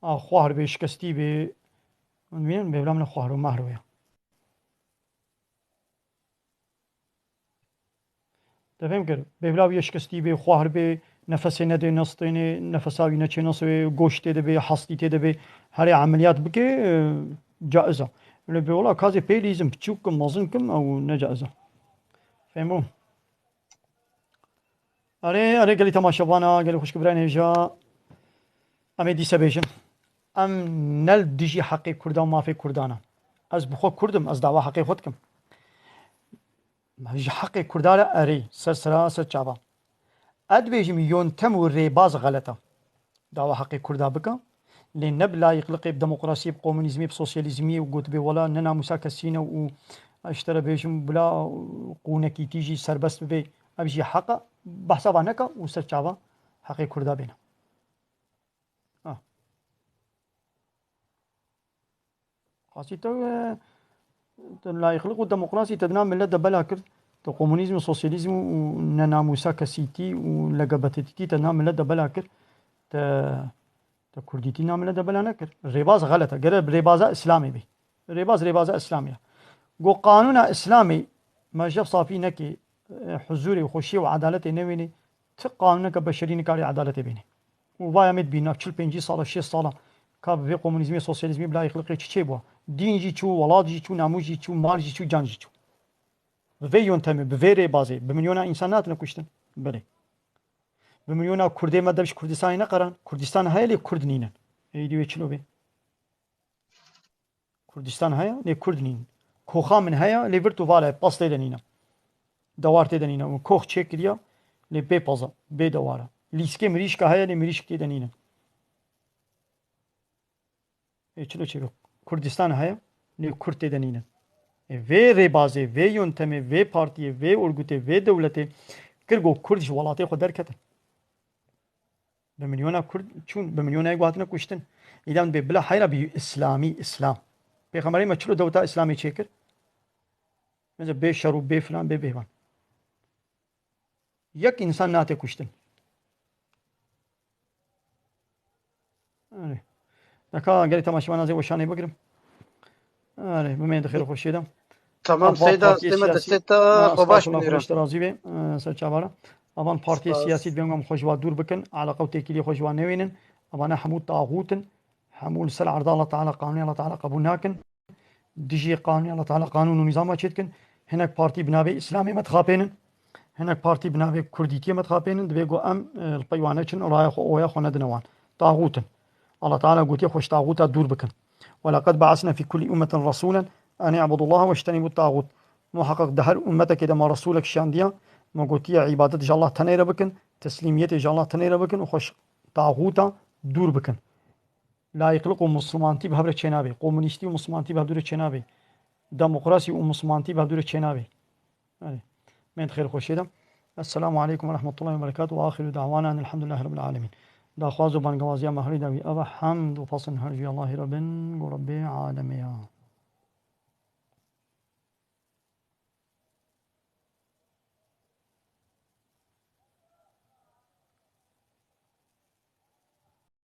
a xwahr bê, şikestî bê. Hûn dibînin, bêvla min xwahr û mahr ya. Te fêm kir? Bêvla wî şikestî bê, xwahr bê, nefesê nedê, nestênê, nefesa wî neçê, nesê, goş tê de bê, hastî tê de bê, herê emeliyat bike, e, caiz e. Lê bê wela kazê pê lîzim, piçûk kim, mezin kim, ew ne caiz e. Fêm bû? Erê, erê, gelî temaşevana, gelî xwişk birayên hêja. Em ê dîse bêjin. Em ne li dijî heqê Kurda û mafê Kurdan e. Ez bi xwe Kurd im, ez dawa heqê xwe dikim. Ji heqê Kurda re erê, ser sera, ser çava. Ez dibêjim, yöntem û rêbaz xelet e. Dawa heqê Kurda bike. Lê ne bi layîqliqê, bi demokrasiyê, bi komunîzmê, bi sosyalîzmiyê û gotibê wela ne namûsa kesî ne û ez ji te re bêjim bila qûnekîtî jî serbest bibe, ev jî heq e. Behsa va neke û ser çava heqê Kurda bêne. Ha. Qasî te, e, te layîqliq û demokrasî te di nav milet de bela kir, te komunîzm û sosyalîzm û nenamûsa kesîtî û L G B T tî te di nav milet de bela kir, te, te kurdîtî nav milet de bela nekir. Rêbaz xelet e. Gere bi rêbaza Îslamê bê. Rêbaz, rêbaza Îslamê ye. Go qanûna Îslamê mercev safî nekê, e, huzûrê û xweşiyê û edaletê newênê, ti qanûneke beşerî nikarê edaletê bênê. Û vaya me dibîna çil pêncî sala, şêst sala ka bi vê komunîzmê, sosyalîzmê bila êxliqê çi çêbû? Dîn jî çû, welat jî çû, namûs jî çû, mal jî çû, can jî çû. Bi vê yöntemê, bi vê rêbazê, bi milyona însan nehatine kuştin? Belê. Bi milyona Kurdê me dev ji Kurdistanê neqeran. Kurdistan heye lê Kurd nînin. Êdî wê çilo bê? Kurdistan heye, lê Kurd nîn. Koxa min heye, lê vir tu vale, pas tê de nîne. Dewar tê de nîne. Min kox çêkiriye, lê bê paza, bê dewara. Lîskê mirîşka heye, lê mirîşk tê de nîne. Ê çilo çêke Kurdistan heye, lê Kurd tê de nîne. Ê vê rêbazê, vê yontemê, vê partiyê, vê orgutê, vê dewletê kir ku Kurd ji welatê xwe derketin. Bi milyona Kurd çûn, bi milyona yek hatine kuştin. Îdam dibê bila heyra bî Îslamî, Îslam. Pêxemberê me çilo dewleta Îslamê çêkir? Mesela bê şer û bê filan, bê bêvan. Yek însan nate kuştin. Erê. Deka gelek temaşevan ez ê weşanê bigirim. Erê, bimeyên di xêr û xweşiyê de. Tamam, Ava Seyda, partiye sê me siyasî. Destê te Ha, xwe baş estağfurullah, binêre. Xweş te razî be. Ee, ser çavara. Avan partiye Spas. Siyasî dibên em xwe ji wa dûr bikin. Eleqa û têkiliyê xwe ji wa newênin. Avana hemû taxût in. Hemû li ser erda Allah Teala, qanûnê Allah Teala qebûl nakin. Dijî qanûnê Allah Teala, qanûn û nîzama çêdikin. Hinek partî bi navê Îslamê me dixapênin. Hinek partî bi navê Kurdîtiyê me dixapênin. Divê ku em, e, li pey wan neçin, raya xwe, oya xwe nedine wan. Taxût in. Allah Teala gotiye xwe ji taxûta dûr bikin. "Weleqed be'esna fî kullî ummetin resûlen en i'budullaha wejtenîbut taxût." Muheqeq di her ummetekê de me resûlek şandiya, me gotiye îbadet ji Allah tenê re bikin, teslîmiyetê ji Allah tenê re bikin û xwe ji taxûta dûr bikin. Layîqlik û mislimantî bi hev re çênabê. Komunîstî û mislimantî bi hevdû re çênabê. Demokrasî û mislimantî bi hevdû re çênabê. Erê. Meyên xêr xweşê de. Esselamu aleykum ve rahmetullahi ve berekatuhu ve axiru da'wana enelhamdülillahi rabbil alemin. Daxwaz û bangewaziya me herî dawî ev e, hemd û pasin her jû Allahî re bin, go Rebbê alemê ya.